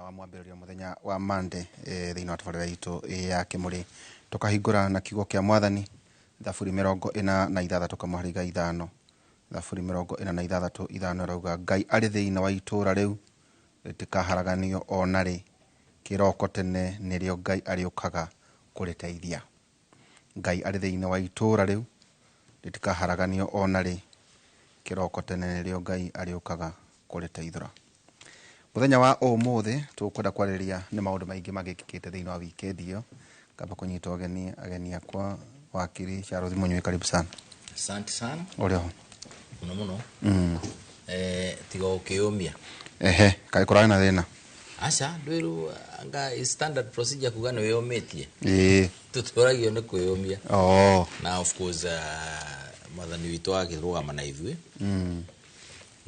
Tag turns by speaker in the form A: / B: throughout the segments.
A: Mũthenya wa mwambĩrĩrio, mũthenya wa Monday, thĩinĩ wa tabarĩra itũ ya Kĩmũrĩ. Tũkahingũra na kiugo kĩa Mwathani, Thaburi 46 kamũhari 5. Thaburi 46:5 ĩrauga, "Ngai arĩ thĩinĩ wa itũũra rĩu, rĩtikaharaganio o narĩ. Kĩroko tene nĩrĩo Ngai arĩũkaga kũrĩteithia." Ngai arĩ thĩinĩ wa itũũra rĩu, rĩtikaharaganio o narĩ. Kĩroko tene nĩrĩo Ngai arĩũkaga kũrĩteithũra. Mũthenya wa ũmũthĩ tũkwenda kwarĩrĩria nĩ maũndũ maingĩ magĩkĩkĩte thĩinĩ wa weekend ĩyo. Ngamba kũnyita ũgeni ageni akwa, wakiri Charles Mũnyui, karibu sana.
B: Asante sana.
A: Ũrĩ ho?
B: Mũno mũno. Tiga ũkĩyũmia.
A: Ehe, kaĩ kũrarĩ na thĩna?
B: Aca, ndwĩrwo anga is standard procedure kuga nĩ wĩyũmĩtie. Tũtũragio nĩ kwĩyũmia. Na of course Mwathani witũ agĩrũgama na ithuĩ.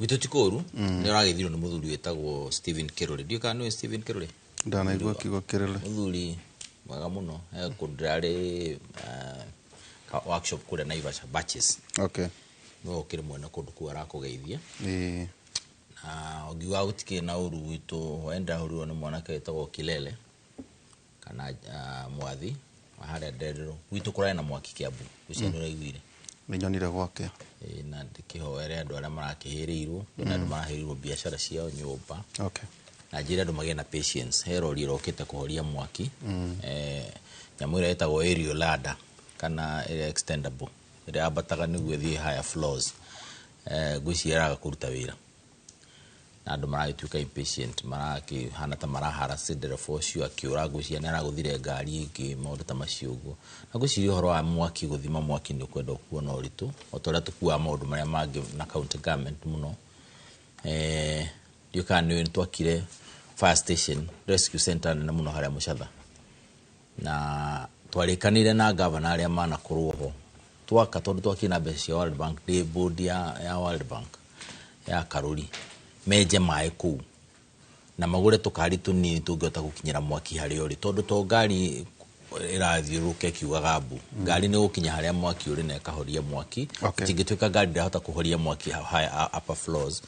B: Gwitũ ti kũru, nĩ ũragĩthirwo nĩ mũthuri wĩtagwo Stephen Kĩrũrĩ. Ndiũĩ kana nĩũĩ Stephen Kĩrũrĩ?
A: Ndanaigua kiugo Kĩrũrĩ.
B: Mũthuri mwega mũno. He kũndũ ndĩrarĩ workshop kũrĩa Naivasha batches. Nĩwe ũkĩrĩ mwene kũndũ kũu, arakũgeithia. Na ũngiuga gũtikĩrĩ na ũru gwitũ, wenda hũrirwo nĩ mwanake wĩtagwo Kilele kana Mwathi wa harĩa Ndenderũ. Gwitũ kũrarĩ na mwaki Kiambu, ũcio nĩ ũraiguire?
A: Nĩ nyonire gwake.
B: Ĩĩ, na ndĩkĩhoere andũ arĩa marakĩhĩrĩirwo. Kwĩna andũ marahĩrĩirwo biacara ciao, nyũmba. Na njĩre andũ magĩe na patience, he rori ĩrokĩte kũhoria mwaki. Nyamũ ĩrĩa ĩtagwo aerial ladder kana ĩrĩa extendable, ĩrĩa yambataga nĩguo ĩthiĩ higher floors, ngwĩciria ĩraga kũruta wĩra na andũ maragĩtuĩka impatient, marakĩhana ta maraharasi ndereba ũcio akĩũra. Ngwĩciria nĩ aragũthire ngari ĩngĩ, maũndũ ta macio ũguo. Na ngwĩciria ũhoro wa mwaki, gũthima mwaki nĩ ũkwenda ũkuo na ũritũ o ta ũrĩa tũkuaga maũndũ marĩa mangĩ na county government mũno. Ndiũĩ kana nĩ twakire fire station, rescue center nene mũno harĩa Mũcatha, na twarĩkanire na gavana arĩa manakorwo ho twaka, tondũ twakire na mbeca cia World Bank, ndĩ board ya World Bank ya Karuri, menje maĩ kũu na magũre tũkari tũnini tũngĩhota gũkinyĩra mwaki harĩa ũrĩ, tondũ to ngari ĩrathiũrũrũka ĩkiugaga mbu, ngari nĩ gũkinya harĩa mwaki ũrĩ na ĩkahoria mwaki. Ĩtingĩtuĩka ngari ndĩrahota kũhoria mwaki higher upper floors.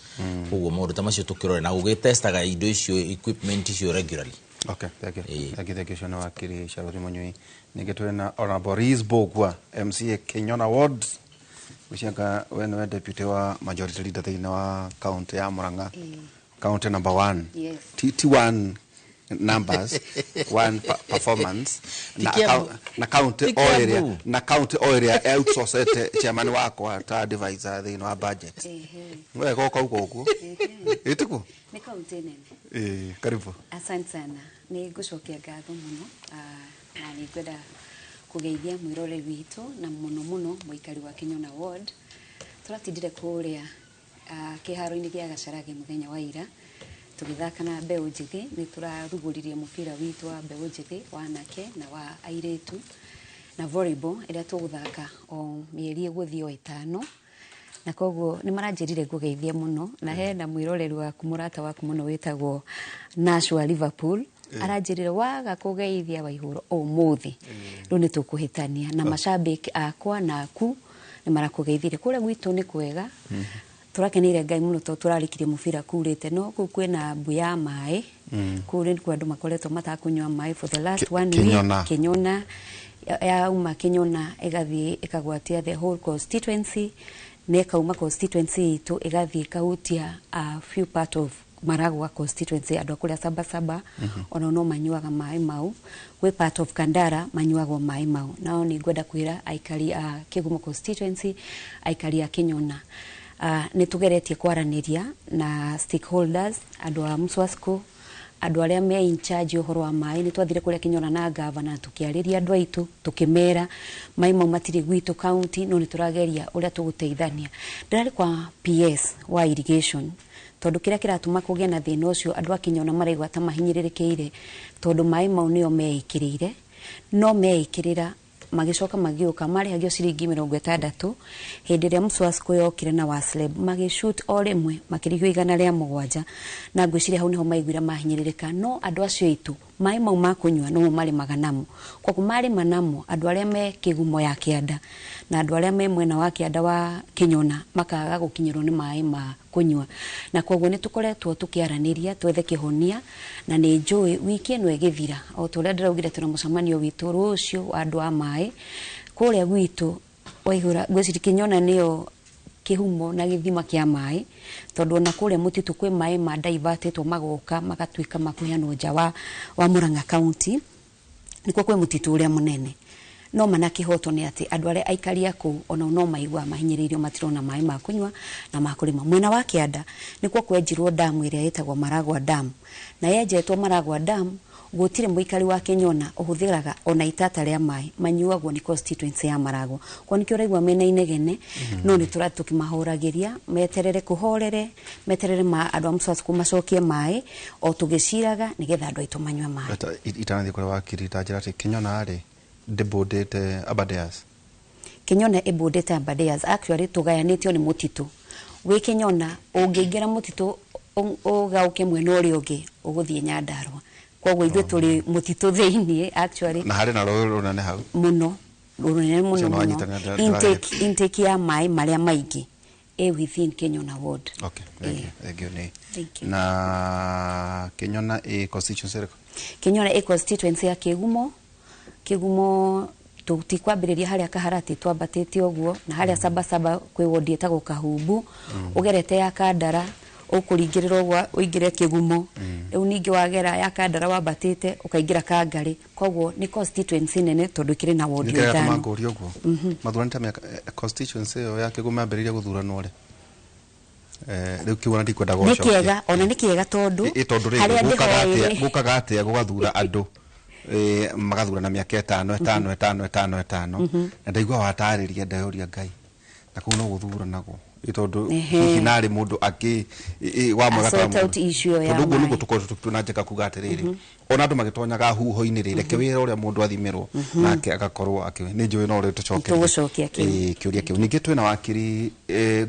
B: Koguo maũndũ ta macio tũkĩrore na gũgĩtestaga indo icio, equipment icio regularly.
A: Okay, thank you.
B: Ĩĩ.
A: Thank you, thank you. Ũcio nĩ wakiri Charles Mũnyui. Ningĩ twĩ na Honorable Liz Mbũgua, MCA Kinyona Ward. Gwĩciria we nĩwe deputy wa majority leader thĩinĩ wa county ya Murang'a. County number one.
C: Yes.
A: Ti one numbers, one performance. Na,
B: Ti Kiambu.
A: Na county
B: Ti
A: o ĩrĩa
B: Kiambu.
A: Na county o ĩrĩa outsourcete chairman wakwa ta advisor thĩinĩ wa budget. Wega ũkauga ũguo. Ĩtiguo?
C: Nĩ kaunti nene.
A: Ĩĩ, karibu.
C: Asante sana. Nĩ ngũcokia ngatho mũno, na nĩ ngwenda kũgeithia mwĩroreri witũ na mũno mũno mũikari wa Kinyona Ward. Tũratindire kũrĩa kĩharo-inĩ gĩa Gacharage mũthenya wa ira tũgĩthaka na mbeũ njĩthĩ. Nĩ tũrarugũririe mũbira witũ wa mbeũ njĩthĩ, wa anake na wa airĩtu, na volleyball ĩrĩa tũgũthaka o mĩeri ĩgũthiĩ o 5, na koguo nĩ maranjĩrire ngũgeithie mũno. Na hena mwĩroreri waku, mũrata waku mũno, wĩtagwo Nash wa Liverpool, aranjĩrire waga kũgeithia Waihũro ũmũthĩ rĩu nĩ tũkũhĩtania. Na macambĩki akwa na aku nĩ marakũgeithirie. Kũrĩa gwitũ nĩ kwega, tũrakeneire Ngai mũno tondũ tũrarĩkirie mũbira kurĩte, no kũu kwĩna mbu ya maĩ. Kũu nĩkuo andũ makoretwo matakũnyua maĩ for the last one week.
A: Kinyona.
C: Kinyona. Yauma Kinyona ĩgathiĩ ĩkagwatia the whole constituency, na ĩkauma constituency itũ ĩgathiĩ ĩkahutia a few part of Maragua constituency. Andũ a kũrĩa Sabasaba onao no manyuaga maĩ mau. Gwĩ part of Kandara manyuagwo maĩ mau. Nao nĩ ngwenda kwĩra aikari a Kĩgumo constituency, aikari a Kinyona, nĩ tũgeretie kwaranĩria na stakeholders, andũ a Mswasco, andũ arĩa me in charge ũhoro wa maĩ. Nĩ twathire kũrĩa Kinyona na gavana, tũkĩarĩria andũ aitũ, tũkĩmera maĩ mau matirĩ gwitũ county, no nĩ tũrageria ũrĩa tũgũteithania. Ndĩrarĩ kwa PS wa irrigation, tondũ kĩrĩa kĩratũma kũgĩe na thĩna ũcio, andũ a Kinyona maraigua ta mahinyĩrĩrĩkĩire, tondũ maĩ mau nĩo meĩkĩrĩire, no meĩkĩrĩra magĩcoka magĩũka marĩhagio ciringi 60. Hĩndĩ ĩrĩa Mswasco yokire na Wasleb, magĩshoot o rĩmwe makĩrĩhio 107, na ngwĩciria hau nĩho maiguire mahinyĩrĩrĩka. No andũ acio aitũ maĩ mau ma kũnyua nomo marĩmaga namo. Koguo marĩma namo, andũ arĩa me kĩgumo ya kĩanda na andũ arĩa me mwena wa kĩanda wa Kĩnyona makaga gũkinyĩrwo nĩ maĩ ma. kũnyua. Na koguo nĩ tũkoretwo tũkĩaranĩria twethe kĩhonia, na nĩ njũĩ wiki ĩno ĩgĩthira, o ta ũrĩa ndĩraugire tũna mũcemanio witũ rũciũ wa andũ a maĩ kũrĩa gwitũ Waihũra. Ngwĩciria Kĩnyona nĩyo kĩhumo na gĩthima kĩa maĩ, tondũ ona kũrĩa mũtitũ kwĩ maĩ ma divertĩtwo magoka magatuĩka ma kũheanwo nja wa Murang'a County, nĩkuo kwĩ mũtitũ ũrĩa mũnene. No mana kĩhoto nĩ atĩ andũ arĩa aikari a kũu onao no maiguaga mahinyĩrĩirio, matirona maĩ ma kũnyua na ma kũrĩma. Mwena wa kĩanda nĩkuo kwenjirwo damu ĩrĩa ĩtagwo Maragwa Dam, na yenjetwo Maragwa Dam gũtirĩ mũikari wa Kĩnyona ũhũthĩraga ona itata rĩa maĩ, manyuagwo nĩ constituency ya Maragwa. Kwa nĩkĩo ũraigua mena inegene, no nĩ tũrathiĩ tũkĩmahoragĩria meterere kũhorere, meterere ma andũ a Mswasku macokie maĩ o tũgĩciraga nĩgetha andũ aitũ manyue maĩ.
A: Itanathiĩ kũrĩ wakiri, ta njĩra atĩ Kĩnyona rĩ ndĩbũndĩte Aberdares?
C: Kĩnyona ĩbũndĩte Aberdares. Actually tũgayanĩtio nĩ mũtitũ. Wĩ Kĩnyona ũngĩingĩra mũtitũ ũgaũke mwena ũrĩa ũngĩ ũgũthiĩ Nyandarua. Koguo ithuĩ tũrĩ mũtitũ thĩiniĩ actually.
A: Na harĩ na rũĩ rũnene hau?
C: Mũno, rũnene mũno mũno. Intake ya maĩ marĩa maingĩ ĩ within Kĩnyona ward.
A: Okay, thank you. Thank you. Nĩ Thank you. Na Kĩnyona ĩ constituency ĩrĩkũ?
C: Kĩnyona ĩ constituency ya Kĩgumo. Kĩgumo tũtikwambĩrĩria harĩa Kaharati, twambatĩte ũguo na harĩa Sabasaba kwĩ wodi ĩtagwo Kahumbu, ũgerete ya Kandara ũkũringĩrĩra ũguo ũingĩre Kĩgumo, rĩu ningĩ wagera ya Kandara wambatĩte ũkaingĩra Kangarĩ. Koguo nĩ constituency nene tondũ ĩkĩrĩ na wodi
A: ithano. Nĩkĩo ngũria ũguo mathuranĩte mĩaka constituency ĩyo ya Kĩgumo yambĩrĩirie gũthuranwo rĩ? Rĩu kĩu ona ndikwenda
C: gũcokia. Nĩ kĩega, ona nĩ kĩega tondũ
A: harĩa ndĩhoeire gũkaga atĩa gũgathura andũ magathurana mĩaka ĩtano ĩtano ĩtano ĩtano ĩtano, na ndaigua watarĩria ndeyũria Ngai na kũu no gũthuranagwo tondũ hihi narĩ mũndũ akĩ wa mwega ta
C: tondũ
A: ũguo nĩguo tũkoretwo tũkĩtuna njĩka kuga atĩrĩrĩ, ona andũ magĩtonyaga huho-inĩ rĩ, reke wĩra ũrĩa mũndũ athimirwo nake agakorwo akĩ nĩ njũĩ no rĩu
C: tũcokerie
A: kĩũria kĩu. Ningĩ twĩna wakiri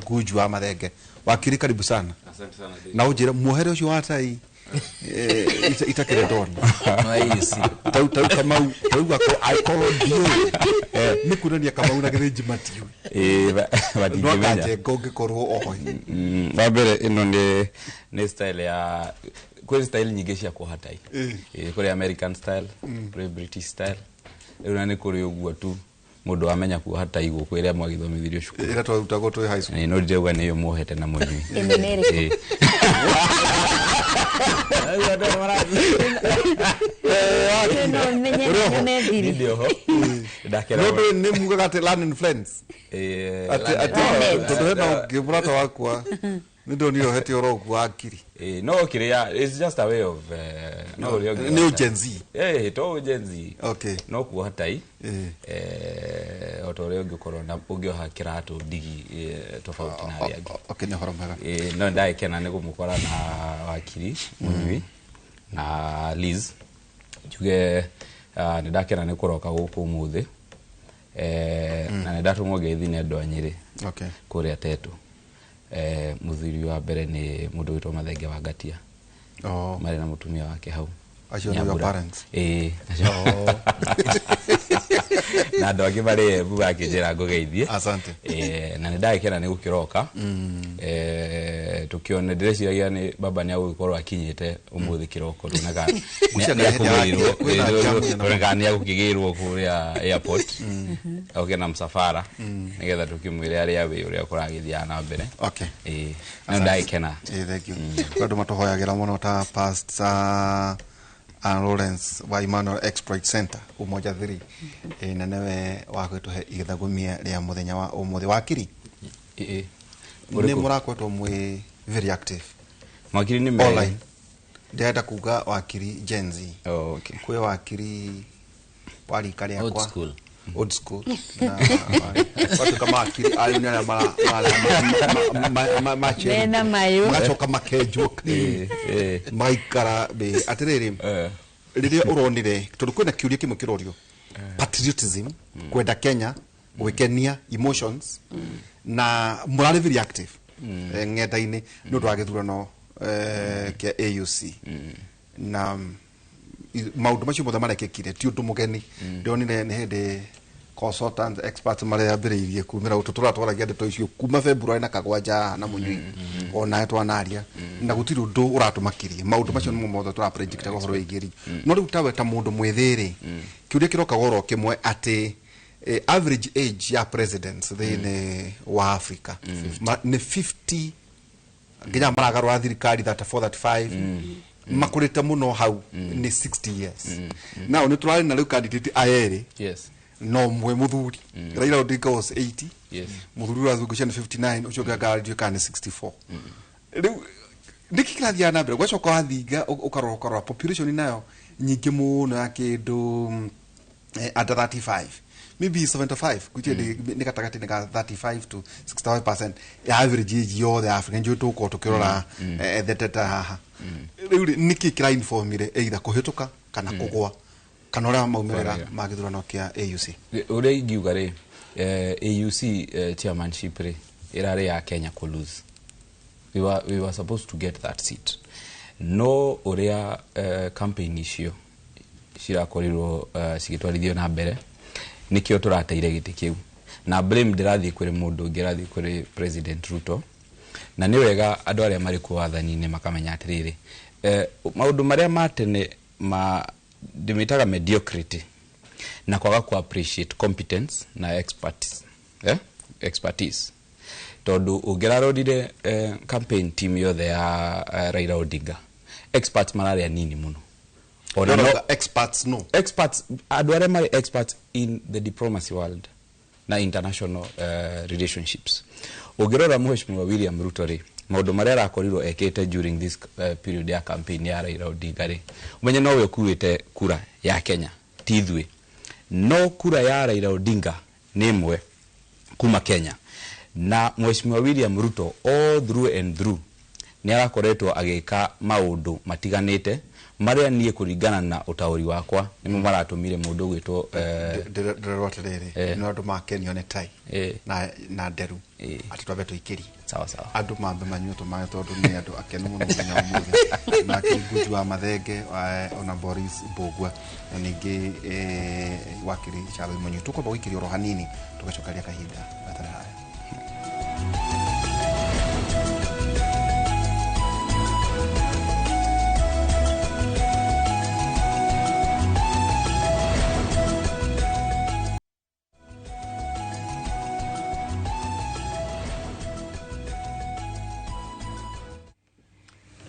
A: Ngunju wa Mathenge. Wakiri, karibu sana.
D: Asante sana.
A: Na ũnjĩre muohere ũcio wa tai itakĩrĩ ndona tau tau Kamau tau ako akorwo ndiũĩ nĩ kuonania Kamau na Gĩthĩnji matiũĩ
D: no
A: kanjenga ũngĩkorwo oĩ.
D: Wa mbere ĩno nĩ style ya kwĩ style nyingĩ cia kuoha tai, kũrĩ American style, kũrĩ British style, rĩu na nĩ kũrĩ ũguo tu mũndũ amenya kuoha tai gũkũ ĩrĩa mwagĩthomithirio cukuru
A: ĩrĩa twarutagwo twĩ high school.
D: No ndĩrauga nĩyo muohete na mũnyui.
C: Ĩno nĩ ĩrĩkũ?
A: Nĩ mugaga atĩ learning friends atĩ tondũ hena ũngĩ mũrata wakwa nĩ ndonire ohete ũro ũguo wakiri.
D: No kĩrĩa, it's just a way of no ũrĩa
A: ũngĩ nĩ Gen Z.
D: To Gen Z.
A: Okay.
D: No kuoha tai o ta ũrĩa ũngĩkorwo na ũngĩoha kĩratũ ndigi tofauti na arĩa angĩ.
A: Okay, nĩ ũhoro mwega.
D: No ndagĩkena nĩ gũmũkora na wakiri Mũnyui na Liz. Njuge nĩ ndakena nĩ kũroka gũkũ ũmũthĩ, na nĩ ndatũmwo ngeithi nĩ andũ a Nyĩrĩ kũrĩa Tetu. Mũthuri wa mbere nĩ mũndũ wĩtwo Mathenge wa Ngatia. Marĩ na mũtumia wake hau.
A: Acio nĩ your parents?
D: Na andũ angĩ marĩ Embu makĩnjĩra ngũgeithie.
A: Asante.
D: Na nĩ ndagĩkena nĩ gũkĩroka. Tũkĩone ndĩreciragia nĩ baba nĩ agũgĩkorwo akinyĩte ũmũthĩ kĩroko, ndũnaga nĩ agũkĩgĩrwo kũrĩa airport oke na msafara nĩgetha tũkĩmwĩre arĩa wĩ ũrĩa kũragĩthiaga na mbere.
A: Okay.
D: No ndagĩkena.
A: Thank you. Andũ matũhoyagĩra mũno ta Pastor Lawrence wa Emmanuel Exploit Center Umoja 3, na newe wa gwĩtũhe igĩthagumia rĩa mũthenya wa ũmũthĩ. Wakiri, nĩ mũrakwetwo mwĩ very active.
D: Wakiri nĩ
A: online. Ndĩrenda kuga wakiri Gen Z.
D: Okay.
A: Kwĩ wakiri wa rika rĩakwa.
B: Old school.
A: Old school. Na watu kama wakiri ayo nĩ arĩa
C: mena mayũ
A: magacoka makenjwo magaikara. Atĩrĩrĩ, rĩrĩa ũronire tondũ kwĩna kĩũria kĩmwe kĩrorio, patriotism, kwenda Kenya, gwĩkenia, emotions, na mũrarĩ very active ng'enda-inĩ nĩ ũndũ wa gĩthurano kĩa AUC, na maũndũ macio mothe marekĩkire ti ũndũ mũgeni. Ndĩronire nĩ hĩndĩ Consultant experts mareyambĩrĩirie kumĩra gũtũ tũratwaragia ndeto icio kuma February na kagwanja na mũnyui onawe twanaria na gũtirĩ ũndũ ũratũmakirie maũndũ macio nĩmo mothe tũra predict ũhoro wĩgiĩ ri. No rĩu tawe ta mũndũ mwĩthĩ rĩ, kĩũria kĩroka goro kĩmwe atĩ average age ya presidents thĩinĩ wa Africa nĩ 50 nginya maragarũra thirikari 34, 35, makũrĩte mũno hau nĩ 60 years. Now nĩ tũrarĩ na rĩu candidate aya erĩ, no mwe mũthuri Raila Odinga was 80, mũthuri ũrĩa azungũcia nĩ 59, ũcio ũngĩ anga ndiũĩ kana nĩ 64. Rĩu nĩkĩ kĩrathiaga na mbere? Gwacoka wathinga ũkarora population nayo nyingĩ mũno ya kĩndũ under 35, maybe 75, gwĩtia nĩ gatagatĩ ka 35 to 65% ya average age yothe ya Africa. Njũĩ tũgũkorwo tũkĩrora the data haha. Rĩu rĩ, nĩkĩ kĩrainformire either kũhĩtũka kana kũgwa kana ũrĩa maumĩrĩra ma gĩthurano kĩa AUC?
D: Ũrĩa ingiuga rĩ, AUC chairmanship rĩ ĩrarĩ ya Kenya kũ lose. We were supposed to get that seat, no ũrĩa campaign icio cirakorirwo cigĩtwarithio na mbere nĩkĩo tũrateire gĩtĩ kĩu, na blame ndĩrathiĩ kũrĩ mũndũ ũngĩ, ĩrathiĩ kũrĩ President Ruto. Na nĩ wega andũ arĩa marĩ kuo wathani-inĩ makamenya atĩrĩrĩ, maũndũ marĩa ma tene ma ndĩmĩtaga mediocrity na kwaga ku appreciate competence na expertise, eh? Expertise, tondu ũngĩrarorire campaign team yothe ya Raila Odinga, experts mararĩ anini mũno. Ona no,
A: Experts no
D: experts, andũ arĩa marĩ experts in the diplomacy world na international relationships. Ũngĩrora Mheshimiwa William Ruto rĩ, maũndũ marĩa arakorirwo ekĩte during this period ya campaign ya Raila Odinga rĩ, ũmenye nowe ũkuĩte kura ya Kenya, ti ithuĩ. No kura ya Raila Odinga nĩ ĩmwe kuma Kenya, na Mheshimiwa William Ruto all through and through nĩ arakoretwo agĩka maũndũ matiganĩte marĩa niĩ kũringana na ũtaũri wakwa nĩmo maratũmire mũndũ ũgwĩtwo
A: ndĩrerwo atĩrĩrĩ, nĩ andũ makenio nĩ tai na nderu atĩ twambe tũikĩrie.
D: Sawa sawa.
A: Andũ mambe manyue tũmaĩ tondũ nĩ andũ akenu mũno mũthenya wa ũmũthĩ, na Nguju wa Mathenge, ona Boris Mbũgua, na ningĩ wakiri Charles Mũnyui. Tũkwamba gũikĩria oro hanini tũgacokeria kahinda gatarĩ haya.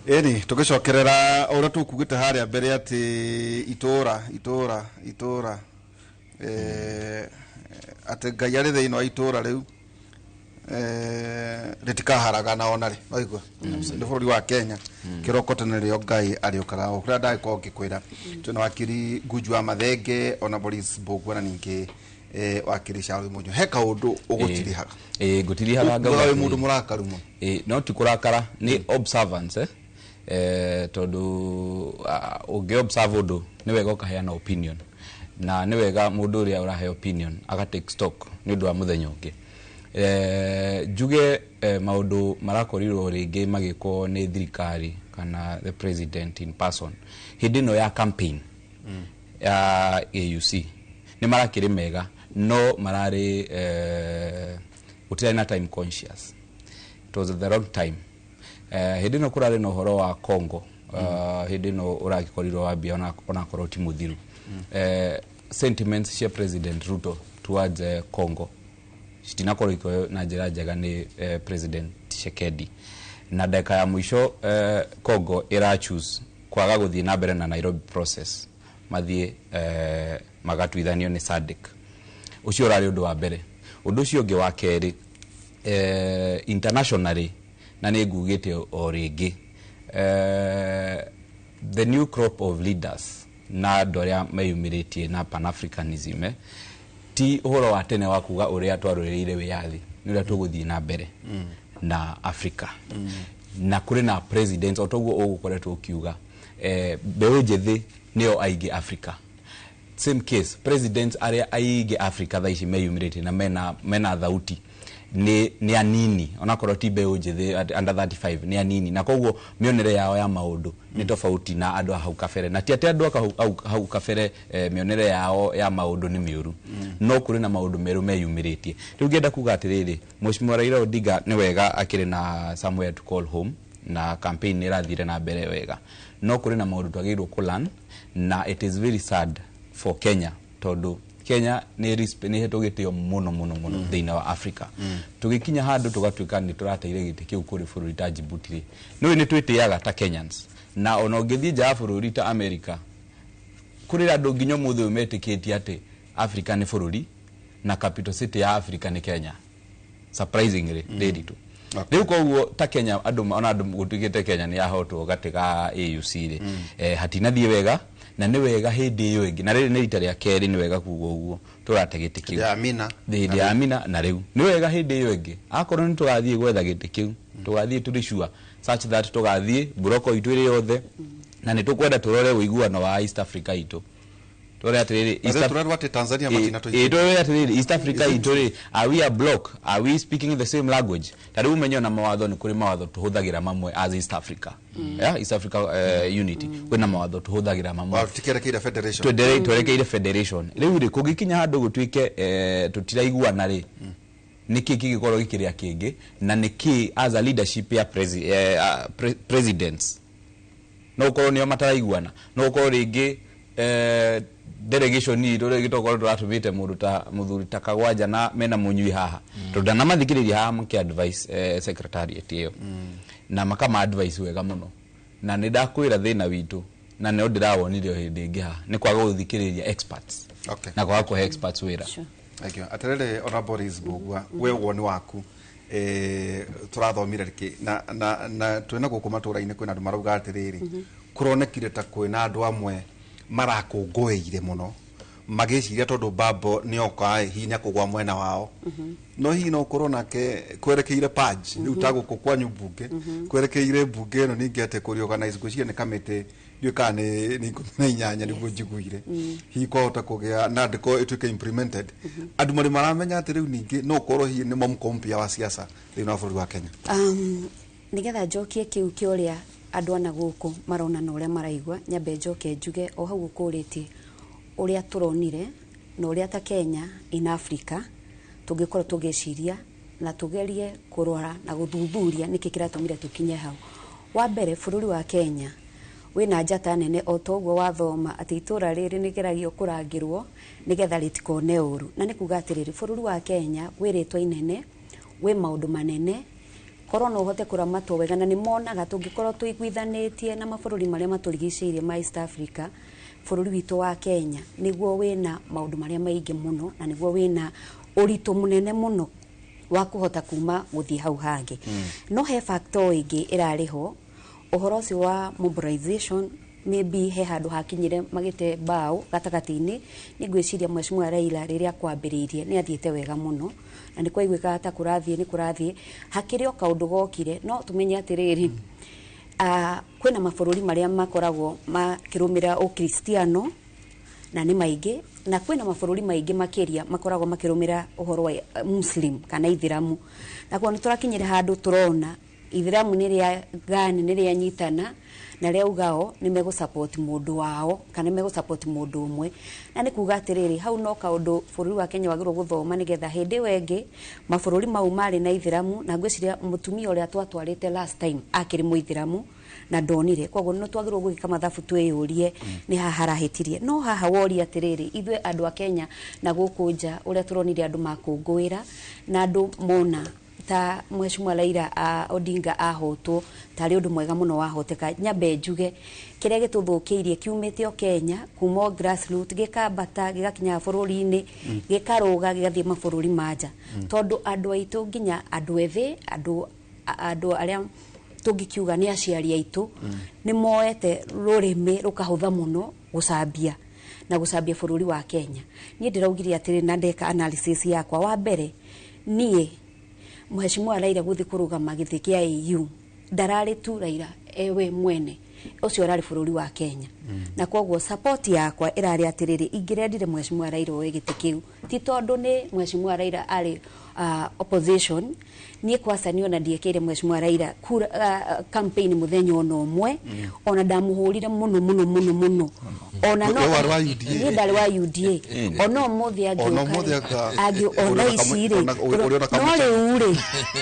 A: Ĩni tũgĩcokerera ũrĩa tũkugĩte harĩa mbere atĩ itũra atĩ Ngai arĩ thĩinĩ wa itũra rĩu, rĩtikaharagana ona rĩ. Waigua nĩ bũrũri wa Kenya kĩroko tene rĩo Ngai arĩũkaga o kũrĩa ndagĩkorwo ngĩkwĩra twĩna wakiri Nguju wa Mathenge, ona Boris Mbũgua, na ningĩ wakiri Charles Mũnyũ. He kaũndũ ũgũtirihaga?
D: Ĩ, ngũtirihaga ngauga
A: wĩ
D: atĩrĩrĩ.
A: Mũndũ mũrakaru mũno.
D: Ĩ, no ti kũrakara, nĩ observance, eh? Tondũ ũngĩ observe ũndũ nĩ wega ũkaheana opinion, na nĩ wega mũndũ ũrĩa ũrahe opinion aga take stock nĩ ũndũ wa mũthenya ũngĩ. Njuge maũndũ marakorirwo rĩngĩ magĩkwo nĩ thirikari kana the president in person hĩndĩ ĩno ya campaign ya AUC nĩ marakĩrĩ mega, no mararĩ gũtirarĩ na time conscious. It was at the wrong time. Hĩndĩ ĩno kũrarĩ na ũhoro wa Congo, hĩndĩ ĩno ũragĩkorirwo wambia onakorwo ti mũthiru, sentiments cia President Ruto towards Congo citinakorwo ikĩoywo na njĩra njega nĩ President Tshisekedi, na ndagĩka ya mũico Congo ĩra choose kwaga gũthiĩ na mbere na Nairobi process, mathiĩ magatuithanio nĩ SADC. Ũcio ũrarĩ ũndũ wa mbere. Ũndũ ũcio ũngĩ wa kerĩ, internationally, na nĩ ngugĩte o rĩngĩ, the new crop of leaders na andũ arĩa meyumĩrĩtie na pan-africanism, ti ũhoro wa tene wa kuga ũrĩa twarũĩrĩire wĩyathi nĩ ũrĩa tũgũthiĩ na mbere na Africa, na kũrĩ na president o toguo ũgũkoretwo ũkiuga, mbeũ njĩthĩ nĩo aingĩ Africa. Same case, presidents arĩa aingĩ Africa thaa ici meyumĩrĩtie na mena thauti Nĩ anini, onakorwo ti mbeũ njĩthĩ, under 35 nĩ anini, na koguo mĩonere yao ya maũndũ nĩ tofauti na andũ a hau kabere. Na ti atĩ andũ a hau kabere mĩonere yao ya maũndũ nĩ mĩũru, no kũrĩ na maũndũ merũ meyumĩrĩtie. Rĩu ngĩenda kuga atĩrĩrĩ, Mheshimiwa Raila Odinga nĩ wega akĩrĩ na somewhere to call home, na campaign nĩ ĩrathire na mbere wega, no kũrĩ na maũndũ twagĩrĩirwo kũ learn. Na it is very sad for Kenya, tondũ Kenya nĩ ĩhetwo gĩtĩo mũno mũno mũno thĩinĩ wa Africa. Tũgĩkinya handũ tũgatuĩka nĩ tũrateire gĩtĩ kĩu kũrĩ bũrũri ta Djibouti rĩ, nĩũĩ nĩ twĩtĩaga ta Kenyans. Na ona ũngĩthiĩ nja ya bũrũri ta America, kũrĩ andũ nginya ũmũthĩ ũyũ metĩkĩtie atĩ Africa nĩ bũrũri na capital city ya Africa nĩ Kenya, surprisingly. Ndĩritũ. Rĩu koguo ta Kenya, andũ ona andũ gũtuĩkĩte Kenya nĩ yahotwo gatĩ ga AUC rĩ, hatinathiĩ wega. Na nĩ wega hĩndĩ ĩyo ĩngĩ, na rĩrĩ nĩ rita rĩa kerĩ, nĩ wega kuga ũguo, tũrate gĩtĩ kĩu.
A: Ya Amina.
D: Hĩndĩ ya Amina. Na rĩu nĩ wega hĩndĩ ĩyo ĩngĩ, akorwo nĩ tũgathiĩ gwetha gĩtĩ kĩu, tũgathiĩ tũrĩ sure such that tũgathiĩ buroko itũ ĩrĩ yothe, na nĩ tũkwenda tũrore ũiguano wa East Africa itũ, tũrore atĩrĩrĩ,
A: East Tũrerwo atĩ Tanzania matinatũiguithania.
D: Tũrore atĩrĩrĩ, East Africa itũ rĩ, are we a block? Are we speaking the same language? Ta rĩu ũmenye ona mawatho, nĩ kũrĩ mawatho tũhũthagĩra mamwe as East Africa, yeah, East Africa unity, kwĩna mawatho tũhũthagĩra mamwe.
A: Tikerekeire federation.
D: Twerekeire federation. Rĩu rĩ, kũngĩkinya handũ gũtuĩke tũtiraiguana rĩ, nĩkĩ kĩngĩkorwo gĩkĩrĩa kĩngĩ? Na nĩkĩ as a leadership ya presidents no ũkorwo nĩo mataraiguana? No ũkorwo rĩngĩ delegation itũ rĩngĩ tokorwo tũratũmĩte mũndũ ta mũthuri ta Kagwanja na mena Mũnyui haha, tondũ ndanamathikĩrĩria haha makĩ advice secretariat ĩyo, na makama advice wega mũno. Na nĩ ndakwĩra thĩna witũ, na nĩo ndĩrawonire o hĩndĩ ĩngĩ haha, nĩ kwaga gũthikĩrĩria experts na kwaga kũhe experts wĩra.
A: Thank you. Atĩrĩrĩ, Honorable Liz Mbugua, we woni waku, tũrathomire rĩkĩ na twĩna gũkũ matũra-inĩ kwĩna andũ marauga atĩrĩrĩ, kũronekire ta kwĩna andũ amwe marakũngũĩire mũno magĩciria tondũ Babo nĩ oka hihi nĩakũgwa mwena wao, no hihi no ũkorwo nake kwerekeire purge rĩu ta gũkũ kwanyu mbunge, kwerekeire mbunge ĩno ningĩ atĩ kũri organize, ngwĩciria nĩ kamĩtĩ, ndiũĩ kana nĩ 18 nĩguo njiguire, hihi kwahota kũgĩa na ndĩko ĩtuĩke implemented. Andũ marĩ maramenya atĩ rĩu ningĩ no ũkorwo hihi nĩ mũmko mpya wa siasa thĩinĩ wa bũrũri wa Kenya.
C: Nĩgetha njokie kĩu kĩa ũrĩa andũ ana gũkũ marona na ũrĩa maraigua, nyambe njoke njuge o hau ũkũrĩtie ũrĩa tũronire na ũrĩa ta Kenya in Africa tũngĩkorwo tũgĩciria na tũgerie kũrora na gũthuthuria nĩkĩ kĩratũmire tũkinye hau. Wa mbere, bũrũri wa Kenya wĩna njata nene, o ta ũguo wathoma atĩ itũra rĩrĩ nĩgeragio kũrangĩrwo nĩgetha rĩtikone ũru. Na nĩ kuga atĩrĩrĩ, bũrũri wa Kenya wĩ rĩtwa inene, wĩ maũndũ manene, korwo no ũhote kũramatwo wega, na nĩ monaga tũngĩkorwo tũiguithanĩtie na mabũrũri marĩa matũrigicĩirie ma East Africa, bũrũri witũ wa Kenya nĩguo wĩna maũndũ marĩa maingĩ mũno, na nĩguo wĩna ũritũ mũnene mũno wa kũhota kuma gũthiĩ hau hangĩ. No he factor ĩngĩ ĩrarĩ ho, ũhoro ũcio wa mobilization, maybe he handũ hakinyire magĩte mbaũ gatagatĩ-inĩ. Nĩ ngwĩciria Mheshimiwa Raila rĩrĩa kwambĩrĩirie nĩ athiĩte wega mũno, na nĩ kwaiguĩkaga ta kũrathiĩ nĩ kũrathiĩ, hakĩrĩ o kaũndũ gokire. No tũmenye atĩrĩrĩ, kwĩna mabũrũri marĩa makoragwo makĩrũmĩrĩra ũkristiano na nĩ maingĩ, na kwĩna mabũrũri maingĩ makĩria makoragwo makĩrũmĩrĩra ũhoro wa Muslim kana Ithiramu. Na kuo nĩ tũrakinyire handũ tũrona Ithiramu nĩ rĩa gani nĩ rĩanyitana na rĩaugao nĩ megũ support mũndũ wao kana nĩ megũ support mũndũ ũmwe. Na nĩ kuga atĩrĩrĩ, hau no kaũndũ bũrũri wa Kenya wagĩrĩirwo gũthoma, nĩgetha hĩndĩ ĩyo ĩngĩ mabũrũri mau marĩ na Ithiramu, na ngwĩciria mũtumia ũrĩa twatwarĩte last time akĩrĩ mũithiramu na ndonire. Koguo no twagĩrĩirwo gwĩka mathabu twĩyũrie nĩ haha harahĩtirie. No haha woria atĩrĩrĩ, ithuĩ andũ a Kenya na gũkũ nja, ũrĩa tũronire andũ makũngũĩra na andũ mona ta Mheshimiwa Raila Odinga ahotwo tarĩ ũndũ mwega mũno wahoteka, nyambe njuge kĩrĩa gĩtũthũkĩirie kiumĩte o Kenya, kuma o grassroot gĩkambata gĩgakinya bũrũri-inĩ, gĩkarũga gĩgathiĩ mabũrũri ma nja, tondũ andũ aitũ, nginya andũ ethĩ, andũ arĩa tũngĩkiuga nĩ aciari aitũ, nĩ moete rũrĩmĩ rũkahũtha mũno gũcambia na gũcambia bũrũri wa Kenya. Niĩ ndĩraugire atĩrĩ, na ndeka analysis yakwa, wa mbere niĩ Mheshimiwa Raila gũthiĩ kũrũgama gĩtĩ kĩa AU ndararĩ tu Raila ewe mwene. Ũcio ũrarĩ bũrũri wa Kenya. Na koguo support yakwa ĩrarĩ atĩrĩrĩ, ingĩrendire Mheshimiwa Raila oe gĩtĩ kĩu, ti tondũ nĩ Mheshimiwa Raila arĩ opposition. Niĩ kwaca niĩ ona ndiĩkĩire Mheshimiwa Raila kura, campaign mũthenya ona ũmwe. Ona ndamũhũrire mũno mũno mũno mũno ona no
E: We warĩ wa UDA?
C: Niĩ ndarĩ wa UDA. Ona ũmũthĩ
E: Ona
C: angĩũka
E: ũmũthĩ
C: rĩ,
E: ũrĩ
C: ona
E: na
C: ici rĩ,
E: ũrĩ na
C: no
E: kamũce.
C: Rĩu rĩ,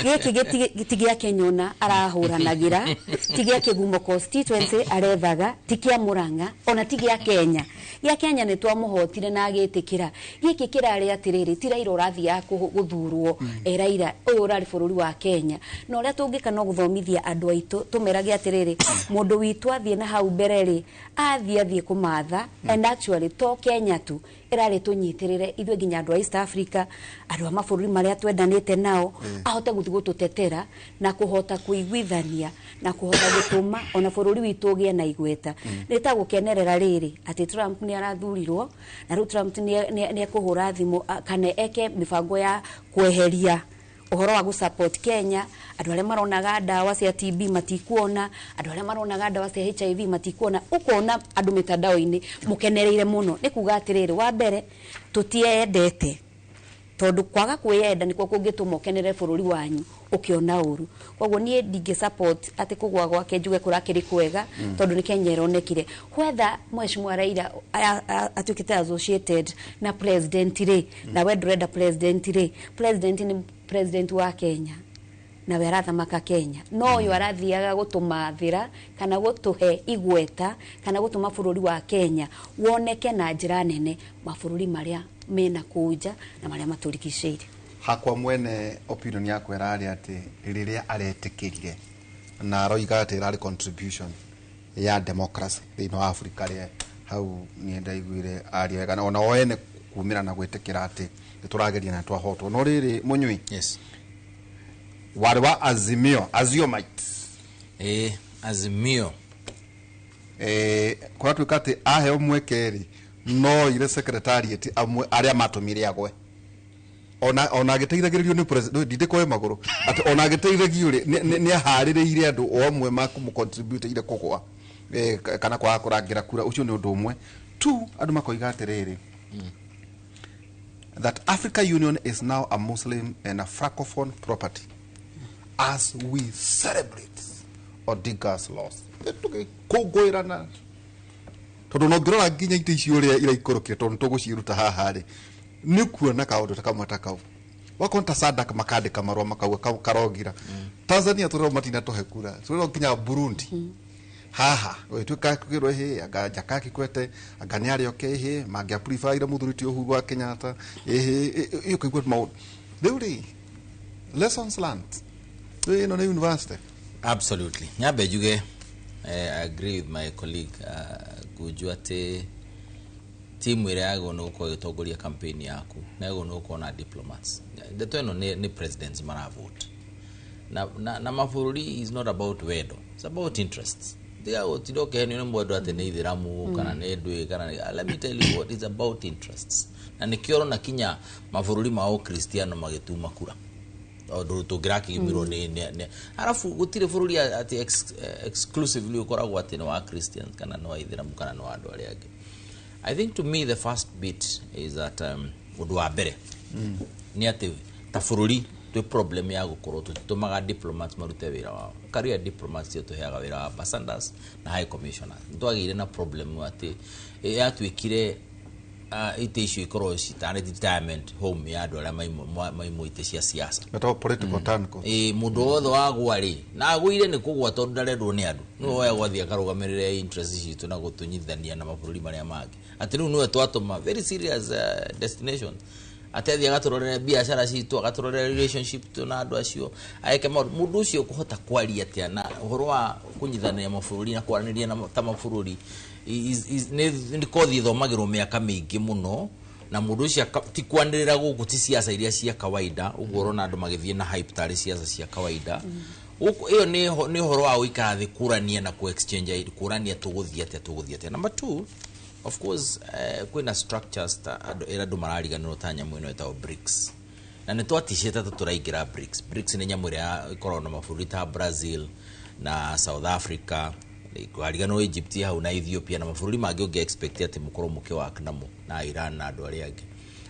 C: gĩkĩ ti gĩa Kenya arahũranagĩra, ti gĩa Kĩgumo constituency arethaga, ti kĩa Murang'a, ona ti gĩa Kenya. Gĩa Kenya nĩ twamũhotire na agĩtĩkĩra. Gĩkĩ kĩrarĩ atĩrĩrĩ, ti Raila ũrathiaga gũthurwo, e Raila ũyũ ũrarĩ bũrũri wa Kenya. Na ũrĩa tũngĩka no gũthomithia andũ aitũ, tũmerage atĩrĩrĩ, mũndũ witũ athiĩ na hau mbere rĩ, athiĩ kũmatha. And actually to Kenya tu ĩrarĩ, tũnyitĩrĩre ithuĩ nginya andũ a East Africa, andũ a mabũrũri marĩa twendanĩte nao, ahote gũthiĩ gũtũtetera na kũhota kũiguithania na kũhota gũtũma ona bũrũri witũ ũgĩe na igweta. Nĩ ta gũkenerera rĩrĩ atĩ Trump nĩ arathurirwo, na rĩu Trump nĩ ekũhũra thimũ kana eke mĩbango ya kweheria ũhoro wa gũ-support Kenya. Andũ arĩa maronaga ndawa cia TB matikuona, andũ arĩa maronaga ndawa cia HIV matikuona. Ũkona andũ mitandao-inĩ mũkenereire mũno. Nĩ kuga atĩrĩrĩ, wa mbere tũtiendete, tondũ kwaga kwĩyenda nĩkuo kũngĩtũma ũkenere bũrũri wanyu ũkĩona ũru. Koguo niĩ ndingĩ support atĩ kũgũa gwake njuge kũrakĩrĩ kwega, tondũ nĩ Kenya ĩronekire. Whether Mheshimiwa Raila atuĩkĩte associated na president rĩ, na we ndũrenda president rĩ, president nĩ president wa Kenya nawe arathamaka Kenya. No ũyũ arathiaga gũtũmathĩra kana gũtũhe igweta kana gũtũma bũrũri wa Kenya woneke na njĩra nene mabũrũri marĩa mena kũu nja na marĩa matũrigicĩirie.
A: Hakwa mwene, opinion yakwa ĩrarĩ atĩ rĩrĩa aretĩkĩrire na aroiga atĩ ĩrarĩ contribution ya democracy thĩinĩ wa Africa rĩ, hau niĩ ndaiguire aria wega, na ona o ene kumĩra na gwĩtĩkĩra atĩ nĩ tũrageria na twahotwo. No rĩrĩ, Mũnyui,
B: Yes.
A: warĩ wa Azimio, Aziomite.
B: Azimio.
A: Kũratuĩka atĩ aheo mweke rĩ, no ire secretariat amwe arĩa matũmire agwe, ona agĩteithagĩrĩrio nĩ president ndindĩkoe magũrũ atĩ ona agĩteithagio rĩ, nĩ aharĩrĩirie andũ o amwe makũmũ ire kũgwa kana kwaga kũrangĩra kura. Ũcio nĩ ũndũ ũmwe tu. Andũ makoiga atĩrĩrĩ, that Africa Union is now a Muslim and a francophone property as we celebrate Odinga's loss. Tũgĩkũngũĩra tondũ no ngĩrora nginya itĩ icio ũrĩa iraikũrũkire, tondũ nĩtũgũciruta haha rĩ, nĩ kuona kaũndũ ta kamwe ta kau wakona ta Sadak makandĩka marũa makauga karogira Tanzania tũrĩo matina tũhe kura, tũrĩo nginya Burundi haha gwĩtuĩka kwĩrwo ĩhĩ anga Jakaya Kikwete anga nĩ arĩoke ĩhĩ mangĩapuribaire mũthuri ti Uhuru wa Kenyatta ĩhĩ ĩ ũkaigua maũndũ rĩu rĩ, lessons learned. Rĩu ĩno nĩ university.
B: Absolutely. Nyambe njuge I agree with my colleague Ngunju atĩ timu ĩrĩa yagĩrĩirwo nĩ gũkorwo ĩgĩtongoria campaign yaku na yagĩrĩirwo nĩ gũkorwo na diplomats. Ndeto ĩno nĩ presidents maravote na mabũrũri is not about wendo, it's about interests. Tiga gũtinda ũkĩhenio nĩ mũndũ atĩ nĩ ithĩramu kana nĩ ndũĩ kana let me tell you what, it's about interests. Na nĩkĩo ũrona kinya mabũrũri ma ũkristiano magĩtuma kura, tondũ tũngĩrakĩgimirwo nĩ arabu gũtirĩ bũrũri atĩ exclusively ũkoragwo atĩ nĩ wa Christians kana nĩ wa ithĩramu kana nĩ wa andũ arĩa angĩ. I think to me the first bit is that ũndũ wa mbere nĩ atĩ ta bũrũri twĩ problem ya gũkorwo tũtũmaga diplomats marute wĩra wao. Career diplomats tio tũheaga wĩra wa ambassadors na high commissioners. Nĩ twagĩire na problem atĩ yatuĩkire itĩ icio ikorwo citarĩ retirement home ya andũ arĩa maimwo itĩ cia siasa.
A: Metagwo political turncoats.
B: Ĩ mũndũ wothe wagwa rĩ, na agũire nĩ kũgwa tondũ ndarendwo nĩ andũ, nĩwe woyagwo athiĩ akarũgamĩrĩre interest citũ na gũtũnyitithania na mabũrũri marĩa mangĩ, atĩ rĩu nĩwe twatũma very serious destination, atĩ athiĩ agatũrorere biacara citũ, agatũrorere relationship tu na andũ acio, ageke maũndũ. Mũndũ ũcio kũhota kwaria atĩa na ũhoro wa kũnyitithania mabũrũri na kwaranĩria na ta mabũrũri nĩ kothi ĩthomagĩrwo mĩaka mĩingĩ mũno, na mũndũ ũcio ti kwanĩrĩra gũkũ, ti ciaca iria cia kawaida ũguo ũrona andũ magĩthiĩ na hype tarĩ ciaca cia kawaida gũkũ. Ĩyo nĩ ũhoro wa gũikara thĩ, kũrania na ku exchange, kũrania tũgũthiĩ atĩa, tũgũthiĩ atĩa. Number two, of course, kwĩna structures ta andũ ĩrĩa andũ marariganĩrwo ta nyamũ ĩno ĩtagwo BRICS, na nĩ twaticĩte ta tũraingĩra BRICS. BRICS nĩ nyamũ ĩrĩa ĩkoragwo na mabũrũri ta Brazil na South Africa. Ndikariganwo Egypt hau na Ethiopia na mabũrũri mangĩ ũngĩ expect atĩ mũkorwo mũkĩwak namo na Iran na andũ arĩa angĩ.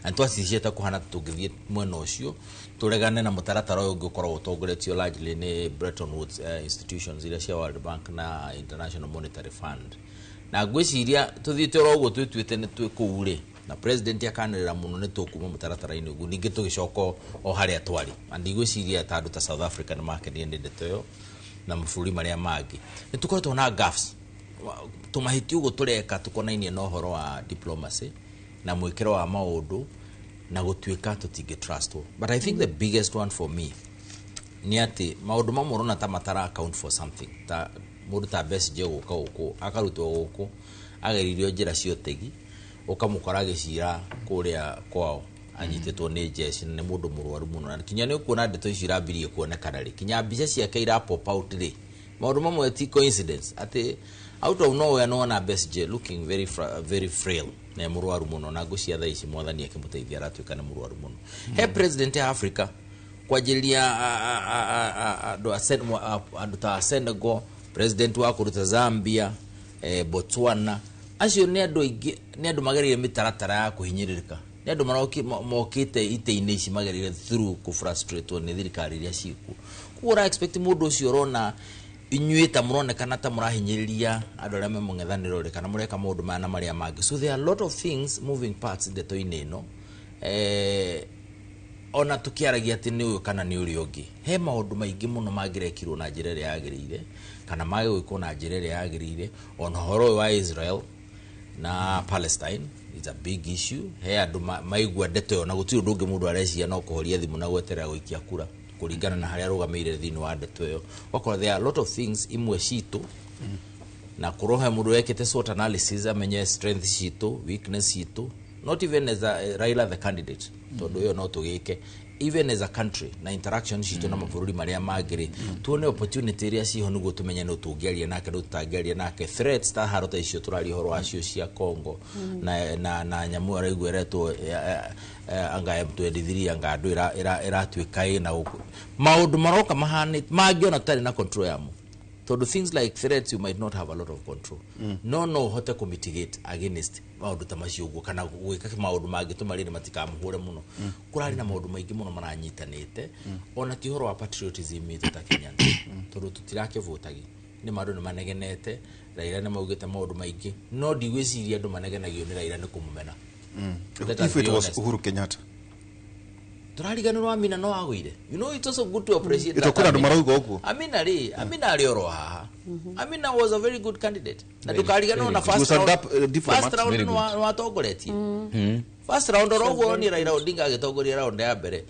B: Na twacicia ta kũhana tũngĩthiĩ mwena ũcio tũregane na mũtaratara ũyũ ũngĩ ũkoragwo ũtongoretio largely nĩ Bretton Woods institutions iria cia World Bank na International Monetary Fund. Na ngwĩciria tũthiĩte oro ũguo twĩtuĩte nĩ twĩ kũu rĩ, na president akanĩrĩra mũno nĩ tũkuma mũtaratara-inĩ ũguo, ningĩ tũgĩcoka o harĩa twarĩ. Na ndigwĩciria ta andũ ta South Africa nĩ makenire nĩ ndeto ĩyo na mabũrũri marĩa mangĩ. Nĩ tũkoretwo na gaffes, tũmahĩtia ũguo tũreka tũkonainie na ũhoro wa diplomacy na mwĩkĩro wa maũndũ na gũtuĩka tũtingĩ trustwo. But I think the biggest one for me nĩ atĩ maũndũ mamwe ũrona ta matara account for something, ta mũndũ ta Besigye gũka gũkũ akarutwo gũkũ ageririo njĩra cia ũtegi, ũkamũkora agĩcira kũrĩa kwao anyitĩtwo nĩ jeshi na nĩ mũndũ mũrwaru mũno. Na kinya nĩ ũkuona ndeto icio irambirie kuonekana rĩ, kinya mbica ciake ira pop out rĩ, maũndũ mamwe ti coincidence atĩ out of nowhere nĩwona Besigye looking very very frail na mũrwaru mũno, na ngũcia thaa ici mwathani akĩmũteithia aratuĩka nĩ mũrwaru mũno. He president ya Africa kwanjĩrĩria andũ ta Senegal, president wa kũruta Zambia, Botswana, acio nĩ andũ aingĩ, nĩ andũ magereire mĩtaratara ya kũhinyĩrĩrĩka, nĩ andũ mokĩte itĩ-inĩ ici magereire through kũ-frustratwo nĩ thirikari iria ciĩkuo. Koguo ũra expect mũndũ ũcio ũrona inyuĩ ta mũronekana ta mũrahinyĩrĩria andũ arĩa me mũng'ethanĩro rĩ, kana mũreka maũndũ maya na marĩa mangĩ. So there are a lot of things moving parts ndeto-inĩ ĩno. Ona tũkĩaragia atĩ nĩ ũyũ kana nĩ ũrĩa ũngĩ, he maũndũ maingĩ mũno mangĩrekirwo na njĩra ĩrĩa yagĩrĩire kana mage gwĩkwo na njĩra ĩrĩa yagĩrĩire. Ona ũhoro ũyũ wa Israel na Palestine is a big issue. He andũ maigua ndeto ĩyo na gũtirĩ ũndũ ũngĩ mũndũ areciria no kũhoria thimũ na gweterera gũikia kura kũringana na harĩa arũgamĩire thĩinĩ wa ndeto ĩyo. Ũgakora there are a lot of things imwe citũ na korwo he mũndũ wekĩte SWOT analysis amenye strength citũ, weakness citũ, not even as a Raila the candidate, tondũ ĩyo no tũgĩke, even as a country na interaction citũ na mabũrũri marĩa mangĩ rĩ, tuone opportunity iria ciho nĩguo tũmenye nũ tũngĩaria nake nũ tũtangĩaria nake. Threats ta haro ta icio tũraria ũhoro wacio cia Congo na nyamũ ĩraigua ĩretwo anga M23 anga andũ ĩratuĩka ĩna gũkũ maũndũ maroka mahanĩte mangĩona tũtarĩ na control yamo, tondũ things like threats you might not have a lot of control. No no ũhote kũmitigate against maũndũ ta macio ũguo kana gwĩka maũndũ mangĩtũma rĩrĩ matikamũhũre mũno. Kũrarĩ na maũndũ maingĩ mũno maranyitanĩte, ona ti ũhoro wa patriotism itũ ta Kenyans, tondũ tũtirakĩvũtagi nĩ maũndũ nĩ manegenete. Raila nĩ maugĩte maũndũ maingĩ, no ndigwĩciria andũ manegenagio nĩ Raila nĩ kũmũmena. Let us
A: If it
B: be
A: was
B: honest.
A: Uhuru Kenyatta,
B: Tũrariganĩrwo Amina no agũire. You know, it's also good to appreciate
A: Ito
B: that
A: kwĩna andũ
B: Amina.
A: marauga ũguo.
B: Amina rĩ, Amina arĩ oro haha. Amina was a very good candidate. Na ndũkariganĩrwo na
A: She
B: first
A: was a
B: round,
A: diplomat.
B: first round
D: Very
B: nĩ watongoretie. First round oro ũguo ni Raila Odinga agĩtongoria round ya mbere.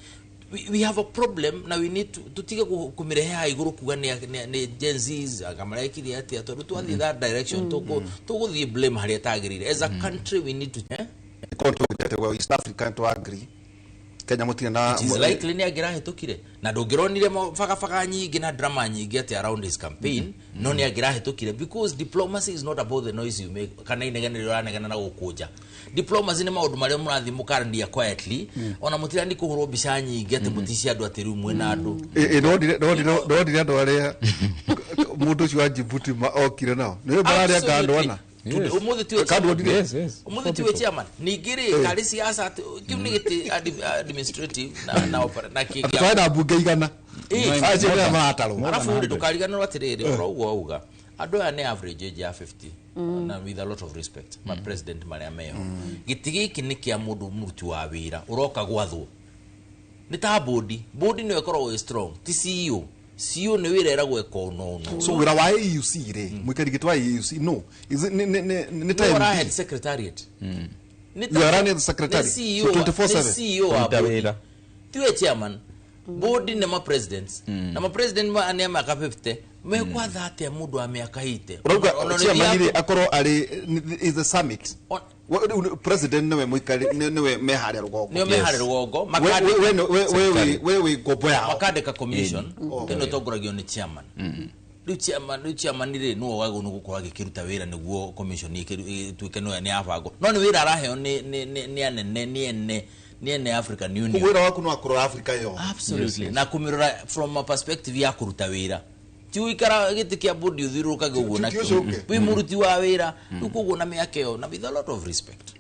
B: We have a problem na we need to tutige kũmĩrehe haha igũrũ kuga nĩ Gen Zs anga marekire atĩa, tondũ twathiĩ that direction tũgũthiĩ blame harĩa tagĩrĩire. As a country we need to
A: Korwo tũgĩte East Africa to agree Kenya mũtirĩ na
B: It is likely nĩ angĩrahĩtũkire na ndũngĩronire bagabaga nyingĩ na drama nyingĩ atĩ around his campaign, no nĩ angĩrahĩtũkire because diplomacy is not about the noise you make kana inegene rĩrĩa ũranegena na gũkũnja. Diplomacy nĩ maũndũ marĩa mũrathiĩ mũkarania quietly, ona mũtirani kũhũrwo mbica nyingĩ atĩ mũtici andũ atĩ rĩu mwĩna andũ.
E: Ndonire andũ arĩa mũndũ ũcio wa Djibouti okire nao nĩ mararĩa andũ ana.
D: Yes.
B: Ũmũthĩ tiwe
E: Kandũ
B: chairman.
D: Yes, yes.
B: Ũmũthĩ tiwe chairman. Ningĩ rĩ, karĩ siasa atĩ kĩu nĩ gĩtĩ administrative na kĩ
E: Twarĩ na mbunge 100. Acio nĩo maratarwo.
B: Arabu rĩ, ndũkariganĩrwo atĩrĩrĩ, ũhoro ũguo wauga andũ aya nĩ average age ya 50, na with a lot of respect ma president marĩa meho, gĩtĩ gĩkĩ nĩ kĩa mũndũ mũruti wa wĩra ũroka gwathwo nĩ ta bodi. Bodi nĩyo ĩkoragwo ĩ strong, ti CEO. CEO nĩ wĩra ĩragwo ĩka ũno ũno.
E: So wĩra wa AUC rĩ, mũikari gĩtĩ wa AUC no is it- nĩ ta
B: Nĩ
E: MP?
B: ũrahead secretariat. Nĩ
E: You are running the secretariat.
B: Nĩ CEO
E: So 24/7.
B: nĩ CEO wa
D: Kũruta
B: bodi.
D: wĩra.
B: Tiwe chairman. Bodi nĩ ma presidents na ma president ma nĩ a mĩaka 50 mekwatha atĩa mũndũ wa mĩaka 80?
E: Ũrauga
B: Ona nĩ
E: chairman rĩ
B: thiaga-
E: akorwo arĩ is the summit. President nĩwe mũikari, nĩwe me harĩa rũgongo.
B: Nĩo me harĩa rũgongo,
E: We wĩ ngombo yao.
B: Makandĩka commission ĩno ĩtongoragio nĩ chairman. Rĩu chairman rĩ nĩwe wagĩrĩirwo nĩ gũkorwo agĩkĩruta wĩra nĩguo commission ĩtuĩke nĩ yabangwo, no nĩ wĩra araheo nĩ anene, nĩ ene African Union.
E: Wĩra waku no akũrora Africa yo.
B: Absolutely. Na kũmĩrora from a perspective ya kũruta wĩra. Ti gũikara gĩtĩ kĩa bodi ũthiũrũrũkage ũguo
E: Ti
B: nakĩo.
E: ũcũke.
B: Wĩ mũruti wa wĩra rĩu, koguo na mĩaka ĩyo na with a lot of respect,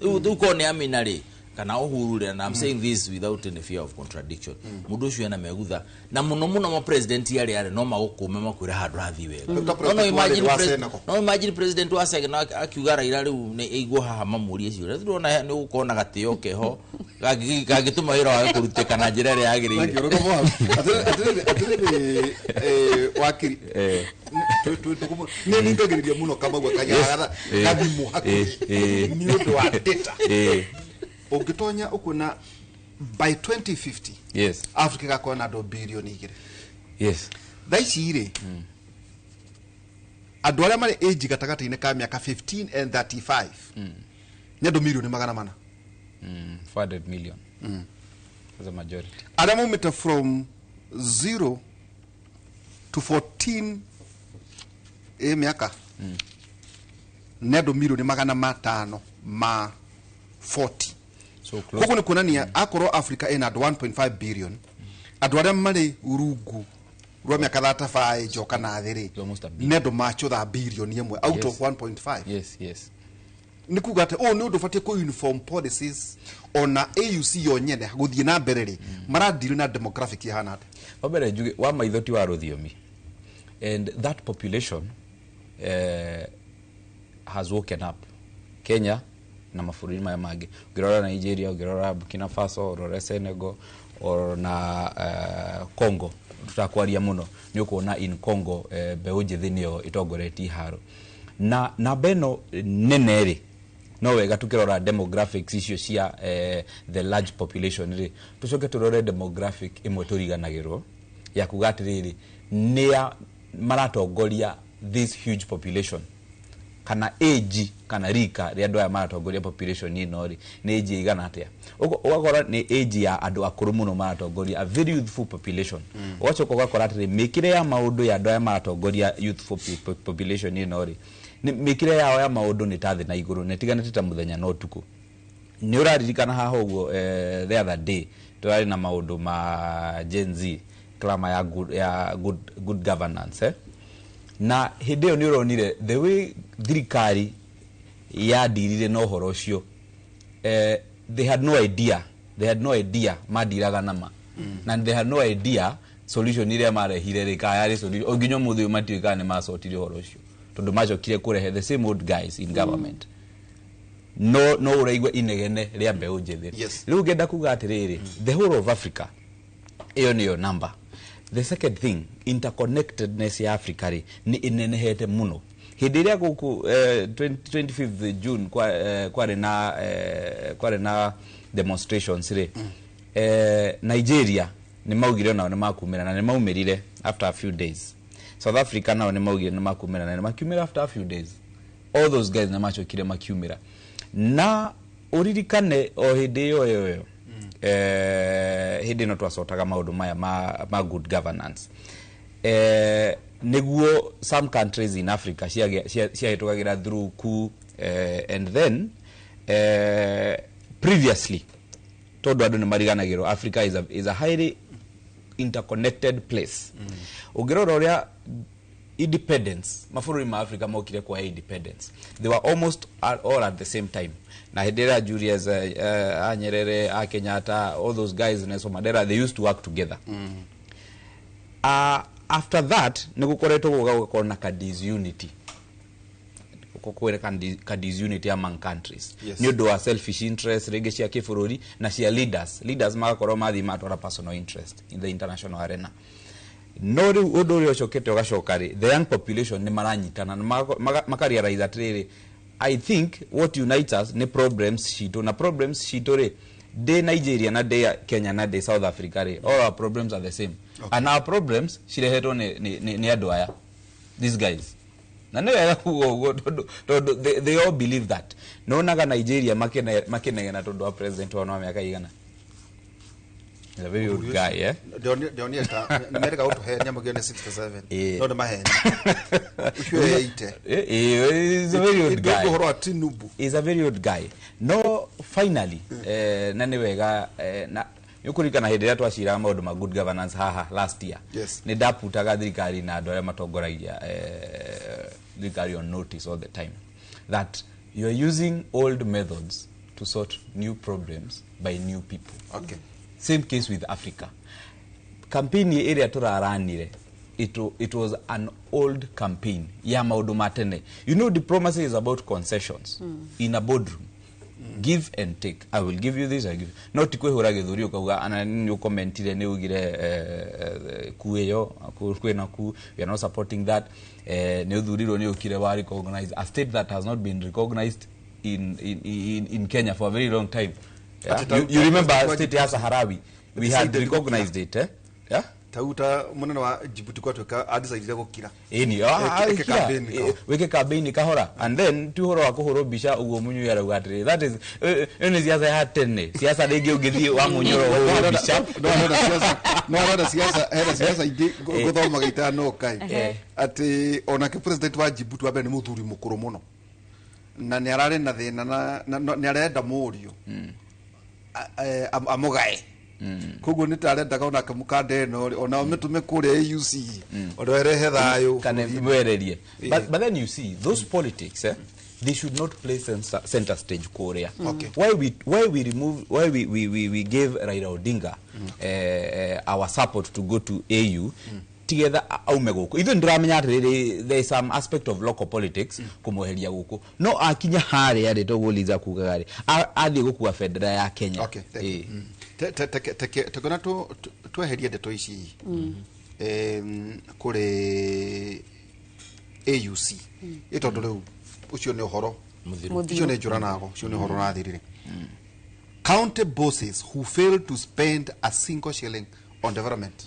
B: rĩu korwo nĩ Amina rĩ kana Uhuru rĩ, and I'm saying this without any fear of contradiction, mũndũ ũcio ena megutha na mũno mũno ma president arĩa arĩ no magũkũme makwĩre handũ rathiĩ wega.
E: Ta
B: No, no,
E: president wa
B: imagine
E: wa
B: president
E: Senegal.
B: no imagine president wa Senegal akiuga Raila rĩu nĩ aigwo haha mamũrie ciũria. Ndĩrona nĩ gũkorwo na gatĩo keho kangĩtũma wĩra wake kũrutĩka na njĩra ĩrĩa yagĩrĩire.
E: Thank you. Rũgamo hau. Atĩrĩrĩ, wakiri, nĩ ningagĩrĩria mũno Kamau akanyagatha gathimũ hakuhĩ nĩ ũndũ wa data. Ũngĩtonya ũkuona by 2050 Africa ĩgakorwo na andũ 2 bilioni. Thaa ici rĩ, andũ arĩa marĩ age gatagatĩ-inĩ ka mĩaka 15 and 35 nĩ andũ 400 million.
D: 400 million as a majority.
E: Arĩa maumĩte from 0 to 14 ĩ mĩaka nĩ andũ 540 million.
D: So close.
E: Koguo nĩ kuonania akorwo Africa ĩna andũ 1.5 billion, andũ arĩa marĩ rungu rwa mĩaka 35 njoka na thĩ rĩ,
D: Almost a billion.
E: nĩ andũ machũtha 1 billion out of 1.5. Nĩ kuga atĩ ũyũ nĩ ũndũ ũbatiĩ kũ uniform policies ona AUC yo nyene gũthiĩ na mbere rĩ, maradiri na demographic ihana atĩa?
D: Wa mbere njuge wa maitho ti wa rũthiomi, and that population has woken up Kenya na mabũrũri maya mangĩ. Ũngĩrora Nigeria, ũngĩrora Burkina Faso, ũrore Senegal ona Congo, tutakwaria mũno, nĩ ũkuona in Congo mbeũ njĩthĩ nĩyo ĩtongoretie iharo na namba ĩno nene rĩ. No wega tukirora demographics icio cia the large population rĩ, tucoke turore demographic ĩmwe tũriganagĩrwo ya kuga atĩrĩrĩ, nĩa maratongoria this huge population, kana age kana rika rĩa andũ aya maratongoria population ĩno rĩ, nĩ age ĩigana atĩa? Ũgakora nĩ age ya andũ akũrũ mũno maratongoria a very youthful population. Ũgacoka ũgakora atĩrĩ, mĩkĩre ya maũndũ ya andũ aya maratongoria youthful population ĩno rĩ, mĩkĩre yao ya maũndũ nĩ ta thĩ na igũrũ, nĩ tiganĩte ta mũthenya na ũtukũ. Nĩ ũraririkana haha ũguo, the other day tũrarĩ na maũndũ ma Gen Z clamour ya good governance, eh? Na hĩndĩ ĩyo nĩ ũronire the way thirikari yandirire na ũhoro ũcio, they had no idea, they had no idea mandiraga nama, na they had no idea solution iria marehire rĩ kana yarĩ solution. O nginya ũmũthĩ ũyũ matiũĩ kana nĩ macotire ũhoro ũcio, tondũ macokire kũrehe the same old guys in government. No ũraigua inegene rĩa mbeũ njĩthĩ. Rĩu ngenda kuga atĩrĩrĩ, the whole of Africa, ĩyo nĩyo number. The second thing, interconnectedness ya Africa rĩ nĩ ĩnenehete mũno. Hĩndĩ ĩrĩa gũkũ 20 25th June kwarĩ na demonstrations rĩ, Nigeria nĩ maugire onao nĩ makumĩra na nĩ maumĩrire after a few days. South Africa nao nĩ maugire nĩ makumĩra na nĩ makiumĩra after a few days. All those guys nĩ macokire makiumĩra. Na ũririkane o hĩndĩ ĩyo hĩndĩ ĩno twacotaga maũndũ maya ma good governance, nĩguo some countries in Africa ciahĩtũkagĩra through coup, and then previously, tondũ andũ nĩ mariganagĩrwo Africa is a highly interconnected place. Ũngĩrora ũrĩa independence mabũrũri ma Africa mokire kuoya independence, they were almost all at the same time. Na hĩndĩ ĩrĩa Julius a Nyerere, a Kenyatta, all those guys, Nelson Mandela, they used to work together. After that nĩ gũkoretwo gũga gũgakorwo na ka disunity, kwĩra ka disunity among countries nĩ ũndũ wa selfish interest rĩngĩ cia kĩbũrũri na cia leaders magakorwo mathiĩ matwara personal interest in the international arena. No rĩu ũndũ ũrĩa ũcokete ũgacoka rĩ, the young population nĩ maranyitana na makarealize atĩrĩrĩ, I think what unites us nĩ problems citũ, na problems citũ rĩ, ndĩ Nigeria na ndĩ Kenya na ndĩ South Africa rĩ, all our problems are the same. And our problems cirehetwo nĩ andũ aya, these guys. Na nĩ wega kuga ũguo tondũ they all believe that. Nonaga Nigeria makinegena tondũ wa president wao wa mĩaka igana. He's a very old guy, eh?
E: Ndionire ta nĩ merĩga gũtũhenia mũgio nĩ 67. No nĩ maheni ũcio 80.
D: He's a very old guy.
E: Ũhoro wa Tinubu.
D: Is a very old guy. No finally, na nĩ wega, na Nĩ ũkũririkana hĩndĩ ĩrĩa twaciraga maũndũ ma good governance haha last year.
E: Yes.
D: Nĩ ndaputaga thirikari na andũ arĩa matongoragia thirikari on notice all the time that you are using old methods to sort new problems by new people.
E: Okay.
D: Same case with Africa. Campaign ĩrĩa tũraranire, it was an old campaign ya maũndũ ma tene. You know, diplomacy is about concessions in a boardroom. Give and take. I will give you this, I give you. No ti kwĩhũra gĩthũri ũkauga ana nĩ ũkomentire nĩ ugire ku ĩyo kwĩna ku, we are not supporting that. Nĩ ũthurirwo nĩ ũkire wa recognize a state that has not been recognized in Kenya for a very long time. Yeah? You remember state ya Saharawi, we had recognized it, eh? Yeah?
E: Tauta munene wa Djibouti kwatuika adicaidire gukira.
D: Ĩni, wike campaign kahora, and then ti ũhoro wa kũhũrwo mbica ũguo Munyui arauga atĩrĩ, that is ĩyo nĩ siasa ya tene. Siasa rĩngĩ ũngĩthiĩ wa Munyoro ũhũrwo mbica.
E: No arenda siasa, hena siasa ingĩ ngũthomaga itanoka atĩ onake president wa Djibouti wa mbere nĩ mũthuri mũkũrũ mũno na nĩ ararĩ na thĩna na nĩ arenda mũriũ amũgae. Koguo nĩ tarendaga onake mũkanda ĩno ona mĩtũme kũrĩa AUC ona erehe thayũ
D: kana mwererie. But then you see those politics, they should not play center stage kũrĩa.
E: Okay.
D: Why we remove, why we gave Raila Odinga our support to go to AU together aume gũkũ. Ithuĩ nĩtũramenya atĩrĩrĩ, there is some aspect of local politics kũmweheria gũkũ. No akinya harĩa rĩ, toguo Liza kugaga rĩ, athiĩ gũkua bendera ya Kenya.
E: Okay, thank you. Tekona tweherie ndeto ici kũrĩ AUC ĩ tondũ rĩu ũcio nĩ ũhoro ũcio nĩ njũra nago, ũcio nĩ ũhoro ũrathirire. County bosses who fail to spend a single shilling on development.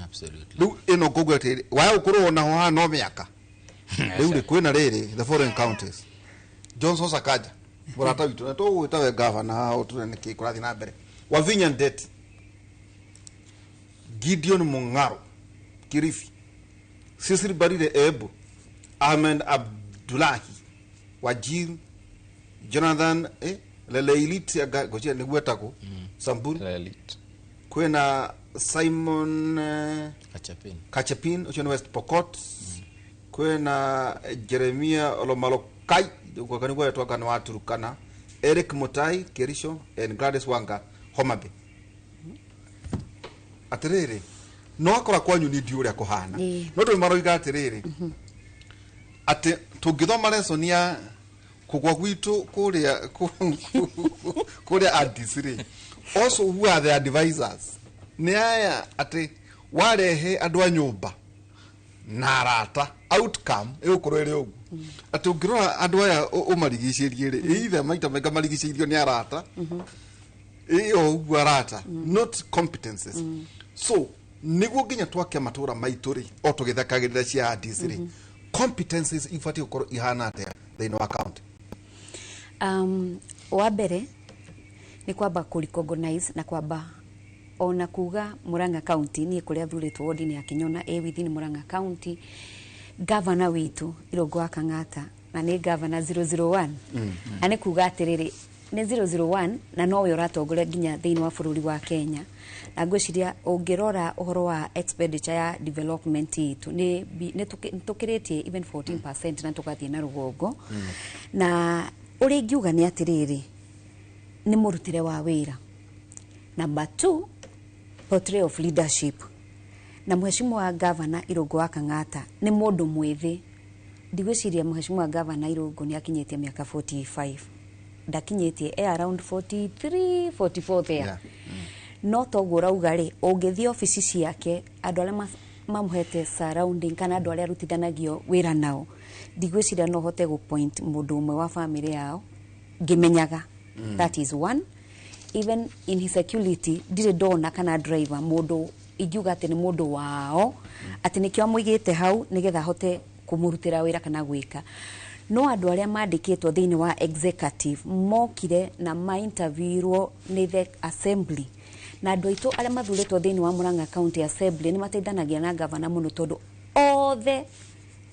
B: Absolutely.
E: Rĩu ĩno ngũgua atĩrĩrĩ, waya gũkorwo onaho haha no mĩaka rĩu rĩ kwĩna rĩrĩ the foreign counties. Johnson Sakaja mũrata witũ na tũgũgwĩta we gavana haha ũtũre nĩkĩ kũrathiĩ na mbere. Wavinya Ndeti, Gideon Mung'aro Kirifi, Cecil Barire Ebu, Ahmed Abdullahi Wajir, Jonathan Leleilit ngoja nĩguo etagwo Samburu, kwĩna Simon Kachapin ũcio nĩ West Pokot, kwĩna Jeremia Olomalokai ũguo nĩguo etwo nĩ wa Turkana, Eric Mutai Kericho and Gladys Wanga Homa Bay. Atĩrĩrĩ, no akora kwanyu nĩ ndiũ ũrĩa kũhana no tondũ maroiga atĩrĩrĩ atĩ tũngĩthoma lesson ya kũgwa gwitũ kũrĩa kũrĩa Addis rĩ, also who are the advisors nĩ aya atĩ warehe andũ a nyũmba na arata, outcome ĩgũkorwo ĩrĩ ũguo. Atĩ ũngĩrora andũ aya ũmarigicĩrie rĩ, either maita maingĩ marigicĩirio nĩ arata, ĩyo ũguo arata, not competences. So nĩguo nginya twake matũra maitũ rĩ, o tũgĩthakagĩrĩra cia Addis rĩ, competences ibatiĩ gũkorwo ihana atĩa thĩinĩ wa county?
C: Wa mbere nĩ kwamba kũ recognize na kwamba ona kuga Murang'a County niĩ kũrĩa thurĩtwo ward-inĩ ya Kinyona ĩ within Murang'a County, governor witũ Irũngũ wa Kang'ata na nĩ governor 001 na nĩ kuga atĩrĩrĩ nĩ 001 na nowe ũratongoria nginya thĩinĩ wa bũrũri wa Kenya. Na ngwĩciria ũngĩrora ũhoro wa expenditure ya development itũ nĩ tũkĩrĩtie even 14% na tũgathiĩ na rũgongo. Na ũrĩa ingiuga nĩ atĩrĩrĩ, nĩ mũrutĩre wa wĩra. Number 2, portray of leadership. Na mheshimiwa governor Irũngũ wa Kang'ata nĩ mũndũ mwĩthĩ. Ndigwĩciria mheshimiwa governor Irũngũ nĩ akinyĩtie mĩaka 45. Ndakinyĩtie e around 43, 44 there.
E: Yeah.
C: No toguo ũrauga rĩ, ũngĩthiĩ obici ciake andũ arĩa mamũhete surrounding kana andũ arĩa arutithanagio wĩra nao, ndigwĩciria no hote gũ point mũndũ ũmwe wa family yao ngĩmenyaga. That is one. Even in his security ndirĩ ndona kana driver mũndũ ingiuga atĩ nĩ mũndũ wao atĩ nĩkĩo amũigĩte hau nĩgetha ahote kũmũrutĩra wĩra kana gwĩka. No andũ arĩa mandĩkĩtwo thĩinĩ wa executive mokire na ma-interviewirwo nĩ the assembly, na andũ aitũ arĩa mathurĩtwo thĩinĩ wa Murang'a County Assembly nĩ mateithanagia na gavana mũno tondũ othe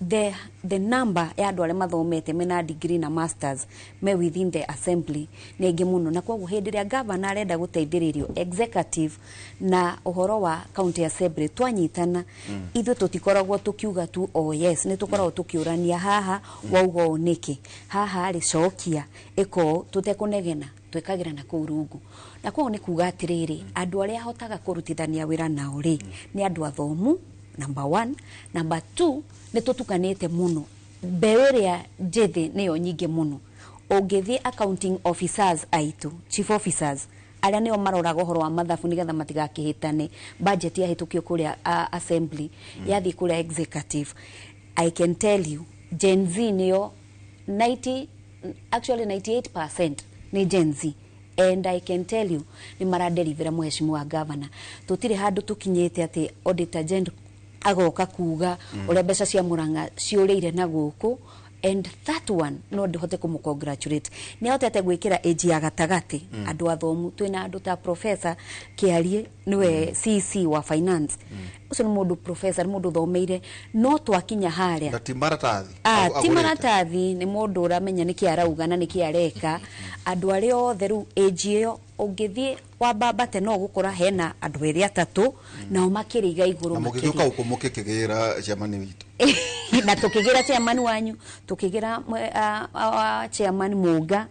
C: The number ya andũ arĩa mathomete mena degree na masters me within the assembly nĩ aingĩ mũno, na koguo hĩndĩ ĩrĩa governor arenda gũteithĩrĩrio executive na ũhoro wa county assembly twanyitana, ithuĩ tũtikoragwo tũkiuga tu oh yes, nĩ tũkoragwo tũkĩũrania haha wauga ũũ nĩkĩ, haha rĩ cokia ĩko tũtekũnegena, twĩkagĩra na kũu rungu. Na koguo nĩ kuga atĩrĩrĩ, andũ arĩa hotaga kũrutithania wĩra nao rĩ nĩ andũ athomu, number one. Number two, nĩ tũtukanĩte mũno, mbeũ ĩrĩa njĩthĩ nĩyo nyingĩ mũno. Ũngĩthiĩ accounting officers aitũ, chief officers arĩa nĩo maroraga ũhoro wa mathabu nĩgetha matigakĩhĩtane, budget yahĩtũkio kũrĩa assembly, yathiĩ kũrĩa executive, I can tell you Gen Z nĩyo 90, actually 98% nĩ Gen Z, and I can tell you nĩ maraderivera mheshimiwa governor. Tũtirĩ handũ tũkinyĩte atĩ auditor general agoka kuga ũrĩa mbeca cia Murang'a ciũrĩire na gũkũ, and that one no ndihote kũmũ congratulate, nĩ ahotete gwĩkĩra age ya gatagatĩ andũ athomu. Twĩna andũ ta Professor Kĩarie, nĩwe CC wa finance, ũcio nĩ mũndũ professor, nĩ mũndũ ũthomeire, no twakinya harĩa
E: Na ti maratathi.
C: Ti maratathi, nĩ mũndũ ũramenya nĩkĩ arauga na nĩkĩ areka. Andũ arĩa othe rĩu age ĩyo ũngĩthiĩ wambambate no ũgũkora hena andũ erĩ atatũ nao makĩrĩiga igũrũ.
E: Na mũgĩgĩũka gũkũ mũkĩkĩgĩra chairman witũ.
C: Na tukĩgĩra chairman wanyu, tukĩgĩra chairman Mũnga,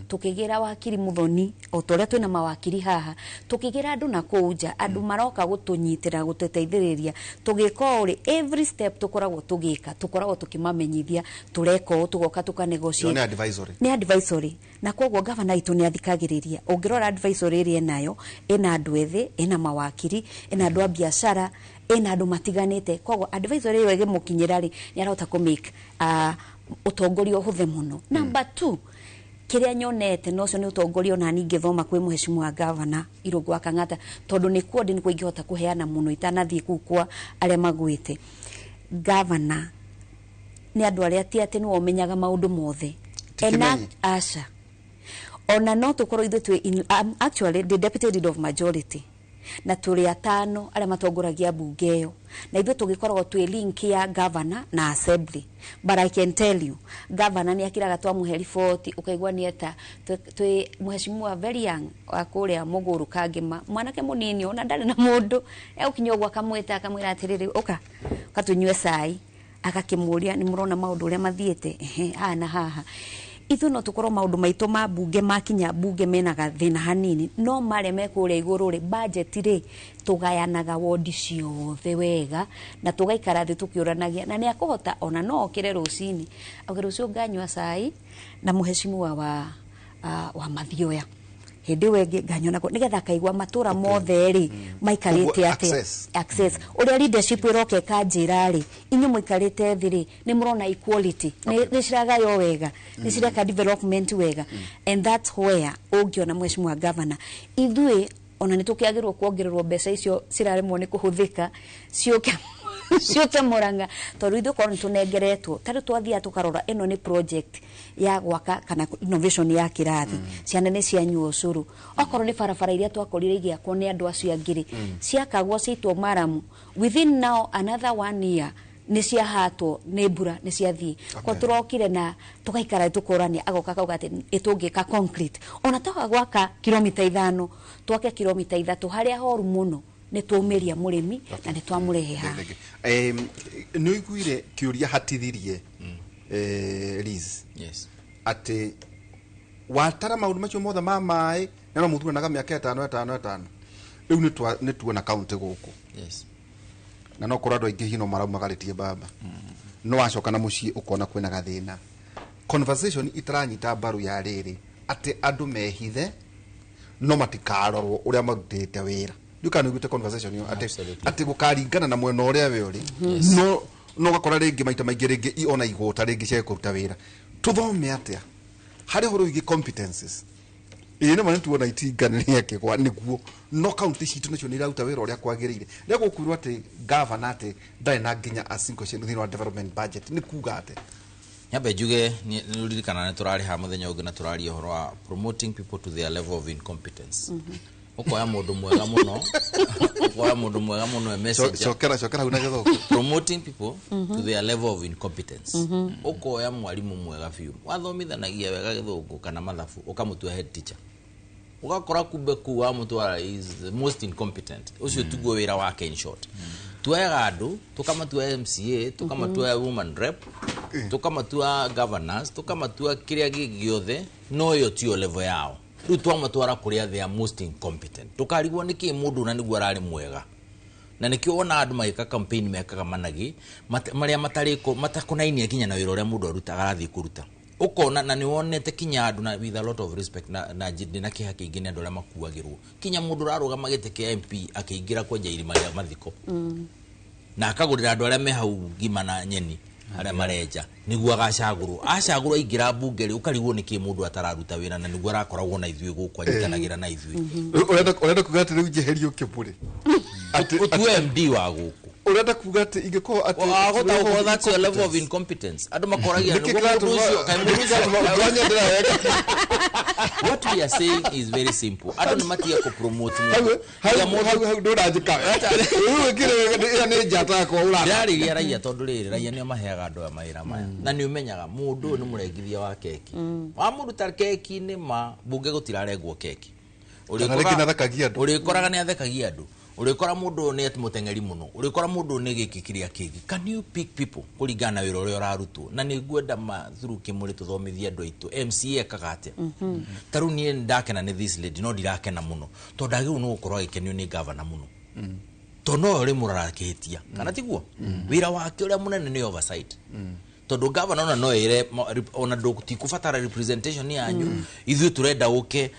C: tukĩgĩra wakiri Muthoni, o ta ũrĩa twĩna mawakiri haha, tukĩgĩra andũ na kũu nja, andũ maroka gũtũnyitĩra, gũtũteithĩrĩria tũgĩka ũrĩ every step tũkoragwo tũgĩka, tũkoragwo tũkĩmamenyithia tũreka ũũ, tũgoka tũka negotiate.
E: Nĩ advisory.
C: Nĩ advisory, na koguo gavana witũ nĩ athikagĩrĩria. Ũngĩrora advisory ĩrĩa ĩnayo, ĩna andũ ethĩ, ĩna mawakiri, ĩna andũ a biacara, ĩna andũ matiganĩte, koguo advisory ĩyo ĩgĩmũkinyĩra rĩ, nĩ arahota kũ make ũtongoria ũhũthe mũno. Number two, kĩrĩa nyonete na ũcio nĩ ũtongoria ona niĩ ingĩthoma kwĩ mheshimiwa gavana Irũngũ wa Kang'ata, tondũ nĩ kuo ndĩ nĩkuo ingĩhota kũheana mũno itanathiĩ kũu kwa arĩa magwĩte. Gavana nĩ andũ arĩa ti atĩ nĩwe ũmenyaga maũndũ mothe.
E: Ti kĩmenyi.
C: Aca, ona no tũkorwo ithuĩ twĩ actually the deputy leader of majority, na tũrĩ atano arĩa matongoragia mbunge ĩyo, na ithuĩ tũgĩkoragwo twĩ link ya governor na assembly, but I can tell you governor nĩ akiraga twamũhe riboti, ũkaigua nĩ eta twĩ mheshimiwa very young wa kũrĩa Mũgũrũ Kangĩma, mwanake mũnini ona ndarĩ na mũndũ egũkinya ũguo, akamwĩta akamwĩra atĩrĩrĩ, ũka ũka tũnyue cai, agakĩmũria nĩ mũrona maũndũ ũrĩa mathiĩte, ehe, haha na haha. Ithuĩ no tũkorwo maũndũ maitũ ma mbunge makinya mbunge mena gathĩna hanini, no marĩa me kũrĩa igũrũ rĩ, budget rĩ, tũgayanaga wondi ciothe wega na tũgaikara thĩ tũkĩũranagia, na nĩ akũhota ona no okĩre rũcinĩ auge rũciũ nganyua cai na mheshimiwa wa Mathioya, hĩndĩ ĩyo ĩngĩ nganyua nako, nĩgetha akaigua matũra mothe rĩ maikarĩte
E: Koguo
C: atĩa.
E: Access.
C: Access ũrĩa leadership ĩroka ĩkanjĩra rĩ, inyuĩ mũikarĩte thĩ rĩ, nĩ mũrona equality nĩ ciragaywo wega, nĩ cireka development wega, and that's where ũngĩona mheshimiwa governor, ithuĩ ona nĩ tũkĩagĩrwo kuongererwo mbeca icio ciraremwo nĩ kũhũthĩka ciũke ciũke Murang'a, tondũ ithuĩ korwo nĩ tũnengeretwo ta rĩu twathiaga tũkarora ĩno nĩ project ya gwaka kana innovation ya kĩrathi, ciana nĩ cianyua ũcũrũ, okorwo nĩ barabara iria twakorire igĩakwo nĩ andũ acio angĩ rĩ, ciakagwo ciaitwo maramu, within now another one year nĩ ciahatwo nĩ mbura, nĩ ciathiĩ. Kwa tũrokire na tũgaikara tũkũrania, agoka akauga atĩ ĩtũngĩka concrete ona twaga gwaka kilomita 5, twake kilomita 3 harĩa horu mũno, nĩ twaumĩria mũrĩmi na nĩ twamũrehe haha.
E: Nĩ ũiguire kĩũria hatithirie, Liz?
B: Yes.
E: Atĩ watara maũndũ macio mothe ma maĩ na no mũthuranaga mĩaka ĩtano ĩtano ĩtano, rĩu nĩ tuona kaunti gũkũ.
B: Yes.
E: Na no korwo andũ aingĩ hino maraumagarĩtie baba, no wacoka na mũciĩ ũkona kwĩna gathĩna, conversation itaranyita mbaru ya rĩrĩ atĩ andũ mehithe no matikarorwo ũrĩa marutĩte wĩra. Ndiũ kana nĩũiguĩte conversation ĩyo atĩ
B: Absolutely.
E: atĩ gũkaringana na mwena ũrĩa we ũrĩ, no ũgakora rĩngĩ maita maingĩ rĩngĩ ona igũta rĩngĩ cia kũruta wĩra. Tũthome atĩa harĩ ũhoro wĩgiĩ competences? Ĩĩ, nĩ ma nĩ tuona itinga nĩ rĩakĩgwa nĩguo, no kaunti citũ nacio nĩ iraruta wĩra ũrĩa kwagĩrĩire? Rĩrĩa gũkwĩrwo atĩ gavana atĩ ndarĩ na nginya a single shilling thĩinĩ wa development budget, nĩ kuga atĩ
B: Nyambe njuge nĩ ũririkana nĩ tũrarĩ haha mũthenya ũngĩ na tũraria ũhoro wa promoting people to their level of incompetence. Ukoya mundu mwega muno. Ukoya mundu mwega muno e messenger.
E: Cokera cokera hau na githũngũ.
B: Promoting people to their level of incompetence. Ukoya mwalimu mwega biũ. Wathomithanagia wega githũngũ kana mathabu ukamutua head teacher. Ugakora kumbe kuu wa mutwara is the most incompetent. Ucio tuguo wira wake in short. Tuoyaga andũ tukamatua MCA, tukamatua woman rep, tukamatua governors, tukamatua kiria gĩothe, no ĩyo tiyo level yao. Rĩu twamatwara kũrĩa they are most incompetent. Tũkarigwo nĩkĩ mũndũ na nĩguo ararĩ mwega. Na nĩkĩo wona andũ magĩka campaign mekaga managĩ marĩa matarĩko matakonainie kinya na wĩra ũrĩa mũndũ arutaga arathiĩ kũruta. Ukona na nĩwonete kinya andũ na with a lot of respect na na na kĩeha kĩingĩ nĩ andũ arĩa makuagĩrwo. Kinya mũndũ ũrarũgama gĩtĩ kĩa MP akĩingĩra kwenja irima rĩa mathiko. Na akagũrĩra andũ arĩa me hau ngima na nyeni arĩa marenja nĩguo agacagũrwo. Acagũrwo aingĩra mbunge rĩ ũkarigwo nĩkĩ mũndũ atararuta wĩra na nĩguo arakoragwo na ithuĩ gũkũ anyitanagĩra na ithuĩ.
E: Ũrenda kuga atĩ rĩu njeherio Kĩmũrĩ.
B: Ũtue MD wa gũkũ.
E: Ũrenda kuga atĩ ingĩkorwo atĩ
B: Wagũtaũkwo that's your level of incompetence. Andũ makoragia
E: Nĩkĩ
B: nĩguo mũndũ ũcio kaĩ mũndũ ũcio. What we are saying is very simple. Andũ nĩ matige kũ-promote mũndũ.
E: Hau hau ndũranjĩka. Rĩu ĩkĩrĩ ĩyo nĩ njata yakwa ũra.
B: Ndĩrarĩria raia tondũ rĩrĩ raia nĩo maheaga andũ aya mawĩra maya. Na nĩ ũmenyaga mũndũ ũyũ nĩ mũrengithia wa keki. Wamũruta keki nĩ ma mbunge gũtirarengwo keki.
E: Kana rĩngĩ nĩathekagia andũ.
B: Ũrĩkoraga nĩ athekagia andũ. Ũrĩkora mũndũ ũyũ nĩ mũteng'eri mũno. Ũrĩkora mũndũ ũyũ nĩ gĩkĩ kĩrĩa kĩngĩ. Can you pick people kũringana na wĩra ũrĩa ũrarutwo? Na nĩ ngwenda ma through Kĩmũrĩ tũthomithie andũ aitũ. MCA ekaga atĩa? Ta rĩu niĩ ndakena nĩ this lady no ndirakena mũno. Tondũ ndagĩrĩirwo nĩ gũkorwo agĩkenio nĩ governor mũno. Tondũ nowe ũrĩmũrora akĩhĩtia. Kana tiguo? Wĩra wake ũrĩa mũnene nĩ oversight. Tondũ governor ona no ĩre ona ndũtikũbatara representation yanyu ithuĩ tũrenda ũke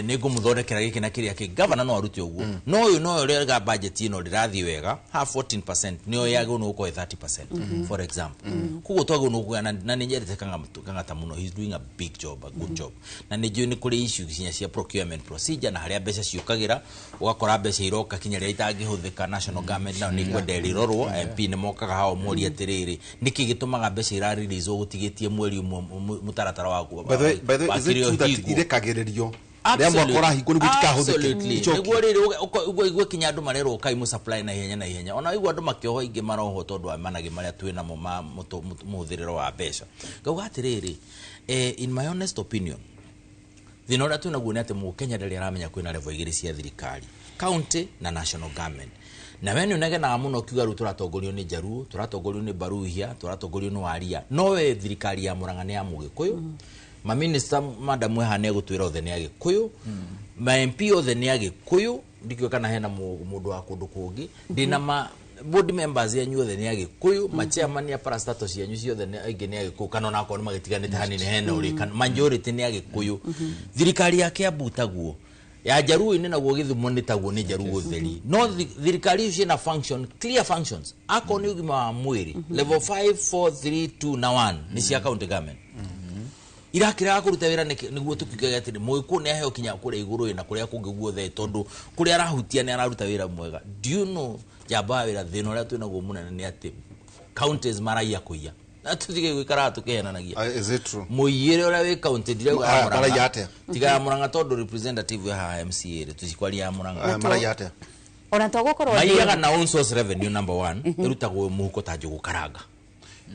B: nĩ ngũmũthondekera gĩkĩ na kĩrĩa kĩngĩ. Governor no arute ũguo. No ũyũ no ũrĩa budget ĩno ndĩrathiĩ wega ha 14% nĩyo yagĩrĩirwo nĩ gũkorwo ĩ 30% for example. Koguo twagĩrĩirwo nĩ kũgĩa na nĩ nyendete Kang'ata mũno. He's doing a big job, a good job. Na nĩ njũĩ nĩ kũrĩ issue kinya cia procurement procedure na harĩa mbeca ciũkagĩra ũgakora mbeca iroka kinya rĩrĩa itangĩhũthĩka. National government nayo nĩ kwenda ĩrĩrorwo. MP nĩ mokaga hao moria atĩrĩrĩ nĩkĩ gĩtũmaga mbeca irarelease gũtigĩtie mweri ũmwe mũtaratara waguo.
E: By the way, is it true that irekagĩrĩrio rĩa mwaka ũrahingwo nĩguo itikahũthĩke?
B: Nĩguo rĩrĩ ũguo kinya andũ marerwo kai mũ supply na ihenya na ihenya. Ona igua andũ makĩohwo aingĩ marohwo tondũ wa managĩ marĩa twĩ namo ma mũhũthĩrĩro wa mbeca. Ngauga atĩrĩrĩ, in my honest opinion thĩna ũrĩa twĩnaguo nĩ atĩ mũkenya ndarĩ aramenya kwĩna level igĩrĩ cia thirikari, county na national government. Na we nĩ ũnegenaga mũno ũkiuga rĩu tũratongorio nĩ Njaruo, tũratongorio nĩ Baruhia, tũratongorio nĩ Waria. No we thirikari ya Murang'a nĩ ya Mũgĩkũyũ. Maminista madam haha nĩ egũtwĩra othe nĩ Agĩkũyũ. Ma MP othe nĩ Agĩkũyũ. Ndikĩũĩ kana hena mũndũ wa kũndũ kũngĩ. Ndĩna ma board members yanyu othe nĩ Agĩkũyũ, ma chairman ya parastatos yanyu ciothe nĩ aingĩ nĩ Agĩkũyũ, kana ona akorwo nĩ magĩtiganĩte hanini hena ũrĩ, kana majority nĩ Agĩkũyũ. Thirikari ya Kiambu taguo. Ya Njaruo-inĩ naguo Gĩthumo nĩ taguo nĩ Njaruo theri. No thirikari icio ciĩna function, clear functions. Akorwo nĩ ũgima wa mwĩrĩ, level 5, 4, 3, 2 na 1 nĩ cia county government. Irakĩrega kũruta wĩra nĩguo tũkiugaga atĩrĩ Mũgĩkũyũ nĩ aheo kinya kũrĩa igũrũ na kũrĩa kũngĩ guothe tondũ kũrĩa arahutia nĩ araruta wĩra mwega. Do you know njamba ya wĩra thĩna ũrĩa twĩnaguo mũnene nĩ atĩ counties maraiya kũiya. Na tũtige gũikaraga tũkĩhenanagia.
E: Is it true?
B: Mũiyĩre ũrĩa wĩ county ndirauga ya Murang'a.
E: Maraiya atĩa?
B: Tiga ya Murang'a tondũ representative wĩ haha MCA rĩ tũcikwaria ya Murang'a.
E: Maraiya atĩa?
C: Ona togũkorwo
B: maiyaga na own source revenue number 1 ĩrutagwo mũhuko ta njũgũ karanga.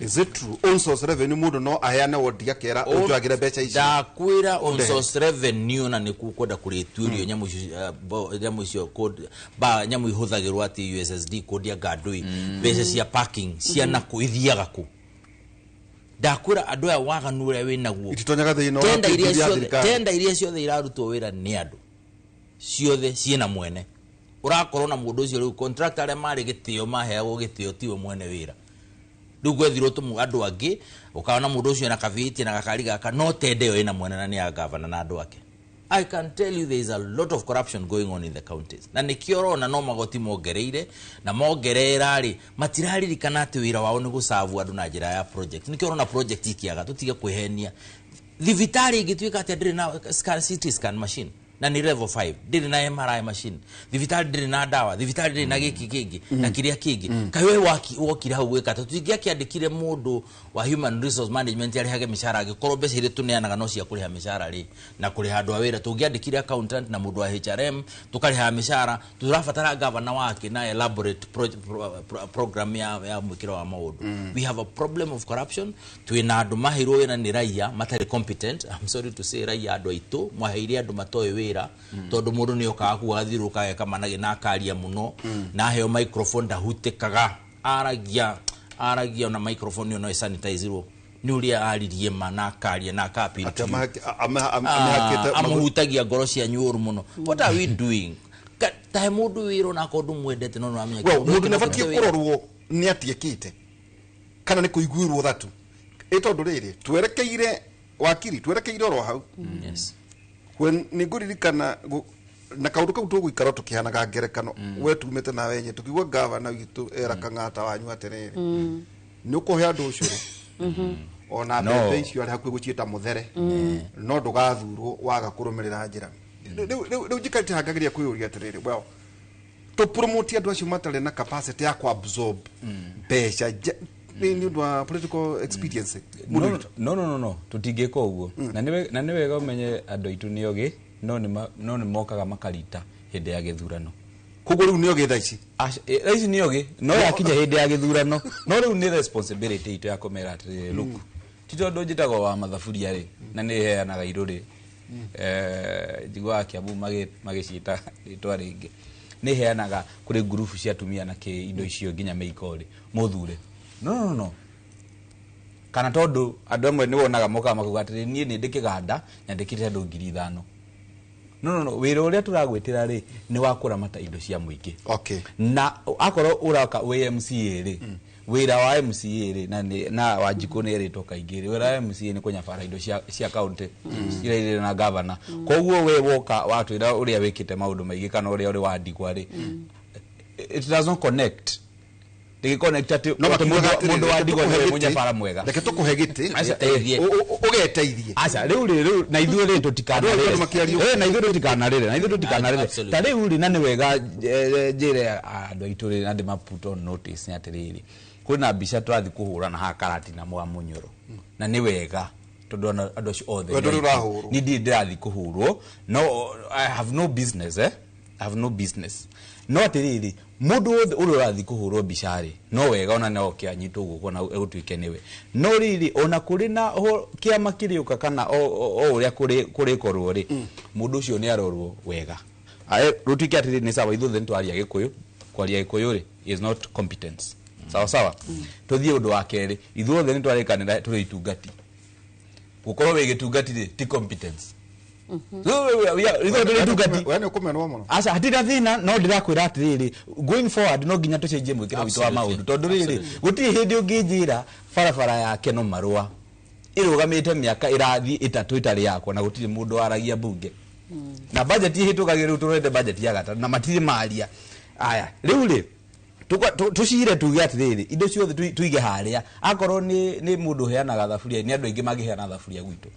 E: Is it true? Own source revenue mũndũ no aheane wodi akera ũnjoagĩre mbeca ici.
B: Ndakwĩra own source revenue na nĩkuo kwenda kũrĩtuĩrio nyamũ icio nyamũ icio code ba nyamũ ihũthagĩrwo atĩ USSD code ya ngandũi mbeca cia parking cia nakũ ithiaga kũ. Ndakwĩra andũ aya waganu ũrĩa wĩnaguo.
E: Ititonyaga thĩinĩ wa thirikari.
B: Tenda iria ciothe irarutwo wĩra nĩ andũ ciothe ciĩna mwene. Ũrakorwo na mũndũ ũcio rĩu contractor arĩa marĩ gĩtĩo maheagwo gĩtĩo tiwe mwene wĩra. Rĩu gwethirwo tũmũ andũ angĩ ũkaona mũndũ ũcio na kabiti na gakari gaka no tende ĩyo ĩna mwene na nĩ ya governor na andũ ake. I can tell you there is a lot of corruption going on in the counties. Na nĩkĩo ũrona no magoti mongereire na mongerera rĩ matiraririkana atĩ wĩra wao nĩ gũcabu andũ na njĩra ya project. Nĩkĩo ũrona project ikiaga tũtige kwĩhenia. Thibitarĩ ĩngĩtuĩka atĩ ndĩrĩ na CT scan machine. Na nĩ level 5 ndĩrĩ na MRI machine, thibitarĩ ndĩrĩ na ndawa, thibitarĩ ndĩrĩ na gĩkĩ kĩngĩ na kĩrĩa kĩngĩ. Kaĩ we wokire hau gwĩka atĩa? Tũtingĩakĩandĩkire mũndũ wa human resource management arĩhage mĩcara, angĩkorwo mbeca iria tũneanaga no cia kũrĩha mĩcara rĩ na kũrĩha andũ a wĩra. Tũngĩandĩkire accountant na mũndũ wa HRM tũkarĩhaga mĩcara. Tũrabatara gavana wake na elaborate program ya mwĩkĩro wa maũndũ. We have a problem of corruption. Twĩna andũ maheirwo wĩra nĩ raia matarĩ competent. I'm sorry to say, raia andũ aitũ mwaheire andũ matoĩ wĩra, tondũ mũndũ nĩ okaga kuu agathiũrũrũka ageka managĩ na akaria mũno, na aheo microphone ndahutĩkaga, aragia ona microphone ĩyo no ĩsanitizirwo nĩ ũrĩa aririe ma na akaria na aka appeal
E: Atĩ
B: to you.
E: Amĩhakĩte
B: Amũhutagia ngoro cianyu ũru mũno. What are we doing? Tahe mũndũ wĩra onakorwo ndũmwendete, no nĩũramenya
E: Well,
B: kĩndũ
E: mũndũ
B: gĩkĩ
E: nĩ abatiĩ
B: wĩra.
E: kũrorwo nĩ atiĩkĩte kana nĩ kũiguĩrwo tha tu, ĩ tondũ rĩrĩ twerekeire wakiri, twerekeire oro hau. When nĩ ngũririkana na kaũndũ kau tũgũikara tũkĩhanaga ngerekano, we tumĩte na wenye tũkĩigua gavana witũ era Kang'ata wanyu atĩrĩrĩ, nĩ ũkũhe andũ ũcũrũ ona
D: No.
E: mbembe icio arĩ hakuhĩ gũciĩta mũthere, no ndũgathurwo waga kũrũmĩrĩra njĩra. Rĩu njikarĩte hangageria kwĩyũria atĩrĩrĩ, well, tũ promote andũ acio matarĩ na capacity ya ku absorb mbeca nĩ ũndũ wa political expediency.
D: No, no, no, no, no, tũtingĩka ũguo. Na nĩ wega ũmenye andũ aitũ nĩ ogĩ, no nĩ mokaga makarita hĩndĩ ya gĩthurano.
E: Koguo rĩu nĩ ogĩ thaa ici?
D: Aca, thaa ici nĩ ogĩ, no yakinya hĩndĩ ya gĩthurano, no rĩu nĩ responsibility itũ ya kũmera atĩrĩrĩ, look, ti tondũ njĩtagwo wa mathaburia rĩ na nĩ heanaga irũrĩ, njiguaga Kiambu magĩciĩta rĩtwa rĩngĩ, nĩ heanaga kũrĩ ngurubu cia atumia na kĩ indo icio nginya mĩiko rĩ, mũthure. No, no, no, kana tondũ andũ amwe nĩ wonaga mokaga makauga atĩrĩ, niĩ nĩ ndĩ kĩganda nyandĩkĩte andũ 5,000. No, no, no, wĩra ũrĩa tũragwĩtĩra rĩ nĩ wa kũramata indo cia mũingĩ. Na akorwo ũroka wĩ MCA rĩ, wĩra wa MCA rĩ, na Wanjikũ nĩ erĩtwo kaingĩ rĩ, wĩra wa MCA nĩ kũnyabara indo cia county iria irĩ na governor. Koguo we woka watwĩra ũrĩa wĩkĩte maũndũ maingĩ kana ũrĩa ũrĩ wandigwa rĩ, it does not connect. Ndĩgĩconnect atĩ
E: No
D: atĩ
E: makiugaga atĩrĩrĩ,
D: mũndũ wa
E: reke
D: ndigwa
E: tũkũhe
D: nĩwe
E: gĩtĩ,
D: mũnyabara mwega.
E: Reke tũkũhe gĩtĩ,
D: Aca,
E: ũgeteithie.
D: Aca, rĩu rĩ, rĩu na ithuĩ rĩ tũtikanarĩre.
E: Andũ makĩario.
D: Na ithuĩ tũtikanarĩre, na ithuĩ tũtikanarĩre.
B: Absolutely.
D: Ta rĩu rĩ, na nĩ wega, njĩre andũ aitũ rĩ, na ndĩma put on notice nĩ atĩrĩrĩ, kwĩna mbica tũrathiĩ kũhũrana haha Karatina mwa Mũnyoro, na nĩ wega tondũ ona andũ acio othe
E: We ndũrĩ
D: nĩ aitũ.
E: ũrahũrwo.
D: Niĩ ndirĩ ndĩrathiĩ kũhũrwo, no I have no business, I have no business. No atĩrĩrĩ, mũndũ wothe ũrĩa ũrathiĩ kũhũrwo mbica rĩ, no wega ona no oke anyitwo guoko na gũtuĩke nĩwe. No rĩrĩ, ona kũrĩ na kĩama kĩrĩũka kana o ũrĩa kũrĩkorwo rĩ, mũndũ ũcio nĩ arorwo wega. Ae, rũtuĩke atĩrĩrĩ, nĩ sawa, ithuothe nĩ twaria Gĩkũyũ. Kwaria Gĩkũyũ rĩ is not competence. Sawa sawa. Tũthiĩ ũndũ wa kerĩ, ithuothe nĩ twarĩkanĩra tũrĩ itungati. Gũkorwo wĩ gĩtungati rĩ ti competence. So, ithuothe tũrĩ itungati.
E: We nĩ ũkũmenwo mũno.
D: Aca, hatirĩ na thĩna, no ndĩrakwĩra atĩrĩrĩ, going forward no nginya tũcenjie mwĩkĩre witũ wa maũndũ, tondũ rĩrĩ, gũtirĩ hĩndĩ ũngĩnjĩra barabara ya Keno Marũa ĩrũgamĩte mĩaka ĩrathiĩ 3 ĩtarĩ yakwa, na gũtirĩ mũndũ waragia mbunge. Na budget ĩhĩtũkagĩrwo rĩu tũrorete budget ya gatatũ na matirĩ maria. Aya, rĩu rĩ, tũcire tuge atĩrĩrĩ, indo ciothe tuige harĩa. Akorwo nĩ mũndũ ũheanaga thaburia, nĩ andũ aingĩ mangĩheana thaburia gwitũ.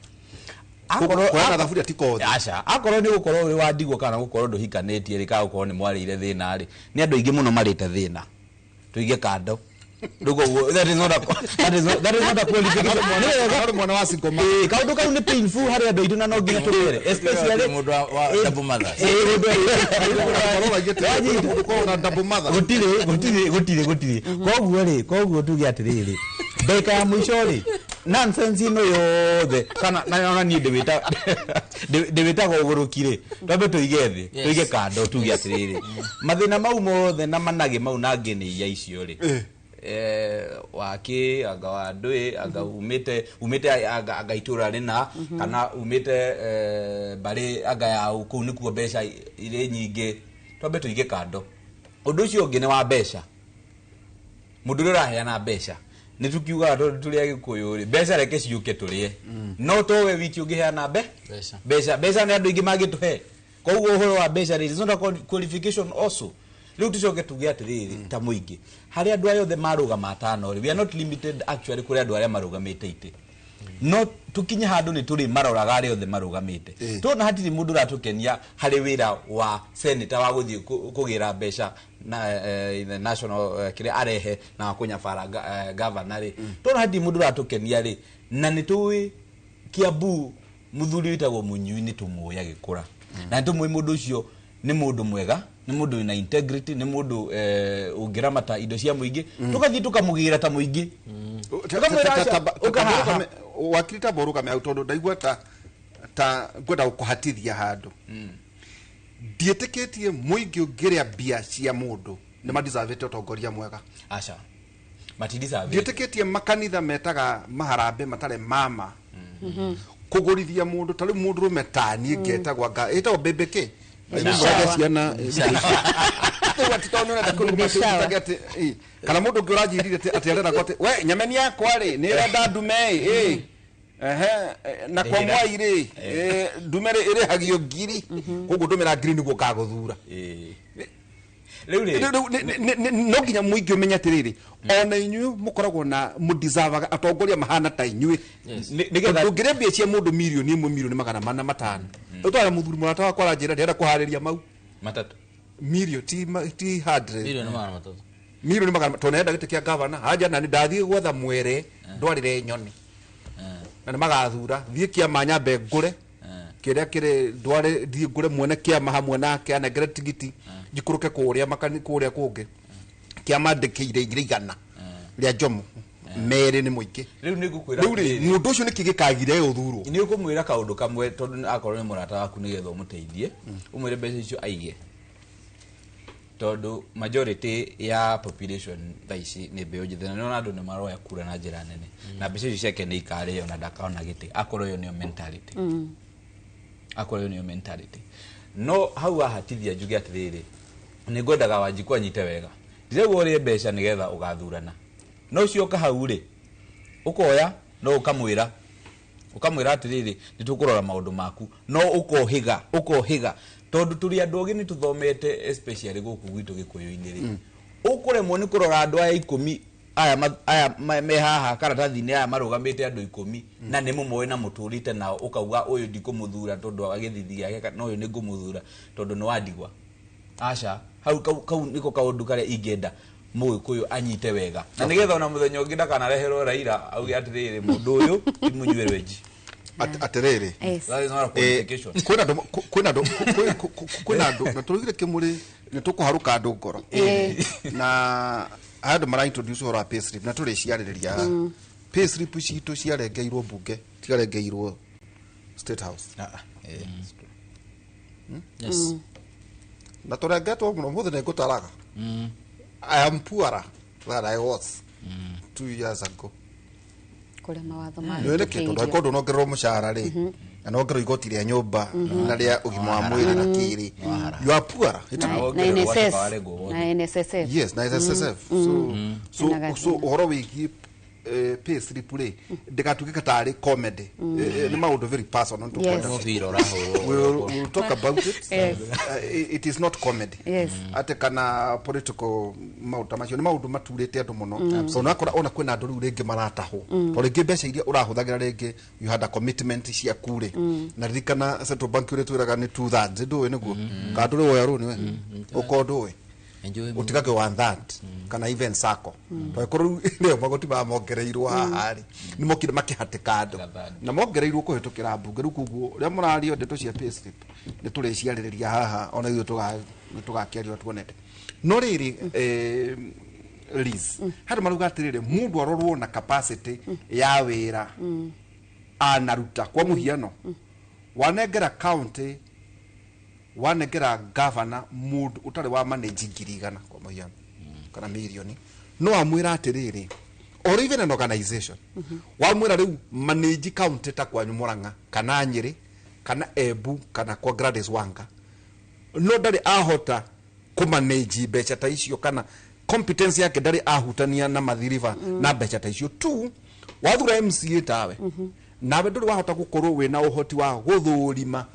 E: Kũheana thaburia ti kothi.
D: Aca, akorwo nĩ gũkorwo ũrĩ wa ndigwa kana gũkorwo ndũhikanĩtie rĩ, kana gũkorwo nĩ mwarĩire thĩna rĩ, nĩ andũ aingĩ mũno marĩte thĩna. Tuige kando. Rĩu koguo, that is not a, that is not, that is not a qualification.
E: Kana
D: Nĩ wega.
E: ũrĩ mwana wa single mother.
D: Kaũndũ kau nĩ painful harĩ andũ aitũ na no nginya tũkere. Especially
B: Mũndũ wa double mothers.
D: Mũndũ
E: Korwo waigĩte,
D: Wanyita.
E: mũndũ ũkoragwo na double mother.
D: Gũtirĩ, gũtirĩ, gũtirĩ, gũtirĩ. Koguo rĩ, koguo tuge atĩrĩrĩ, ndagĩka ya mũico rĩ, nonsense ĩno yothe, kana na ona niĩ ndĩwĩtaga ũgũrũki rĩ, twambe tũige thĩ, tũige kando, tuge atĩrĩrĩ, mathĩna mau mothe na managĩ mau na ngĩnĩ iria icio rĩ, waki anga wa ndũĩ, anga umĩte anga itũra rĩna, kana umĩte, mbarĩ anga ya kũu nĩkuo mbeca irĩ nyingĩ, twambe tũige kando. Ũndũ ũcio ũngĩ nĩ wa mbeca. Mũndũ ũrĩa ũraheana mbeca, nĩ tũkiugaga tondũ tũrĩ Agĩkũyũ rĩ, mbeca reke ciũke tũrĩe. No to we wiki ũngĩheana
B: Mbeca.
D: mbeca. Mbeca nĩ andũ aingĩ mangĩtũhe. Koguo ũhoro wa mbeca rĩ, it's not a qualification also. Rĩu tũcoke tuge atĩrĩrĩ, ta mũingĩ, harĩ andũ aya othe marũgama atano rĩ, we are not limited actually kũrĩ andũ arĩa marũgamĩte itĩ. No tukinye handu ni turi maroraga aria othe marugamite. Tona hatiri mundu ratukenia hari wira wa senator wa guthie kugira mbeca na the national kire arehe na kunyabara governor ri. Tona hatiri mundu ratukenia ri na ni tuwi Kiambu muthuri witagwo Munyui ni tumuwi agikura. Na tumuwi mundu ucio ni mundu mwega, ni mundu wina integrity, ni mundu ungiramata indo cia muingi, tukathie tukamugira ta muingi.
E: Wakiri ta boruka me tondu ndaigua ta ngwenda gukuhatithia handu. Ndietikitie muingi ungiria mbia cia mundu ni madeservete utongoria mwega.
D: Aca matideserve.
E: Ndietikitie makanitha metaga maharambe matare mama. Kugurithia mundu ta riu mundu rume tani ngetagwa nga itagwo bebeke ciana kana mundu ungi uranjirire ati arera gwate we nyameni yakwa ri ni irenda ndume ĩ ehe na kwa mwai ri ndume ri irihagio ngiri koguo ndumira ngiri niguo ngaguthura.
D: Riu ri
E: no nginya muingi umenye atiriri ona inyuĩ mukoragwo na mudeservaga atongoria mahana ta inyuĩ. Nigetha ndũngĩrĩa mbia cia mũndũ mirioni 1 milioni 405 utwara muthuri murata wakwa aranjĩra ndĩrenda kũharĩria mau
D: matatu
E: milioni ti 100
B: milioni 300
E: milioni 200 tonenda gĩtĩ kĩa gavana haja na ndathiĩ gwetha mwere ndwarĩre nyoni na nĩmagathura thiĩ kĩama nyambe ngũre kĩrĩa kĩrĩ ndware thiĩ ngũre mwene kĩama hamwe nake anengere tigiti njikũrũke kũrĩa makani kũrĩa kũngĩ kĩama ndĩkĩire 100 rĩa Njomo merĩ nĩ mũingĩ.
D: Rĩu nĩ ngũkwĩra
E: rĩu rĩ mũndũ ũcio nĩkĩ gĩkagire ũthurwo?
D: Nĩ ũkũmwĩra kaũndũ kamwe tondũ akorwo nĩ mũrata waku nĩgetha ũmũteithie ũmwĩre mbeca icio aige tondũ majority ya population thaa ici nĩ mbeũ njĩthĩ na nĩwona andũ nĩ maroya kura na njĩra nene na mbeca icio ciake nĩ ikarĩo na ndakaona gĩtĩ akorwo ĩyo nĩyo mentality. Akorwo ĩyo nĩyo mentality. No hau wahatithia njuge atĩrĩrĩ nĩ ngwendaga Wanjikũ anyite wega ndirauga ũrĩe mbeca nĩgetha ũgathurana no cioka hau rĩ ũkoya no ũkamwĩra atĩrĩrĩ nĩ tũkũrora maũndũ maku no ũkohĩga tondũ tũrĩ andũ ogĩ nĩ tũthomete especially gũkũ gwitũ Gĩkũyũ-inĩ rĩ ũkũremwo nĩ kũrora andũ aya 10 aya me haha karatathi-inĩ aya marũgamĩte andũ 10 na nĩ mũmoĩ na mũtũrĩte nao ũkauga ũyũ ndikũmũthura tondũ agĩthithi gĩake na ũyũ nĩ ngũmũthura tondũ nĩ wandigwa. Aca hau kau nĩko kaũndũ karĩa ingĩenda Mũgĩkũyũ anyite wega na nĩgetha ona mũthenya ũngĩ ndakanareherwo Raila auge atĩrĩrĩ mũndũ ũyũ ti mũnyue rwenji.
E: Atĩrĩrĩ kwĩna andũ na tũrugire kĩmũrĩ nĩ tũkũharũka andũ ngoro na andũ mara introduce ũhoro wa payslip na tũrĩciarĩrĩria. Payslip citũ ciarengeirwo mbunge ciarengeirwo State House.
B: Yes.
E: Na tũrengetwo mũno mũthĩ nĩ ngũtaraga. I am poorer than I was 2 years ago.
C: Kũrĩa mawatho ma
E: nĩ tondũ angĩkorwo ndũnongererwo mũcara rĩ na nongererwo igoti rĩa nyũmba na rĩa ũgima wa mwĩrĩ na kĩrĩ you are poorer.
C: Na NSSF.
E: Yes, na NSSF. So ũhoro wĩgiĩ payslip rĩ ndĩgatuĩke tarĩ comedy. Nĩ maũndũ very personal. We'll talk about it. It is not comedy. Ate kana political maũndũ macio nĩ maũndũ maturĩte andũ mũno. So nakora ona kwĩna andũ rĩu rĩngĩ maratahwo tondũ rĩngĩ mbeca iria ũrahũthagĩra rĩngĩ you had a commitment ciaku rĩ na ririkana Central Bank ũrĩa twĩraga nĩ 2/3 ndũĩ nĩguo kana ndũrĩ woya rũni we ũkorwo ndũĩ utigage 1/3 kana even sako tondũ korwo rĩu magoti mamongereirwo haha rĩ nĩ mokire makĩhatĩka andũ na mongereirwo kũhĩtũkĩra mbunge rĩu koguo rĩrĩa mũrario ndeto cia payslip nĩ tũrĩciarĩrĩria haha ona ithuĩ tũgakĩario tuonete. No rĩrĩ Liz handũ marauga atĩrĩrĩ mũndũ arorwo na capacity ya wĩra anaruta kwa mũhiano wanengera county wanengera governor mundu utari wa manage 100,000 kwa mũhiano kana milioni no amwira atiriri or even an organization wamwira riu manage county ta kwanyu Murang'a kana Nyeri kana Embu kana kwa Gladys Wanga no ndari ahota kumanage mbeca ta icio kana competence yake ndari ahutania na mathiriba na mbeca ta icio tu wathura MCA tawe nawe nduri wahota gukorwo wina uhoti wa guthurima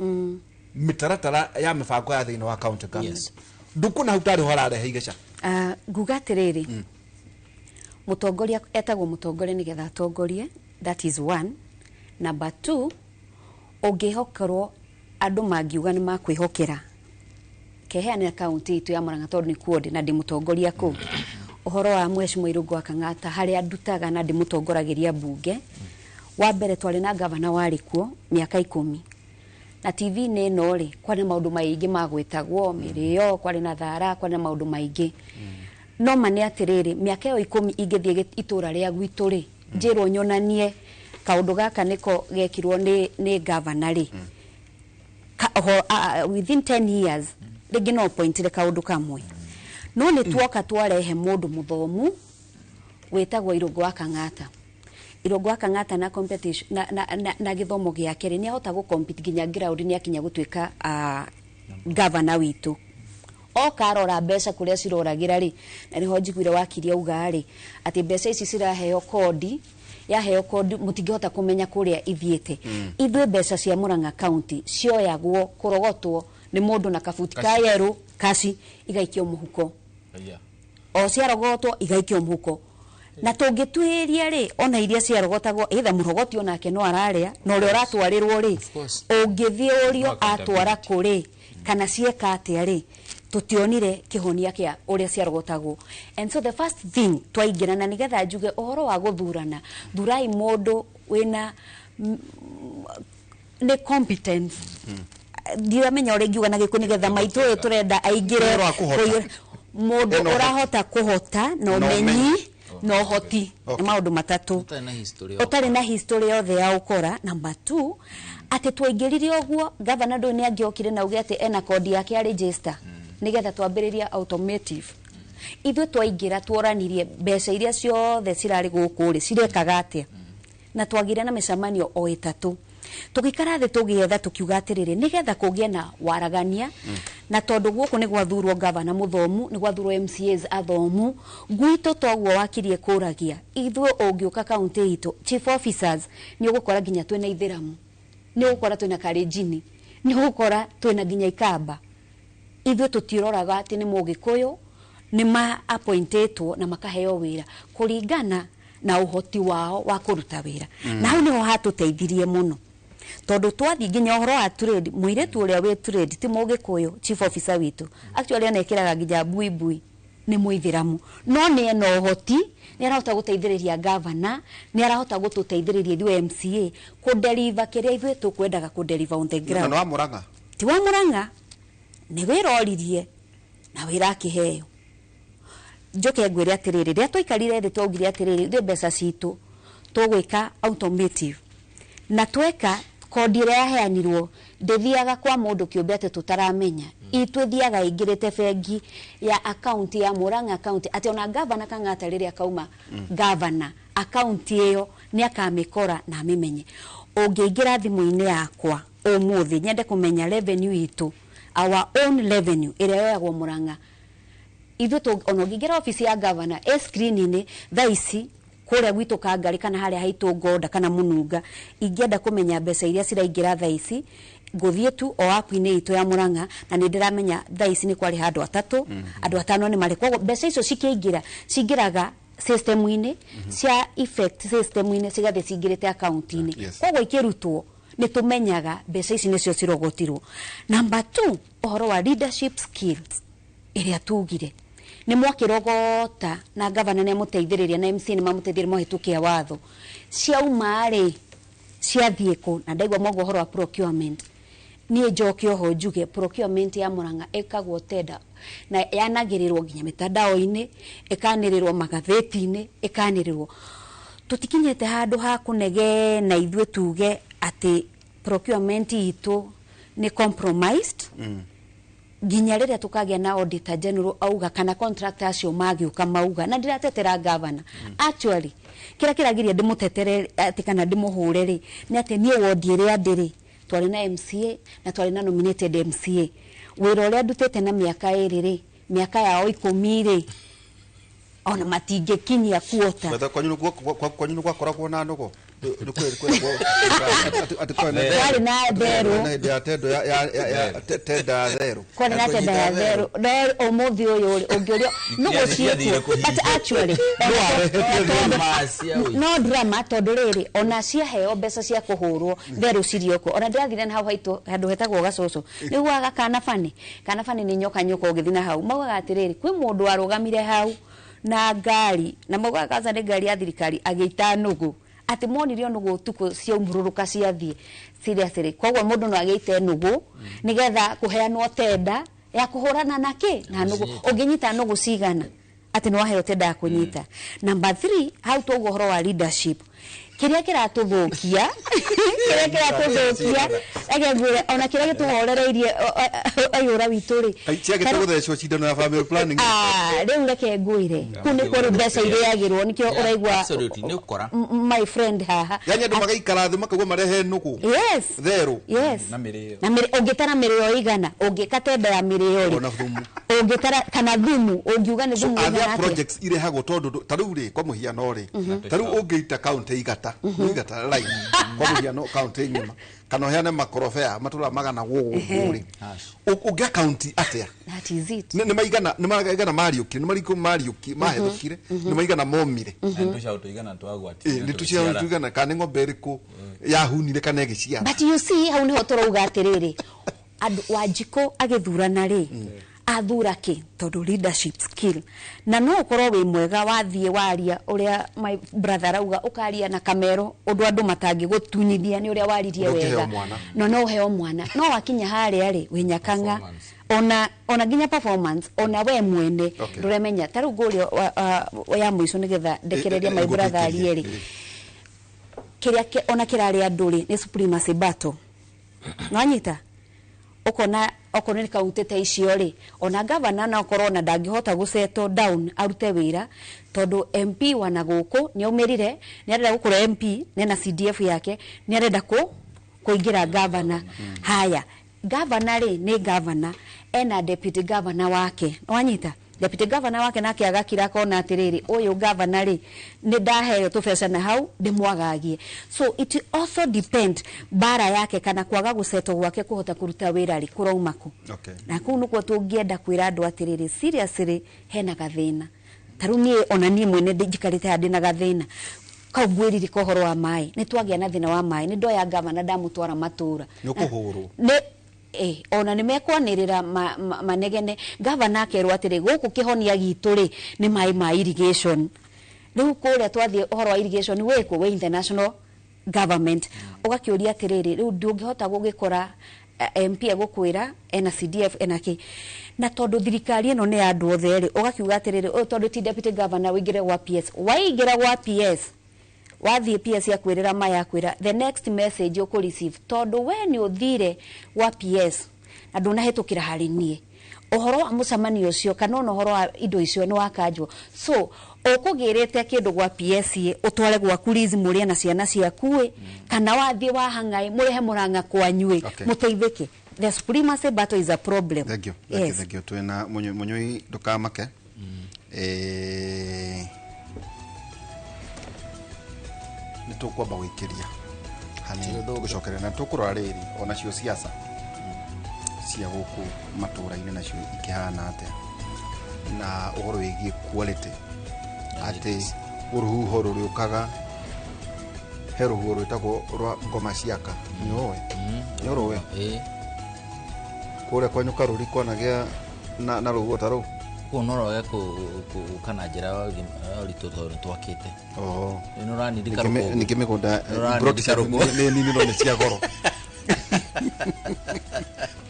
E: mitaratara ya mibango ya thiini wa county government. Ndukuna hau tari hararehe igeca
C: nguga atiriri mutongoria etagwo mutongoria nigetha atongorie, that is one. Number 2, ũngĩhokerwo andũ mangiuga nĩ makwĩhokera keheana kaunti itu ya Murang'a tondũ nĩkuo ndĩ na ndĩ mũtongoria kũu. Ũhoro wa Mheshimiwa Irũngũ wa Kang'ata harĩa ndutaga na ndĩmũtongoragĩria mbunge, wa mbere twarĩ na gavana warĩ kuo mĩaka 10 na TV-inĩ ĩno rĩ kwarĩ na maũndũ maingĩ magwĩtagwo mĩrĩo, kwarĩ na thara, kwarĩ na maũndũ maingĩ. No ma nĩ atĩrĩrĩ, mĩaka ĩyo 10 ingĩthiĩ itũra rĩa gwitũ rĩ njĩrwo nyonanie kaũndũ gaka nĩko gekirwo nĩ gavana rĩ, within 10 years rĩngĩ no pointire kaũndũ kamwe. No nĩ tuoka twarehe mũndũ mũthomu wĩtagwo Irũngũ wa Kang'ata. Irũngũ wa Kang'ata na competition na gĩthomo gĩake rĩ, nĩ ahota gũ compete nginya ground, nĩ akinya gũtuĩka gavana witũ. Oka arora mbeca kũrĩa ciroragĩra rĩ, na nĩho njiguire wakiri auga rĩ atĩ mbeca ici ciraheo kodi, yaheo kodi mũtingĩhota kũmenya kũrĩa ithiĩte. Ithuĩ mbeca cia Murang'a County cioyagwo kũrogotwo nĩ mũndũ na kabuti ka yerũ kaci igaikio mũhuko. O ciarogotwo igaikio mũhuko. Na tũngĩtuĩria rĩ, ona iria ciarogotagwo either mũrogoti onake no ararĩa na ũrĩa ũratwarĩrwo rĩ, ũngĩthiĩ ũrio atwara kũrĩ kana cieka atĩa rĩ, tũtionire kĩhonia kĩa ũrĩa ciarogotagwo. And so the first thing twaingĩra na nĩgetha njuge ũhoro wa gũthurana, thurai mũndũ wĩna nĩ competence. Ndiramenya ũrĩa ingiuga na gĩkũ nĩgetha maitũ ũyũ tũrenda aingĩre mũndũ ũrahota kũhota na ũmenyi na ũhoti. Nĩ maũndũ matatũ. Ũtarĩ na history yothe ya ũkora. Number 2, atĩ twaingĩrire ũguo gavana ndũyũ nĩ angĩokire na auge atĩ ena kodi yake ya register nĩgetha twambĩrĩria automotive. Ithuĩ twaingĩra tuoranirie mbeca iria ciothe cirarĩ gũkũ rĩ cirekaga atĩa, na twagire na mĩcemanio o ĩtatũ. Tũgĩikara thĩ tũgĩetha tũkiuga atĩrĩrĩ, nĩgetha kũgĩe na waragania, na tondũ gũkũ nĩ gwathurwo gavana mũthomu, nĩ gwathurwo MCAs athomu, gwitũ toguo wakirie kũragia. Ithuĩ ũngĩũka kaunti itũ chief officers nĩ ũgũkora nginya twĩna ithĩramu, nĩ ũgũkora twĩna Kalenjin, nĩ ũgũkora twĩna nginya Ikamba. Ithuĩ tũtiroraga atĩ nĩ Mũgĩkũyũ, nĩ ma appointĩtwo na makaheo wĩra kũringana na ũhoti wao wa kũruta wĩra. Na hau nĩho hatũteithirie mũno, tondũ twathiĩ nginya ũhoro wa trade, mũirĩtu ũrĩa wĩ trade ti Mũgĩkũyũ chief officer witũ, actually anekĩraga nginya buibui, nĩ mũithĩramu, no nĩ ena ũhoti, nĩ arahota gũteithĩrĩria gavana, nĩ arahota gũtũteithĩrĩria ithuĩ MCA kũdeliver kĩrĩa ithuĩ tũkwendaga kũdeliver on the ground.
E: Na wa Murang'a?
C: Ti wa Murang'a, nĩ wĩra oririe na wĩra akĩheo. Njoke ngwĩre atĩrĩrĩ, rĩrĩa twaikarire thĩ twaugire atĩrĩrĩ, ithuĩ mbeca citũ tũgwĩka automotive, na tweka kodi ĩrĩa yaheanirwo ndĩthiaga kwa mũndũ kĩũmbe atĩ tũtaramenya. Itũ ĩthiaga ĩingĩrĩte bengi ya akaunti ya Murang'a County, atĩ ona gavana Kang'ata rĩrĩa akauma gavana akaunti ĩyo nĩ akamĩkora na amĩmenye. Ũngĩingĩra thimũ-inĩ yakwa ũmũthĩ nyende kũmenya revenue itũ, our own revenue ĩrĩa yoyagwo Murang'a, ithuĩ ona ũngĩingĩra obici ya gavana e screen-inĩ thaa ici kũrĩa gwitũ Kangarĩ kana harĩa haitũ Ngonda kana Mũnunga, ingĩenda kũmenya mbeca iria ciraingĩra thaa ici, ngũthiĩ tu o app-inĩ itũ ya Murang'a na nĩ ndĩramenya thaa ici nĩ kwarĩ handũ atatũ, andũ atano nĩ marĩ. Koguo mbeca icio cikĩingĩra cingĩraga system-inĩ, cia effect system-inĩ cigathiĩ cingĩrĩte account-inĩ. Koguo ikĩrutwo nĩ tũmenyaga mbeca ici nĩcio cirogotirwo. Number 2, ũhoro wa leadership skills ĩrĩa tugire nĩ mwakĩrogota na gavana nĩ amũteithĩrĩria na MC nĩ mamũteithĩrĩria mahĩtũkia watho, ciauma rĩ ciathiĩ kũ? Na ndaigua mwago ũhoro wa procurement, niĩ njoke oho njuge procurement ya Murang'a ĩkagwo tender na yanagĩrĩrwo nginya mitandao-inĩ, ĩkanĩrĩrwo magathĩti-inĩ, ĩkanĩrĩrwo. Tũtikinyĩte handũ ha kũnegena ithuĩ tuge atĩ procurement itũ nĩ compromised, nginya rĩrĩa tũkagĩa na auditor general auga kana contractor acio magĩũka mauga. Na ndĩratetera gavana, actually kĩrĩa kĩragiria ndĩmũtetere atĩ kana ndĩmũhũre rĩ, nĩ atĩ niĩ wodi ĩrĩa ndĩrĩ twarĩ na MCA na twarĩ na nominated MCA. Wĩra ũrĩa ndutĩte na mĩaka 2 rĩ, mĩaka yao 10 rĩ, ona matingĩkinyia kuota.
E: Kwanyu nĩ gwakoragwo na nũgũ?
C: Kwarĩ na therũ.
E: Ya tendo ya tenda ya therũ.
C: Kwarĩ na tenda ya therũ. No ũmũthĩ ũyũ rĩ ũngĩũrio nũgũ ciĩkuo. But actually no drama tondũ rĩrĩ ona ciaheo mbeca cia kũhũrwo therũ cirĩ okuo. Ona ndĩrathire na hau haitũ handũ hetagwo Gacũcũ. Nĩguaga kana bani. Kana bani nĩ nyoka nyoka ũgĩthiĩ na hau. Maugaga atĩrĩrĩ kwĩ mũndũ arũgamire hau na ngari na maugaga kwanza nĩ ngari ya thirikari agĩita nũgũ. Atĩ monire nũgũ ũtukũ ciaumũrũrũka ciathiĩ seriously. Koguo mũndũ no agĩite nũgũ nĩgetha kũheanwo tenda ya kũhũrana na kĩ na nũgũ. Ũngĩnyita nũgũ cigana atĩ nĩ waheo tenda ya kũnyita. Number 3 hau twaugwo ũhoro wa leadership. Kĩrĩa kĩratũthũkia kĩrĩa kĩratũthũkia reke ngwĩre ona kĩrĩa gĩtũhorereirie aihũra witũ rĩ
E: ciagĩte gũthecwo cindano ya family planning.
C: Rĩu reke ngwĩre kũu nĩkuo rĩu mbeca irĩagĩrwo nĩkĩo ũraigua my friend haha.
E: Yani andũ magaikara thĩ makaigua marehe nũgũ.
C: Yes.
E: Therũ.
C: Yes.
D: Na mĩrĩo.
C: Na mĩrĩo ũngĩtara mĩrĩo igana ũngĩka tenda ya mĩrĩo rĩ
E: ona thumu
C: ũngĩtara kana thumu ũngiuga nĩ thumu
E: so
C: ũigana atĩa.
E: Projects irehagwo tondũ ta rĩu rĩ kwa mũhiano rĩ ta rĩu ũngĩita county igata igata line kwa mũhiano county ng'ima kana ũheane makorobea matũra magana gũgũ rĩ ũngĩa county atĩa.
C: That is it.
E: Nĩ maigana nĩ maigana mariũkire nĩ marĩkũ mariũki mahethũkire nĩ maigana momire
D: nĩ tũcaũ tũigana twagwatire
E: nĩ tũcaũ tũigana kana nĩ ng'ombe ĩrĩkũ yahunire kana ĩgĩciara.
C: But you see hau nĩho tũrauga atĩrĩrĩ andũ Wanjikũ agĩthurana rĩ athura kĩ tondũ leadership skill na no ũkorwo wĩ mwega wathiĩ waria ũrĩa my brother arauga ũkaria na kamero ũndũ andũ matangĩgũtunyithia nĩ ũrĩa waririe wega no no ũheo mwana no wakinya harĩa rĩ wĩ nyakang'a ona nginya performance ona we mwene ndũremenya. Ta rĩu ngũria ya mũico nĩgetha ndekererie my brother arie rĩ kĩrĩa ona kĩrarĩ andũ rĩ nĩ supremacy battle. Nwanyita ukona okorwo nĩ kaunti ta icio rĩ ona governor no okorwo ona ndangĩhota gũsettle down arute wĩra tondũ MP wana gũkũ nĩ aumĩrire nĩ arenda gũkorwo MP nena CDF yake nĩ arenda kũingĩra governor. Haya governor rĩ nĩ governor ena deputy governor wake. Nwanyita deputy governor wake nake agakira akona atĩrĩrĩ ũyũ governor rĩ nĩ ndaheo tũbeca na hau ndĩmwagagie. So it also depend bara yake kana kwaga gũsetwo gwake kũhota kũruta wĩra rĩ kũrauma kũ. Na kũu nĩkuo tũngĩenda kwĩra andũ atĩrĩrĩ seriously hena gathĩna. Ta rĩu niĩ ona niĩ mwene njikarĩte haha ndĩna gathĩna kau ngwĩririka ũhoro wa maĩ nĩ twagĩa na thĩna wa maĩ nĩ ndoya governor ndamũtwara matũra
E: nĩ ũkũhũrwo
C: nĩ ona nĩ mekwanĩrĩra manegene governor akerwo atĩrĩ gũkũ kĩhonia gitũ rĩ nĩ maĩ ma irrigation. Rĩu kũrĩa twathiĩ ũhoro wa irrigation wĩkũ wĩ international government ũgakĩũria atĩrĩrĩ rĩu ndũngĩhota gũgĩkora MP egũkwĩra ena CDF ena kĩ na tondũ thirikari ĩno nĩ ya andũ othe rĩ ũgakiuga atĩrĩrĩ ũyũ tondũ ti deputy governor wĩingĩre gwa PS waingĩra gwa PS wathiĩ PS ya kwĩrĩra maya kwĩra the next message ũkũ receive tondũ we nĩ ũthire gwa PS na ndũnahĩtũkĩra harĩ niĩ ũhoro wa mũcemanio ũcio kana ona ũhoro wa indo icio nĩ wakanjwo. So ũkũgĩrĩte kĩndũ gwa PS ũtware gwaku Liz mũrĩe na ciana ciaku ĩ kana wathiĩ wahang'aĩ mũrehe mũrang'a kwanyu ĩ mũteithĩke. The supremacy battle is a problem.
A: Thank you. Thank you. Thank you. Twĩna Mũnyui ndũkamake. Nĩ tũkwamba gwĩkĩria hanini tũgũcokeria na tũkũrora rĩrĩ onacio siasa cia gũkũ matũra-inĩ nacio ikĩhana atĩa na ũhoro wĩgiĩ quality atĩ rũhuho rũrĩũkaga he rũhuho rwĩtagwo rwa ngoma ciaka nĩũĩ nĩ ũrũĩ kũrĩa kwanyu Karũri kwanagĩa na rũhuho ta rũu
B: kũu no rwage gũka na njĩra ya ũritũ tondũ nĩ twakĩte. Nĩ ũranindika rũkũngũ.
A: Ningĩ mĩgũnda nĩ nini no nĩ cia goro.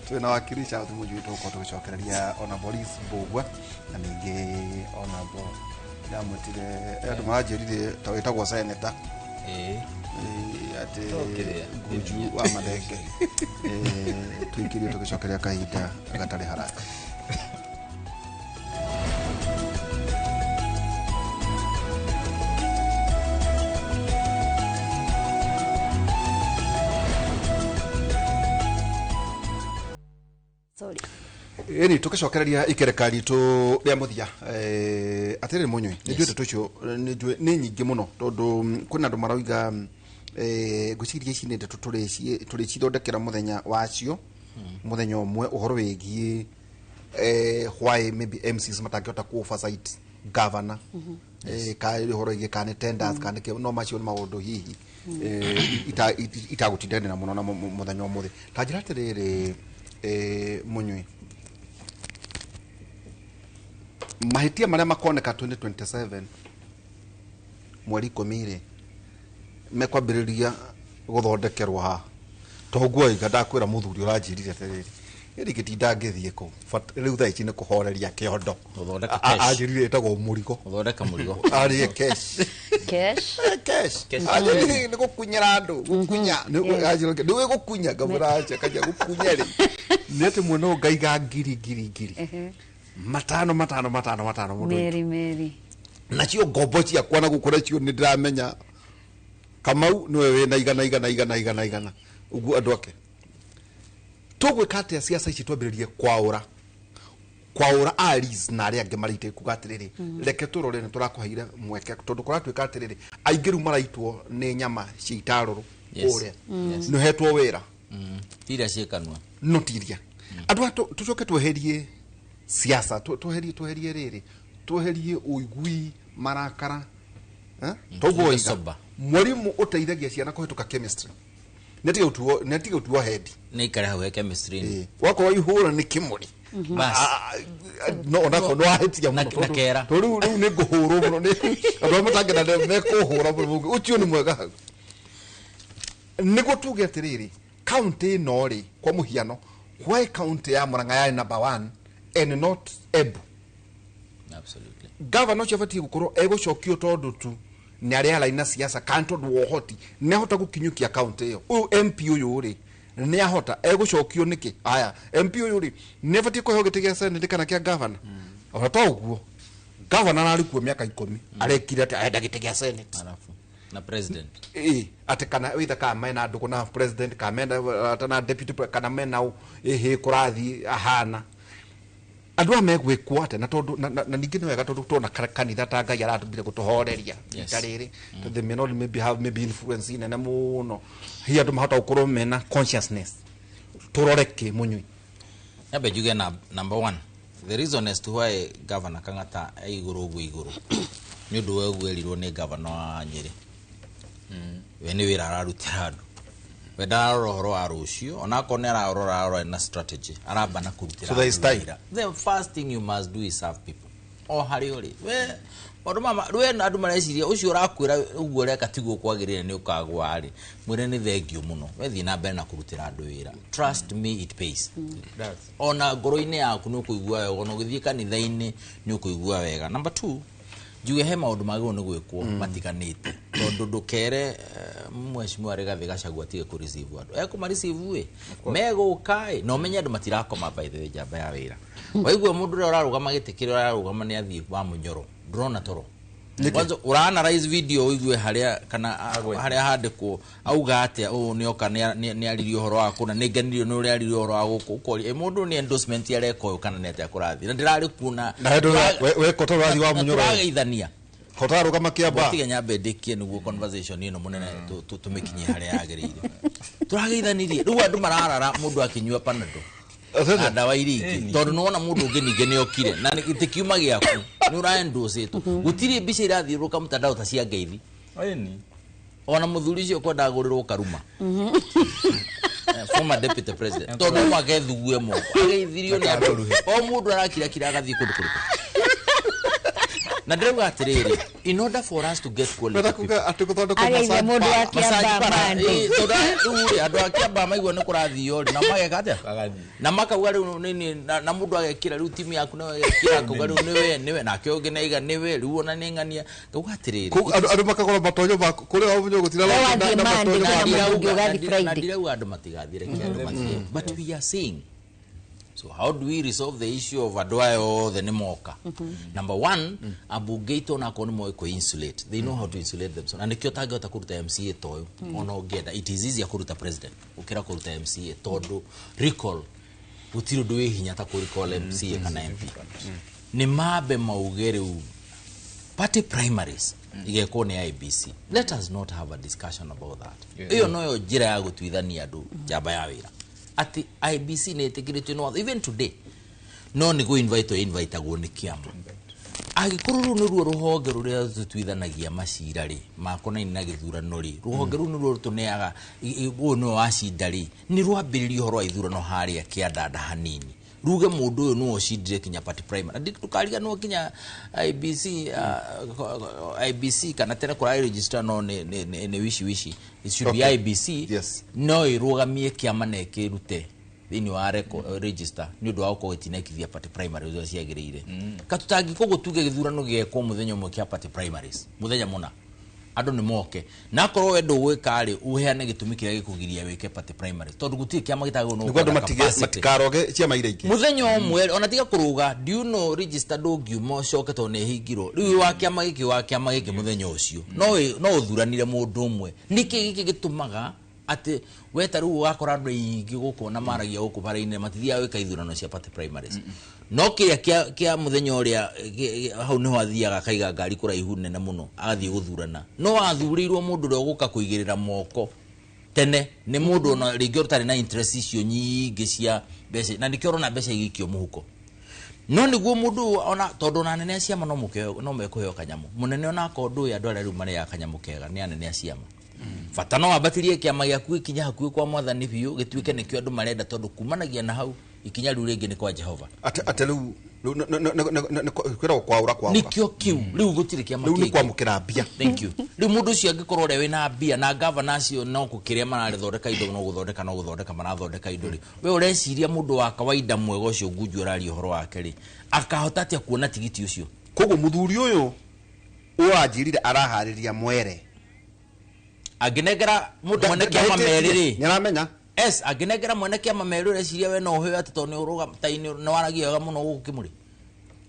A: Twĩna wakiri Charles Mũnjui tũgũkorwo tũgĩcokereria ona Boris Mbugua na ningĩ ona bo ndamwĩtire andũ maranjĩrire ta wĩtagwo senator atĩ Ngunju wa Mathenge tũikĩrie tũgĩcokeria kahinda gatarĩ haraka. Ĩni tũgĩcokereria ikereka ritũ rĩa mũthia atĩrĩrĩ Mũnyui nĩ njũĩ ndeto icio nĩ nyingĩ mũno tondũ kwĩna andũ maroiga Ngwĩciria ici nĩ ndeto tũrĩcithondekera mũthenya wacio, mũthenya ũmwe, ũhoro wĩgiĩ why maybe MCs matangĩhota ku oversight governor, ka ũhoro wĩgiĩ kana nĩ tenders kana nĩkĩ, no macio nĩ maũndũ hihi itagũtindanĩra mũno na mũthenya ũmũthĩ. Ta njĩra atĩrĩrĩ, Mũnyui, mahĩtia marĩa makoneka 2027 mweri 10 rĩ, mekwambĩrĩria gũthondekerwo haha, toguo iga ndakwĩra mũthuri ũranjĩrire atĩrĩrĩ, ĩrĩ ngĩtinda ngĩthiĩ kũu. Rĩu thaa ici nĩ kũhoreria kĩondo.
B: Gũthondeka cash.
A: Anjĩrire ĩtagwo mũrigo.
B: Gũthondeka mũrigo.
A: Arĩe cash.
C: Cash.
A: Cash.
B: Cash.
A: Anjĩrire nĩ gũkunyĩra andũ, gũkunya. Anjĩrire nĩ gũkunya, ngamwĩra aca kanja gũkunya rĩ, nĩ atĩ mwena ũyũ ngaiga ngiri ngiri ngiri matano matano matano matano mũndũ.
C: Meri meri.
A: Nacio ngombo ciakwa na gũkũ nacio nĩ ndĩramenya Kamau nĩwe wĩna igana igana igana igana igana ũguo. Andũ ake tũgwĩka atĩa? Ciaca ici twambĩrĩrie kwaũra kwaũra aris na arĩa angĩ marĩte kuga atĩrĩrĩ, reke tũrore nĩ tũrakũheire mweke, tondũ kũratuĩka atĩrĩrĩ, aingĩ rĩu maraitwo nĩ nyama cia itarũrũ kũrĩa nĩ ũhetwo wĩra.
B: Tiria ciĩ kanua.
A: No tiria andũ aya tũcoke tweherie siasa, tweherie rĩrĩ, tweherie ũigui marakara. Eh? Toguo
B: Tuge
A: oiga
B: sober.
A: Mwarimu ũteithagia ciana kũhĩtũka chemistry nĩ atige gũtuo head.
B: Nĩ ikare hau he chemistry.
A: Wakorwo ihũra nĩ kĩmũrĩ.
B: Bas.
A: No onako no ahĩtia mũno.
B: Na kera.
A: Tondũ rĩu nĩ ngũhũrwo mũno nĩ andũ arĩa matangĩenda mekũhũra mũno. Ũcio nĩ mwega hau nĩguo tuge atĩrĩrĩ, kaunti ĩno rĩ, kwa mũhiano, why kaunti ya Murang'a yarĩ number one and not Embu?
B: Absolutely.
A: Gavana ũcio abatiĩ gũkorwo egũcokio tondũ tu nĩ arĩa araina siasa kana tondũ wa ũhoti nĩ ahota gũkinyũkia kaunti ĩyo? Ũyũ MP ũyũ rĩ, nĩ ahota egũcokio nĩkĩ? Aya, MP ũyũ rĩ, nĩ abatiĩ kũheo gĩtĩ gĩa senate kana kĩa gavana? Ona to ũguo gavana ararĩ kuo mĩaka 10, arekire atĩ arenda gĩtĩ gĩa senate.
B: Alafu na president.
A: Ĩ atĩ kana either kana mena ndũgũ na president, kana mena ata na deputy kana mena ũ ĩhĩ kũrathiĩ ahana andũ aya megwĩkwo atĩa? Na tondũ na ningĩ nĩ wega tondũ tuona kanitha ta Ngai aratũmbire gũtũhoreria ita rĩrĩ. They may not maybe have maybe influence nene mũno, hihi andũ mahota gũkorwo mena consciousness. Tũrore kĩ, Mũnyui?
B: Nyambe njuge na number one, the reason as to why Governor Kang'ata e igũrũ ũguo igũrũ nĩ ũndũ wa ũguo erirwo nĩ governor wa Nyĩrĩ. We nĩ wĩra ararutĩra andũ, we ndararora ũhoro wa rũciũ, onakorwo nĩ ararora, ararora na strategy, aramba na kũrutĩra
A: So there is
B: andũ
A: time.
B: Wĩra. The first thing you must do is serve people o harĩa ũrĩ. We maũndũ mama we andũ mareciria ũcio ũrakwĩra ũguo ũreka tiguo kwagĩrĩire, nĩ ũkagwa rĩ, mwĩre nĩ thengio mũno. We thiĩ na mbere na kũrutĩra andũ wĩra, trust me, it pays. Ona ngoro-inĩ yaku nĩ ũkũigua wega, ona ũgĩthiĩ kanitha-inĩ nĩ ũkũigua wega. Number two, njuge he maũndũ magĩrĩirwo nĩ gwĩkwo matiganĩte, tondũ ndũkere mheshimiwa Rigathĩ Gachagua atige kũ receive andũ, ekũma receive ĩ megũka ĩ, na ũmenye andũ matirakoma. By the way, njamba ya wĩra waigua mũndũ ũrĩa ũrarũgama gĩtĩ kĩrĩa ũrarũgama nĩ athiĩ wa mũnyoro, ndũrona toro. Kwanza ũra-analyze video ũigue harĩa kana harĩa handĩkwo auga atĩa, ũũ nĩoka nĩ aririe ũhoro wa kũna, nĩ ngenirio nĩ ũrĩa aririe ũhoro wa gũkũ, ũkoria ĩ mũndũ nĩ endorsement areka ũyũ kana nĩ atĩa kũrathiĩ na ndĩrarĩ kuona.
A: Na hĩndĩ we kota ũrathiĩ wa mũnyoro.
B: Tũrageithania.
A: Kota arũgama kĩamba.
B: Tiga nyambe ndĩkie nĩguo conversation ĩno mũnene tũmĩkinyie harĩa yagĩrĩire. Tũrageithanirie, rĩu andũ mararara mũndũ akĩnyua Panado na ndawa iria ingĩ, tondũ nĩwona mũndũ ũngĩ ningĩ nĩokire na gĩtĩ kiuma gĩaku nĩ ũraendocĩtwo. Gũtirĩ mbica irathiũrũrũka mtandao ta cia ngeithi.
D: Ĩni.
B: Ona mũthuri ũcio kwendaga gũrĩrwo karuma, former deputy president, tondũ no mũhaka ethugue moko ageithirio nĩ andũ, o mũndũ arakirakira agathiĩ kũndũ kũrĩkũ. Na ndĩrauga atĩrĩrĩ, in order for us to get quality
A: Wenda
B: people,
A: kuga atĩ gũthondekwo
C: Ageithia
A: massage
C: mũndũ wa
A: parlour.
B: Massage
C: Kĩambaa
B: parlour,
C: Monday.
B: tondũ rĩu rĩ, andũ a Kĩambaa maigua nĩ kũrathio rĩ, na mageka atĩa?
D: Magathiĩ.
B: Na makauga rĩu nini na mũndũ agekĩra rĩu timu yaku nayo agekĩra, akauga rĩu nĩwe nĩwe, nake ũngĩ naiga nĩwe rĩu ona nĩ ng'ania. Ngauga atĩrĩrĩ,
A: Kũu andũ makagũra matonyo ma kũrĩa wa mũnyoro gũtira
C: We
A: na
C: wathiĩ
A: na
C: Monday
A: matonyo
C: na
A: ma
C: mũndũ ũngĩ ũgathiĩ
B: na
C: Friday.
B: Ndirauga andũ matigathiĩ, reke andũ mathiĩ, but we are saying, so how do we resolve the issue of andũ aya othe nĩ moka? Number one, ambunge aitũ onakorwo nĩ moĩ kũ insulate, they know how to insulate themselves, na nĩkĩo ũtangĩhota kũruta MCA ta ũyũ ona ũngĩenda. It is easier kũruta president gũkĩra kũruta MCA, tondũ recall gũtirĩ ũndũ wĩ hinya ta kũ recall MCA kana MP. Nĩ mambe mauge rĩu Party primaries igekwo nĩ IEBC. Let us not have a discussion about that. Ĩyo noyo njĩra ya gũtuithania andũ njamba ya wĩra. Atĩ IEBC nĩ ĩtĩkĩrĩtio nĩ watho even today. No nĩ kũ invite inviteagwo nĩ kĩama. Angĩkorwo rũu nĩruo rũhonge rũrĩa rũtuithanagia macira rĩ makonainie na gĩthurano rĩ, rũhonge rũu nĩruo rũtũneaga ũyũ nĩwe wacinda rĩ, nĩ rwambĩrĩria ũhoro wa ithurano harĩa kĩandanda hanini. Ruge mũndũ ũyũ nĩwe ũcindire kinya party primary. Ndũkariganĩrwo kinya IEBC, IEBC kana tene kũrarĩ register no nĩ wishi wishi. It should be IEBC.
E: Yes.
B: No ĩrũgamie kĩama na ĩkĩrute thĩinĩ wa register nĩ ũndũ wa gũkorwo ĩtinekithia party primaries ũrĩa ciagĩrĩire. Katũtangĩkorwo tuge gĩthurano gĩgekwo mũthenya ũmwe kĩa party primaries, mũthenya mũna, andũ nĩ moke. Na akorwo we ndũgwĩka rĩ, ũheane gĩtũmi kĩrĩa gĩkũgiria wĩke party primaries, tondũ gũtirĩ kĩama gĩtagĩrĩirwo nĩ
E: Nĩguo andũ
B: gũkorwo na capacity.
E: matikaroge ciama iria ingĩ.
B: Mũthenya ũmwe ona tiga kũrũga, do you know register ndũngiuma ũcoke tondũ nĩ ĩhingirwo. Rĩu wa kĩama gĩkĩ wa kĩama gĩkĩ mũthenya ũcio no ũthuranire mũndũ ũmwe. Nĩkĩ gĩkĩ gĩtũmaga atĩ we ta rĩu ũgakora andũ aingĩ gũkũ na maragia gũkũ bara-inĩ matithiaga gwĩka ithurano cia party primaries. No kĩrĩa kĩa mũthenya ũrĩa hau nĩho athiaga akaiga ngari kũraihu nene mũno agathiĩ gũthurana. No athurĩirwo mũndũ ũrĩa ũgũka kũigĩrĩra moko tene nĩ mũndũ ona rĩngĩ ũtarĩ na interest icio nyingĩ cia mbeca, na nĩkĩo ũrona mbeca igĩikio mũhuko. No nĩguo mũndũ ona tondũ ona anene a ciama no mekũheo kanyamũ. Mũnene ona akorwo ndũĩ andũ arĩa rĩu marĩaga kanyamũ kega nĩ anene a ciama. Bata no wambatĩrie kĩama gĩaku gĩkinye hakuhĩ kwa mwathani biũ, gĩtuĩke nĩkĩo andũ marenda, tondũ kumanagia na hau ikinya rĩu rĩngĩ nĩ kwa Jehova.
E: Atĩ rĩu kwĩragwo kwaũra kwaũra.
B: Nĩkĩo kĩu rĩu gũtirĩ kĩama
E: Rĩu nĩ
B: kĩngĩ.
E: kwamũkĩra mbia.
B: Thank you. Rĩu mũndũ ũcio angĩkorwo ũrĩa wĩna mbia na gavana acio no kũkĩrĩa mararĩthondeka indo, no gũthondeka no gũthondeka marathondeka indo rĩ, we ũreciria mũndũ wa kawaida mwega ũcio Ngunju ũraria ũhoro wake rĩ, akahota atĩa kuona tigiti ũcio?
A: Koguo mũthuri ũyũ ũranjĩrire araharĩria mwere.
B: Angĩnengera mũndũ mwene kĩama merĩ rĩ,
A: Nĩaramenya.
B: S angĩnengera mwene kĩama merĩ ũreciria we no ũheo atĩ tondũ nĩ ũrũgama ta nĩ waragia wega mũno gũkũ Kĩmũrĩ.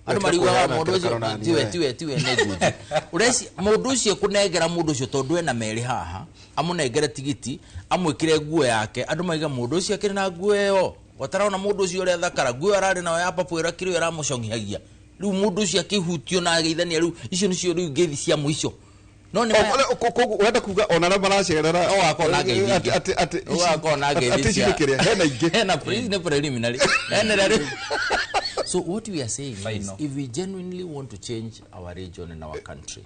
B: Andũ mariugaga mũndũ ũcio tiwe tiwe nĩ Ngunju. Ũreci mũndũ ũcio kũnengera mũndũ ũcio tondũ ena merĩ haha, amũnengere tigiti, amwĩkĩre nguo yake, andũ maiga mũndũ ũcio akĩrĩ na nguo ĩyo. Watarona mũndũ ũcio ũrĩa thakara, nguo ĩyo ararĩ nayo ya papu ĩrakĩrĩ ĩyo ĩramũcong'ihagia. Rĩu mũndũ ũcio akĩhutio na ageithania rĩu icio nĩcio rĩu ngeithi cia mũico. No nĩ
E: Ũrenda kuga ona arĩa maracerera
B: Ũgakorwo na ngeithi ingĩ.
E: atĩ
B: Ũgakorwo na ngeithi
E: atĩ ici nĩ kĩrĩa, hena ingĩ.
B: Hena nĩ preliminary. Hena rĩu. So what we are saying is, if we genuinely want to change our region and our country,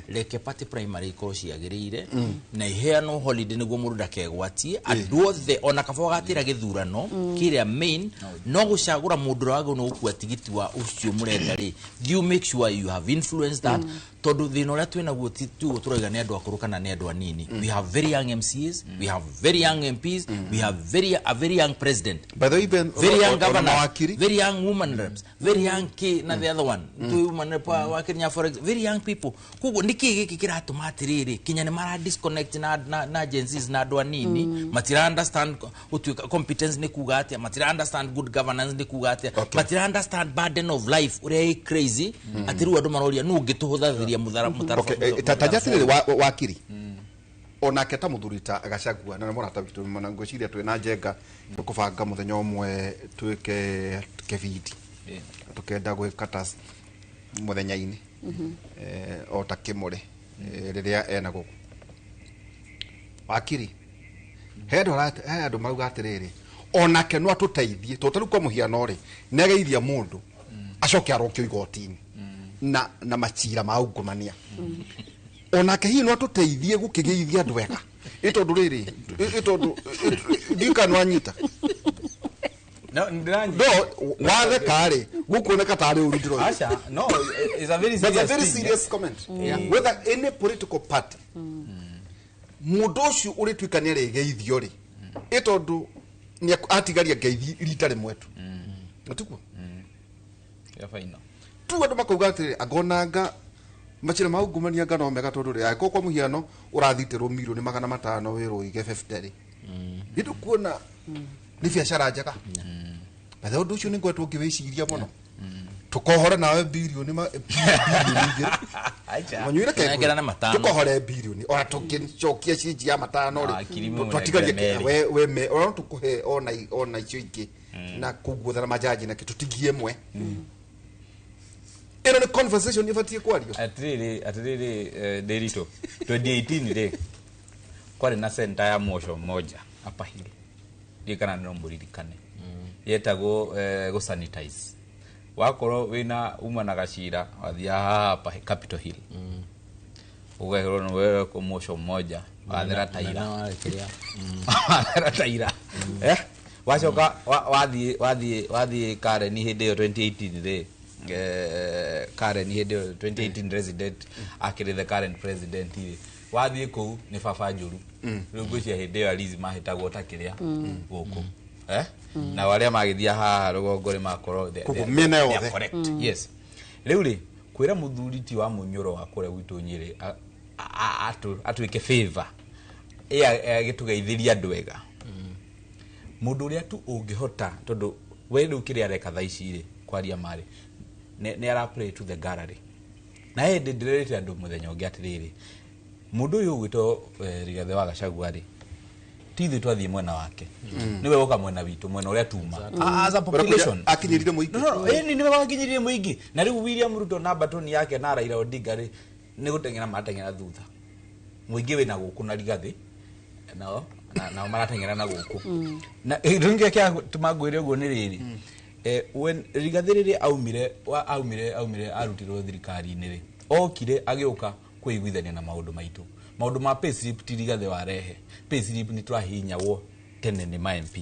B: reke party primary ikorwo ciagĩrĩire na iheanwo holiday nĩguo mũndũ ndakegwatie. Andũ othe ona kaba ũgatĩra gĩthurano kĩrĩa main, no gũcagũra mũndũ ũrĩa wagĩrĩirwo nĩ gũkua tigiti wa ũcio mũrenda rĩ, you make sure you have influenced that. Tondũ thĩna ũrĩa twĩnaguo ti tuguo tũrauga nĩ andũ akũrũ kana nĩ andũ anini. We have very young MCAs, we have very young MPs, we have a very young president.
E: By the way, even
B: very young governor,
E: mawakiri.
B: very young woman reps, very young K na the other one. Tu woman rep wa Kenya for example, very young people. Koguo niki giki kiratũma atiriri kinya ni mara disconnect na Gen Zs na andũ anini, matira understand gũtuĩka competence nĩ kuga atia, matira understand good governance nĩ kuga atia, matira understand burden of life ũrĩa ĩ crazy. Atĩ rĩu andũ maroria nũ ũngĩtũhũthagĩria mũthara
E: Okay, ta jatiriri wakiri. Onake ta mũthuri ta Gachagua na nĩ mũrata witũ na ngwĩciria twĩ na njenga tũkũbanga mũthenya ũmwe twĩke kĩbindi. Tũkenda gwĩka ta mũthenya-inĩ. O ta Kĩmũrĩ, rĩrĩa ena gũkũ. Wakiri, he andũ marauga atĩrĩrĩ, onake no atũteithie, tondũ ta rĩu kwa mũhiano rĩ, nĩ ageithia mũndũ, acoke arokio igoti-inĩ na macira ma ungumania. Onake hihi no atũteithie gũkĩgeithia andũ wega. Ĩ tondũ rĩrĩ, ĩ tondũ, ndiũĩ kana nĩwanyita.
D: No, ndĩranyita.
E: No, watheka rĩ, gũkuoneka tarĩ ũru ndĩroiga.
D: Aca, no, it's a very
E: That's a
D: serious
E: very
D: thing,
E: serious comment. Whether any political party, mũndũ ũcio ũrĩtuĩka nĩ arĩgeithio rĩ, ĩ tondũ nĩ atigaria ngeithi rita rĩmwe tu. Natikuo?
D: Ya final.
E: Tu andũ makauga atĩrĩrĩ, angonanga macira ma ungumania anga no mega tondũ rĩ, angĩkorwo kwa mũhiano ũrathitĩrwo mirioni 500 wĩrwo ũige 50 rĩ, nĩ ndũkuona nĩ biacara njega. Na ũndũ ũcio nĩ ngoretwo ngĩwĩciria mũno. Tũkohore nawe birioni birioni igĩrĩ.
D: Acha.
E: Manyuire kengwe.
B: Tũnengera na matano.
E: Tũkohore birioni. Ona tũngĩcokia ciringi ya matano rĩ,
D: Ah, kirimu
E: twatigarie
D: mũnengere
E: kĩ-
D: merĩ.
E: we me, ona no tũkũhe ona icio ingĩ. Na kũguothana majaji na kĩ, tũtigie ĩmwe. Ĩno nĩ conversation ĩbatiĩ kwario.
D: Atiriri Ndiritu 2018 rĩ kwarĩ na center ya mosho moja hapa hili ndiĩ kana no mũririkane yetagwo gũ sanitize wakorwo wĩna uma na gacira wathiaga haha hapa Capitol Hill ũgeherwo nĩ wewe kũ mosho moja wathera taira wathera taira wacoka wathiĩ Karen hĩndĩ ĩyo 2018 rĩ Karen hĩndĩ ĩyo 2018 president akĩrĩ the current president rĩ wathiĩ kũu nĩ baba njũru rĩu ngwĩciria hĩndĩ ĩyo Alizi mahĩtagwo ta kĩrĩa gũkũ na arĩa magĩthiĩ haha rũgongo rĩ makorwo
E: mĩena yothe
D: correct. Yes, rĩu rĩ kwĩra mũthuri ti wa Munyoro wa kũrĩa gwitũ Nyĩrĩ atuĩke favor agĩtũgeithĩria andũ ega mũndũ ũrĩa tu ũngĩhota tondũ we rĩu kĩrĩa areka thaa ici rĩ kwaria marĩ nĩ ara play to the gallery na hĩndĩ ndĩrerĩte andũ mũthenya ũngĩ atĩrĩrĩ mũndũ ũyũ ũgwĩtwo Rigathĩ wa Gachagua rĩ ti ithuĩ twathiĩ mwena wake nĩwe woka mwena witũ mwena ũrĩa tuma as a population
E: akinyĩrire mũingĩ
D: no ĩni nĩwe wakinyĩrire mũingĩ na rĩu William Ruto na batoni yake na Raila Odinga rĩ nĩ gũteng'era marateng'era thutha mũingĩ wĩna gũkũ na Rigathĩ nao nao marateng'era na gũkũ na rĩngĩ kĩa tũma ngwĩre ũguo nĩ rĩrĩ when Rigathĩ rĩrĩa aumire arutirwo thirikari-inĩ rĩ okire agĩũka kwĩiguithania na maũndũ maitũ maũndũ ma payslip ti Rigathĩ warehe payslip nĩ twahihinyagwo tene nĩ ma MP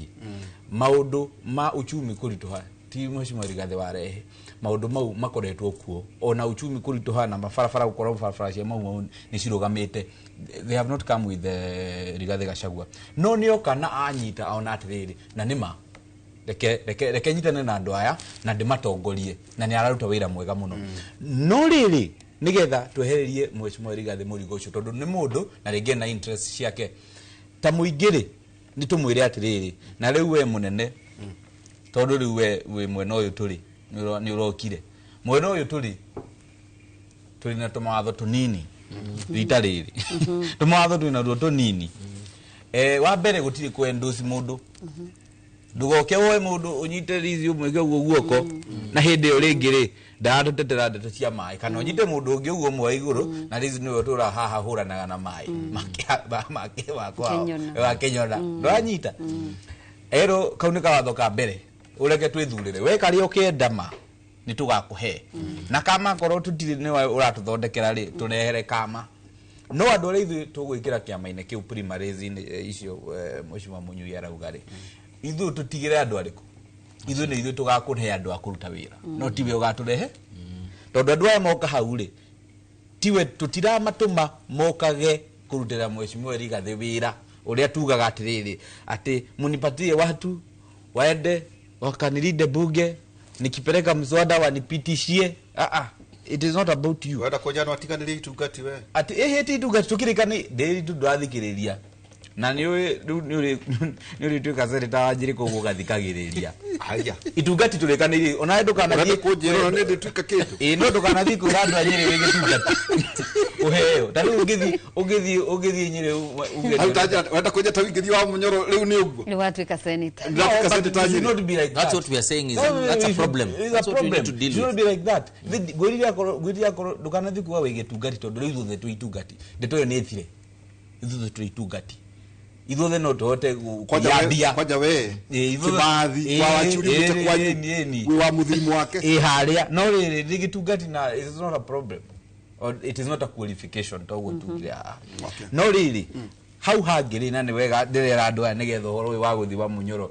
D: maũndũ ma uchumi kũritũha ti mheshimiwa Rigathĩ warehe maũndũ mau makoretwo kuo ona uchumi kũritũha na mabarabara gũkorwo barabara cia mau nĩ cirũgamĩte they have not come with Rigathĩ Gachagua no nĩoka na anyita ona atĩrĩrĩ na nĩma reke nyitane na andũ aya na ndĩmatongorie na nĩ araruta wĩra mwega mũno no rĩrĩ nigetha twehererie mheshimiwa Rigathĩ mũrigo ũcio tondũ nĩ mũndũ na rĩngĩ na interest ciake ta mũingĩ rĩ nĩ tũmwĩre atĩrĩrĩ na rĩu we mũnene tondũ rĩu we wĩ mwena ũyũ tũrĩ nĩ ũrokire mwena ũyũ tũrĩ tũrĩ na tũmawatho tũnini rita rĩrĩ tũmawatho twĩ natuo tũnini wa mbere gũtirĩ kwendosi mũndũ ndũgoke woe mũndũ ũnyite rizi ũmwĩke ũguo guoko na hĩndĩ ĩyo rĩngĩ rĩ ndaratũtetera ndeto cia maĩ kana ũnyite mũndũ ũngĩ ũguo mwe igũrũ na rizi nĩwe ũtũra haha hũranaga na maĩ make wa Kenyona ndũranyita ero kau nĩ kawatho ka mbere ũreke twĩthurĩre we karĩa ũkĩenda ma nĩ tũgakũhe na kama korwo tũtirĩ nĩwe ũratũthondekera rĩ tũrehere kama no andũ arĩa ithuĩ tũgwĩkĩra kĩama-inĩ kĩu primaries-inĩ icio mheshimiwa Munyui arauga rĩ ithuĩ tũtigĩre andũ arĩkũ ithuĩ nĩ ithuĩ tũgakũhe andũ a kũruta wĩra no tiwe ũgatũrehe tondũ andũ aya moka hau rĩ tiwe tũtiramatũma mokage kũrutĩra mheshimiwa Rigathĩ wĩra ũrĩa tugaga atĩrĩrĩ atĩ munipatie watu waende wakanilinde bunge nikipeleka mswada wanipitishie. It is not about you
E: wenda kũnjana watiganĩrie itungati we
D: atĩ ĩhĩ ti itungati tũkĩrĩkani ndĩri tu ndũrathikĩrĩria na nĩ ũrĩtuĩka seneta wa Njĩrĩ koguo ũgathikagĩrĩria
E: haya
D: itungati tũrĩkanĩirie onawe ndũkanathiĩ
E: kũnjĩra ona nĩ ndĩtuĩka kĩndũ
D: ĩĩ no ndũkanathiĩ kwĩra andũ a Nyĩrĩ wĩ gĩtungati ũheo ta rĩu ũngĩthiĩ Nyĩrĩ uge
E: wenda kũnjĩra ta wĩingĩri wa Munyoro rĩu nĩ ũguo
C: nĩ watuĩka senator.
E: Ndatuĩka senator
D: It should not be like
B: That's
D: that.
B: what we are saying is that's a problem.
D: It's a
B: That's what we
D: problem.
B: need to deal
D: It should
B: with.
D: not be like that. Ngwĩrire akorwo ndũkanathiĩ kuga wĩ gĩtungati tondũ rĩu ithuothe twĩ itungati ndeto ĩyo nĩ ĩthire ithuothe twĩ itungati ithuothe no tũhote kwĩyambia
E: kwanja we Kimathi wa Wachiuri mwĩte kwanyu wĩ wa mũthirimu wake
D: ĩ harĩa no rĩrĩ nĩ gĩtungati na it is not a problem or it is not a qualification toguo tugire haha no rĩrĩ hau hangĩ rĩ na nĩ wega ndĩrera andũ aya nĩgetha ũhoro ũyũ wa gũthiĩ wa Munyoro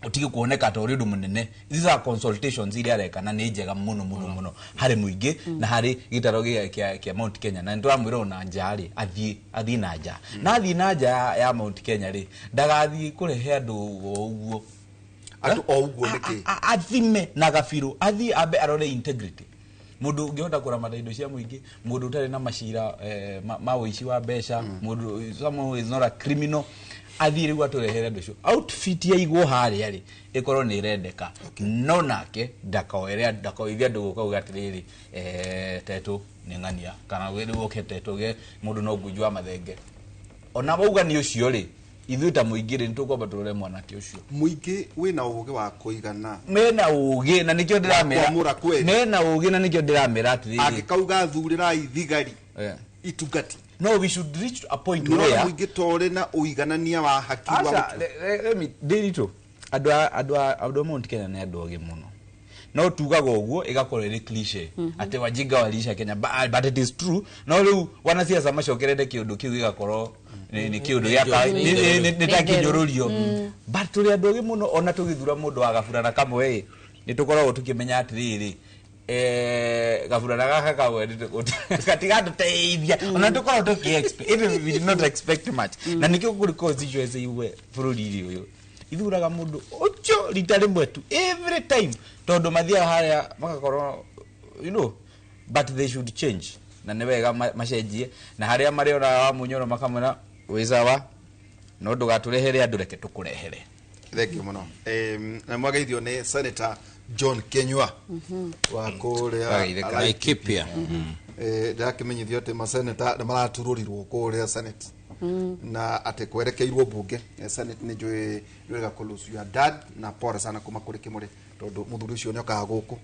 D: utige kuoneka ta ũrĩ ũndũ mũnene. These are consultations iria areka na nĩ njega mũno mũno mũno harĩ mũingĩ na harĩ gĩtaro kĩa Mount Kenya na nĩtũramwĩra ona nja rĩ athiĩ na nja na athiĩ na nja ya Mount Kenya rĩ ndagathiĩ kũrehe andũ o ũguo
E: andũ o ũguo nĩkĩ
D: athime na gabirũ athiĩ ambe arore integrity mundu ungihota kuramata indo cia muingi mundu utari na macira ma ũici wa mbeca mundu someone who is not a criminal athii riu aturehere andu acio outfit yaigwo haria ri ikorwo ni irendeka no nake ndakoere ndakoithia andu guka uga atiriri tetu ni ng'ania kana riu uke tetu ge mundu no ngunju wa mathenge ona wauga ni ucio ri Ithuĩ ta mũingĩ rĩ nĩtũkwamba tũrore mwanake ũcio.
E: Mũingĩ wĩna ũgĩ wa kũigana.
D: Mena ũgĩ na nĩkĩo ndĩramera. Mena ũgĩ na nĩkĩo ndĩramera atĩrĩrĩ.
E: Angĩkauga thurĩrai thigari. Itungati.
D: No, we should reach a point where
E: mũingĩ tore na ũiganania wa haki wa
D: mũtu. Let me ndĩritũ. Andũ a Mount Kenya nĩ andũ ogĩ mũno. No tugaga ũguo ĩgakorwo ĩrĩ cliché atĩ wajinga walisha Kenya, but it is true. No rĩu wanasiasa macokerete kĩũndũ kĩu gĩgakorwo nĩ kĩũndũ gĩa nĩ ta kĩnyũrũrio. But tũrĩ andũ ogĩ mũno ona tũgĩthura mũndũ wa gaburana kamwe nĩ tũkoragwo tũkĩmenya atĩrĩrĩ gaburana gaka kamwe gatigatũteithia ona tũkoragwo tũkĩ expect, even we did not expect much. Na nĩkĩo kũrĩ constituency imwe bũrũri-inĩ ũyũ ithuraga mũndũ ũcio rita rĩmwe tu every time tondũ mathiaga harĩa magakorwo you know, but they should change na nĩ wega macenjie na harĩa marĩona wa Munyoro makamwĩra wĩ sawa no ndũgatũrehere andũ reke tũkũrehere.
E: Thank you mũno. Na mwageithio nĩ Senator John Kenyua wa kũrĩa
B: Laikipia.
E: Ndĩrakĩmenyithio atĩ maseneta nĩ maraturũrirwo kũrĩa Senate na atĩ kwerekeirwo bunge. Senate nĩ njũĩ nĩ wega kũ lose your dad na pole sana kuma kũrĩ Kĩmũrĩ tondũ mũthuri ũcio nĩ okaga gũkũ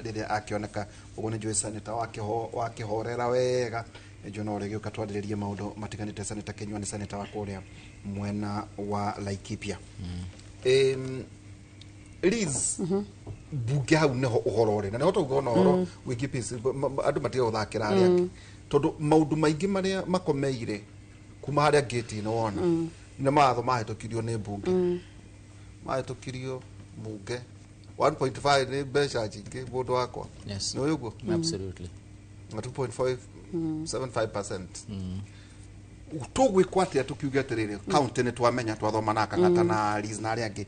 E: rĩrĩa akĩoneka. Ũguo nĩ njũĩ senator wakĩhorera wega nĩ njũĩ no ũrĩgĩũka twarĩrĩrie maũndũ matiganĩte. Senator Kenyua nĩ senator wa kũrĩa mwena wa Laikipia. Liz, bunge hau nĩho ũhoro ũrĩ na nĩho tũkuona ũhoro wĩgiĩ peace, andũ matige gũthakĩra arĩa angĩ tondũ maũndũ maingĩ marĩa makomeire kuma harĩa ngĩti-inĩ wona nĩ mawatho mahĩtũkirio nĩ bunge. Mahĩtũkirio bunge 1.5 nĩ mbeca nyingĩ mũndũ wakwa.
B: Yes.
E: Nĩ ũĩ ũguo?
B: Absolutely.
E: Na 2.575%. Tũgwĩkwo atĩa tũkiuge atĩrĩrĩ county nĩ twamenya twathoma na Kang'ata na Liz na arĩa angĩ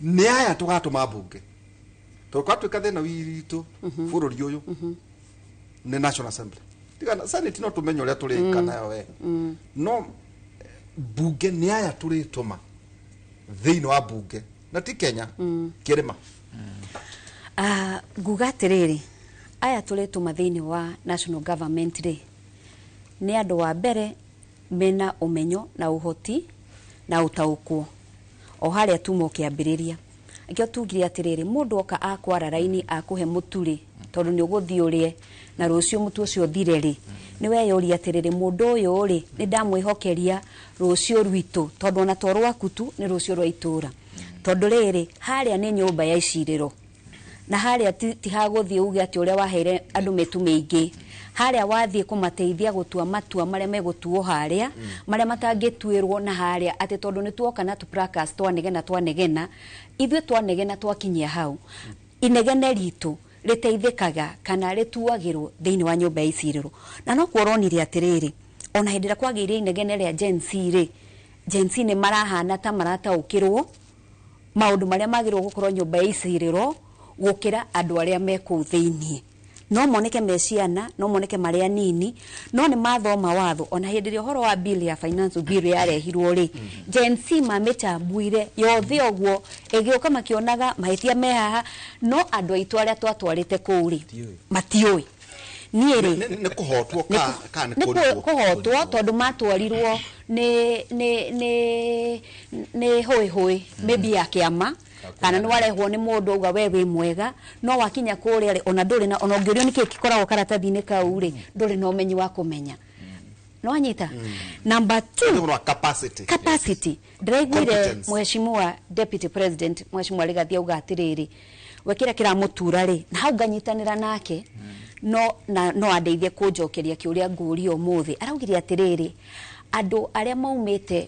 E: nĩ aya tũgatũma bunge tondũ kwatuĩka thĩna witũ bũrũri ũyũ nĩ National Assembly. Tiga Senate no tũmenye ũrĩa tũrĩka nayo we. No bunge nĩ aya tũrĩtũma thĩinĩ wa bunge na ti Kenya kĩrĩma.
C: Nguga atĩrĩrĩ aya tũrĩtũma thĩinĩ wa national government rĩ nĩ andũ wa mbere mena ũmenyo na ũhoti na ũtaũkwo o harĩa tuma ũkĩambĩrĩria. Nikĩo tugire atĩrĩrĩ mũndũ oka akwara raini akũhe mũtu rĩ tondũ nĩ ũgũthiĩ ũrĩe na rũciũ mũtu ũcio ũthire rĩ nĩ weyũria atĩrĩrĩ mũndũ ũyũ rĩ nĩ ndamwĩhokeria rũciũ rwitũ tondũ ona to rwaku tu nĩ rũciũ rwa itũra tondũ rĩrĩ harĩa nĩ nyũmba ya icirĩro na harĩa ti hagũthiĩ uge atĩ ũrĩa waheire andũ mĩtu mĩingĩ harĩa wathiĩ kũmateithia gũtua matua marĩa megũtuo harĩa marĩa matangĩtuĩrwo na harĩa atĩ tondũ nĩ tuoka na tũpracas twanegena twanegena ithuĩ twanegena twakinyia hau inegene ritũ rĩteithĩkaga kana rĩtuagĩrwo thĩinĩ wa nyũmba ya icirĩro. Na no kuo ũronire atĩrĩrĩ ona hĩndĩ ĩrĩa kwagĩire inegene rĩa Gen Z rĩ Gen Z nĩ marahana ta marataũkĩrwo maũndũ marĩa magĩrĩirwo gũkorwo nyũmba ya icirĩro gũkĩra andũ arĩa me kũu thĩinĩ. No moneke me ciana no moneke marĩ anini no nĩ mathoma watho. Ona hĩndĩ ĩrĩa ũhoro wa bill ya finance bill yarehirwo rĩ Gen Z mamĩtambuire yothe ũguo ĩgĩũka makĩonaga mahĩtia me haha no andũ aitũ arĩa twatwarĩte kũu rĩ matiũĩ. Niĩ rĩ
E: nĩ kũhotwo ka nĩ
C: kũhotwo tondũ matwarirwo nĩ hũĩ hũĩ maybe ya kĩama kana nĩ warehwo nĩ mũndũ auga we wĩ mwega no wakinya kũrĩa rĩ ona ndũrĩ na ona ũngĩũrio nĩkĩ gĩkoragwo karatathi-inĩ kau rĩ ndũrĩ na ũmenyi wa kũmenya. No wanyita? Number 2
E: capacity.
C: Capacity. Ndĩraiguire mheshimiwa deputy president mheshimiwa Rigathi auga atĩrĩrĩ we kĩrĩa kĩramũtura rĩ na hau nganyitanĩra nake no na no andeithie kũnjokeria kĩũria ngũria ũmũthĩ. Araugire atĩrĩrĩ andũ arĩa maumĩte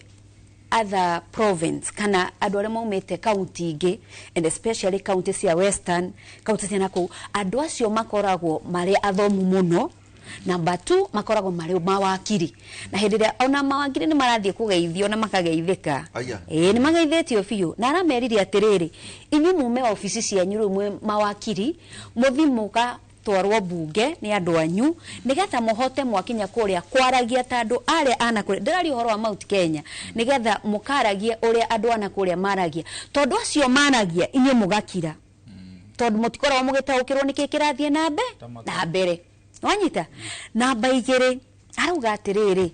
C: other province kana andũ arĩa maumĩte county ingĩ and especially county cia western county cia nakũu andũ acio makoragwo marĩ athomu mũno. Number 2 makoragwo marĩ mawakiri na hĩndĩ ĩrĩa ona mawakiri nĩ marathiĩ kũgeithio na makageithĩka nĩ mageithĩtio biũ na aramerire atĩrĩrĩ inyuĩ mume obici cianyu rĩu mwĩ mawakiri mũthiĩ mũka twarwo bunge nĩ andũ anyu nĩgetha mũhote mwakinya kũrĩa kwaragia ta andũ arĩa ana kũrĩa ndĩraria ũhoro wa Mount Kenya nĩgetha mũkaragie ũrĩa andũ ana kũrĩa maragia tondũ acio maragia inyuĩ mũgakira tondũ mũtikoragwo mũgĩtaũkĩrwo nĩkĩ kĩrathiĩ na mbere. Wanyita? Namba 2 arauga atĩrĩrĩ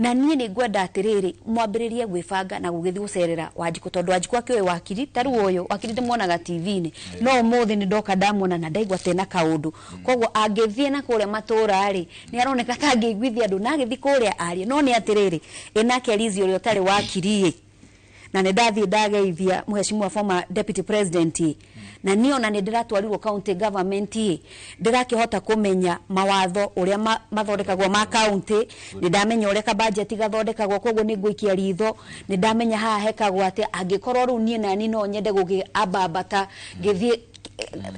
C: Na niĩ nĩ ngwenda atĩrĩrĩ, mwambĩrĩrie gwĩbanga na gũgĩthiĩ gũcerera Wanjikũ, tondũ Wanjikũ akĩũĩ wakiri ta rĩu ũyũ wakiri ndĩmuonaga TV-inĩ, no ũmũthĩ nĩ ndoka ndamuona na ndaigua tena kaũndũ. Koguo angĩthiĩ na kũrĩa matũra rĩ, nĩ aroneka ta angĩiguithia andũ na agĩthiĩ kũrĩa arie. No nĩ atĩrĩrĩ, ĩnake Liz ũrĩa ũtarĩ wakiri ĩ, na nĩ ndathiĩ ndageithia mheshimiwa former deputy president ĩ, na niĩ ona nĩ ndĩratwarirwo county government ĩ, ndĩrakĩhota kũmenya mawatho ũrĩa mathondekagwo ma county, nĩ ndamenya ũrĩa ka budget gathondekagwo, koguo nĩ ngũikia ritho, nĩ ndamenya haha hekagwo atĩa. Angĩkorwo rĩu niĩ nani no nyende gũgĩambambata ngĩthiĩ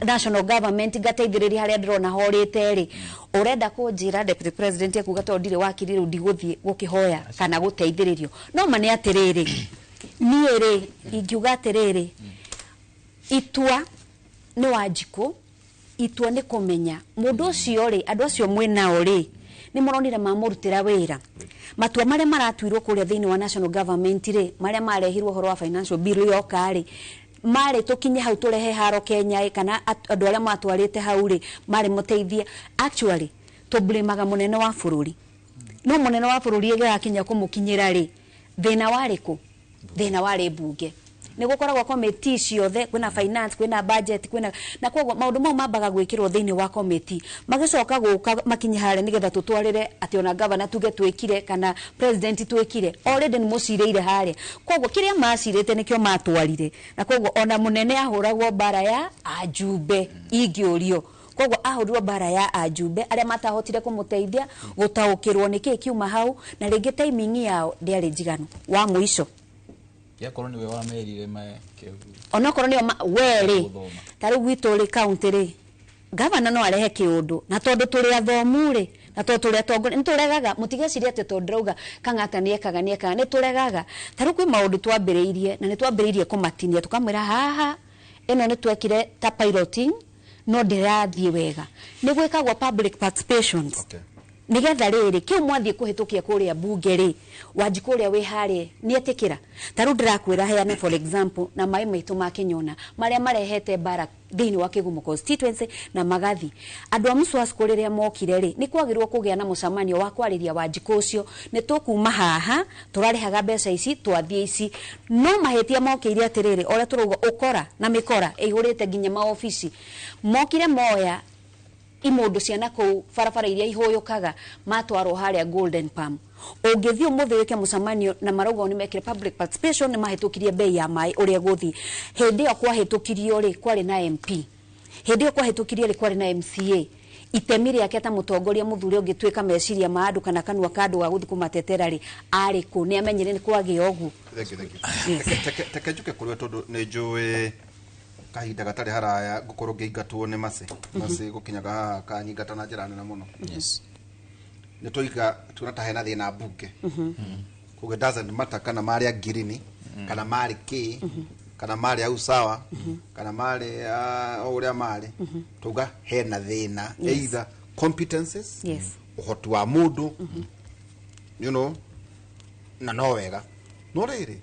C: national government ngateithĩrĩria harĩa ndĩrona horĩte rĩ, ũrenda kũnjĩra deputy president akuga tondũ ndirĩ wakiri rĩu ndigũthiĩ gũkĩhoya kana gũteithĩrĩrio. No ma nĩ atĩrĩrĩ, niĩ rĩ ingiuga atĩrĩrĩ, itua nĩ Wanjikũ, itua nĩ kũmenya mũndũ ũcio rĩ, andũ acio mwĩnao rĩ, nĩ mũronire mamũrutĩra wĩra. Matua marĩa maratuirwo kũrĩa thĩinĩ wa national government rĩ, marĩa marehirwo ũhoro wa financial bill yoka rĩ, marĩ tũkinye hau tũrehe haro Kenya ĩ, kana andũ arĩa matwarĩte hau rĩ, marĩ mũteithie. Actually tũblĩmaga mũnene wa bũrũri, no mũnene wa bũrũri ĩgĩgakinya kũmũkinyĩra rĩ, thĩna warĩ kũ? Thĩna warĩ mbunge. Nĩ gũkoragwo committee ciothe, kwĩna finance, kwĩna budget, kwĩna na koguo maũndũ mau mambaga gwĩkĩrwo thĩinĩ wa committee, magĩcoka gũka makinye harĩa nĩgetha tũtwarĩre atĩ ona governor tuge twĩkire kana president twĩkire, already nĩ mũcirĩire harĩa. Koguo kĩrĩa macirĩte nĩkĩo matwarire, na koguo ona mũnene ahũragwo mbara ya ajumbe ingĩũrio. Koguo ahũrirwo mbara ya ajumbe arĩa matahotire kũmũteithia gũtaũkĩrwo nĩkĩĩ kiuma hau, na rĩngĩ timing yao ndĩarĩ njiganu. Wa mũico
D: yakorwo niwe wamerire
C: onokorwo nĩo we rĩ, ta rĩu gwitũ rĩ county rĩ, gavana no arehe kĩũndũ, na tondũ tũrĩ athomu rĩ, na tondũ tũrĩ atongoria nĩ tũregaga. Mũtigecirie atĩ tondũ ndĩrauga Kang'ata nĩekaga nĩekaga, nĩ tũregaga. Ta rĩu kwĩ maũndũ twambĩrĩirie na nĩ twambĩrĩirie kũmatinia, tũkamwĩra haha ĩno nĩ twekire ta piloting no ndĩrathiĩ wega. Nĩ gwĩkagwo public participations. Nigetha rĩrĩ kĩu mwathiĩ kũhĩtũkia kũrĩa bunge rĩ, Wanjikũ ũrĩa wĩ harĩa nĩetĩkĩra. Ta rĩu ndĩrakwĩra heane for example na maĩ maitũ ma Kĩnyona marĩa marehete mbara thĩinĩ wa Kĩgumo constituency na magathi. Andũ a Mswasco rĩrĩa mokire rĩ, nĩ kwagĩrĩirwo kũgĩa na mũcemanio wa kwarĩria Wanjikũ ũcio, nĩ tũkuma haha tũrarĩhaga mbeca ici twathiĩ ici. No mahĩtia mokĩire atĩrĩrĩ, ũrĩa tũrauga ũkora na mĩkora ĩihũrĩte nginya maobici, mokire moya imũndũ ciana kũu barabara iria ihũyũkaga matwarwo harĩa Golden Palm. Ũngĩthiĩ ũmũthĩ wĩke mũcemanio na marauga nĩ mekire public participation, nĩ mahĩtũkirie bei ya maĩ ũrĩa gũthiĩ. Hĩndĩ ĩyo kwahĩtũkirio rĩ, kwarĩ na MP, hĩndĩ ĩyo kwahĩtũkirio rĩ, kwarĩ na MCA. Itemi rĩake ta mũtongoria mũthure ũngĩtuĩka meciria ma andũ kana kanua ka andũ ga gũthiĩ kũmatetera rĩ, arĩ kũ? Nĩ amenyire nĩ kwagĩa ũguo.
A: Thank you, thank you. Teke njuke kũrĩ we tondũ nĩ njũĩ kahinda gatarĩ haraya ngũkorwo ngĩingatwo nĩ Mercy. Mercy gũkinyaga haha kanyingata na njĩra nene mũno.
B: Yes.
A: Nĩ tũiga tuona ta hena thĩna mbunge. Koguo it doesn't matter kana marĩ a ngirini, kana marĩ kĩ, kana marĩ a usawa, kana marĩ o ũrĩa marĩ. Tuga hena thĩna either competences, ũhoti wa mũndũ, you know, na no wega. No rĩrĩ,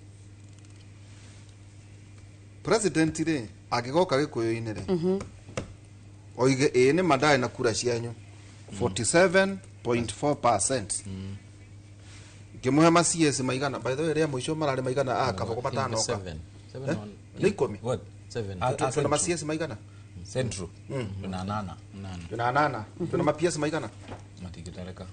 A: president rĩ angĩgoka gĩkũyũ-inĩ rĩ, oige ĩĩ nĩ ma ndarĩ na kura cianyu 47.4%, ngĩmũhe ma CS maigana, by the way rĩa mũico mararĩ maigana a Kabogo matanoka? Nĩ ikũmi. Twĩna ma CS maigana?
D: Central na nana.
A: Twĩna anana. Twĩna ma PS maigana?
D: Matingĩtarĩka.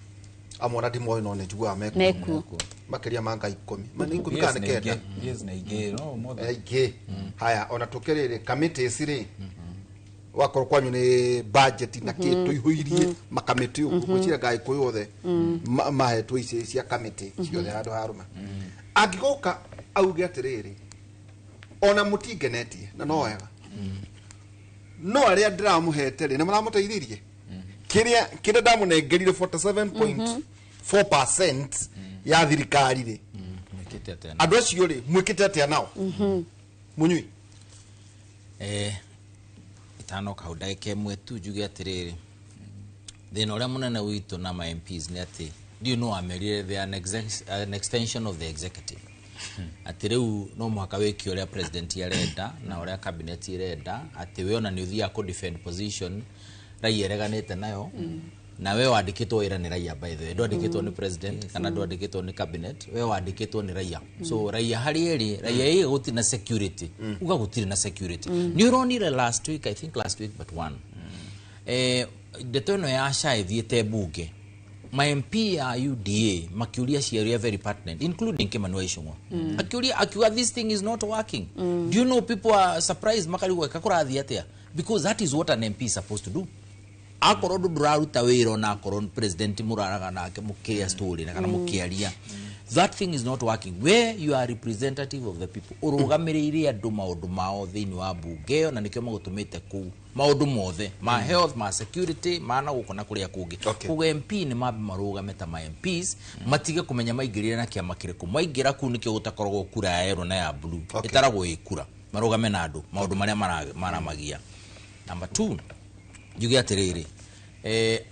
A: Amwe ona ndimoĩ no nĩ njiguaga
C: mekuo
A: makĩria ma nga 10, ma nĩ 10 kana nĩ 9.
D: Yes, na ingĩ no mothe
A: aingĩ. Haya, ona tũkĩrĩrĩ committees rĩ, wakorwo kwanyu nĩ budget na kĩ tũihũirie makamĩtĩ ũguo, ngwĩciria nga Gĩkũyũ othe mahetwo ici cia kamĩtĩ ciothe handũ ha arũme. Angĩgoka auge atĩrĩrĩ, ona mũtingenetie na no wega, no arĩa ndĩramũhete rĩ nĩ maramũteithirie kĩrĩa kĩrĩa ndamũnengerire 47.4% ya thirikari rĩ,
B: Mwĩkĩte atĩa?
A: Andũ acio rĩ, mwĩkĩte atĩa nao? Mũnyui.
B: Itanoka hau ndagĩka ĩmwe tu njuge atĩrĩrĩ, thĩna ũrĩa mũnene witũ na ma MPs nĩ atĩ ndiũ no amerire they are an extension of the executive, atĩ rĩu no mũhaka wĩke ũrĩa president arenda na ũrĩa cabinet ĩrenda, atĩ we ona nĩ ũthiaga kũ defend position raia ĩreganĩte nayo. Na we wandĩkĩtwo wĩra nĩ raia, by the way, ndwandĩkĩtwo nĩ president kana ndwandĩkĩtwo nĩ cabinet, we wandĩkĩtwo nĩ raia. So raia harĩ ĩrĩ raia ĩ gũtirĩ na security, uga gũtirĩ na security. Nĩ ũronire last week, I think last week but one, ndeto ĩno ya SHA ĩthiĩte mbunge, ma MP ya UDA makiuria ciaria very pertinent, including Kimani wa Ichung'wa, akiuria akiuga this thing is not working. Do you know people are surprised, makarigwo kũrathiĩ atĩa, because that is what an MP is supposed to do. Akorwo ndũ ndũraruta wĩra, ona akorwo president mũraraga nake mũkĩria story na kana mũkĩaria, that thing is not working. Where you are representative of the people, ũrũgamĩrĩire andũ maũndũ mao thĩinĩ wa mbunge ĩyo, na nĩkĩo magũtũmĩte kũu, maũndũ mothe ma health, ma security, ma na gũkũ na kũrĩa kũngĩ. Koguo MP nĩ mambe marũgame ta ma MPs, matige kũmenya maingĩrire na kĩama kĩrĩkũ. Maingĩra kũu nĩkĩo gũtakoragwo kura ya yellow na ya blue. Ĩtaragwo ĩ kura, marũgame na andũ maũndũ marĩa maramagia. Number two, njuge atĩrĩrĩ,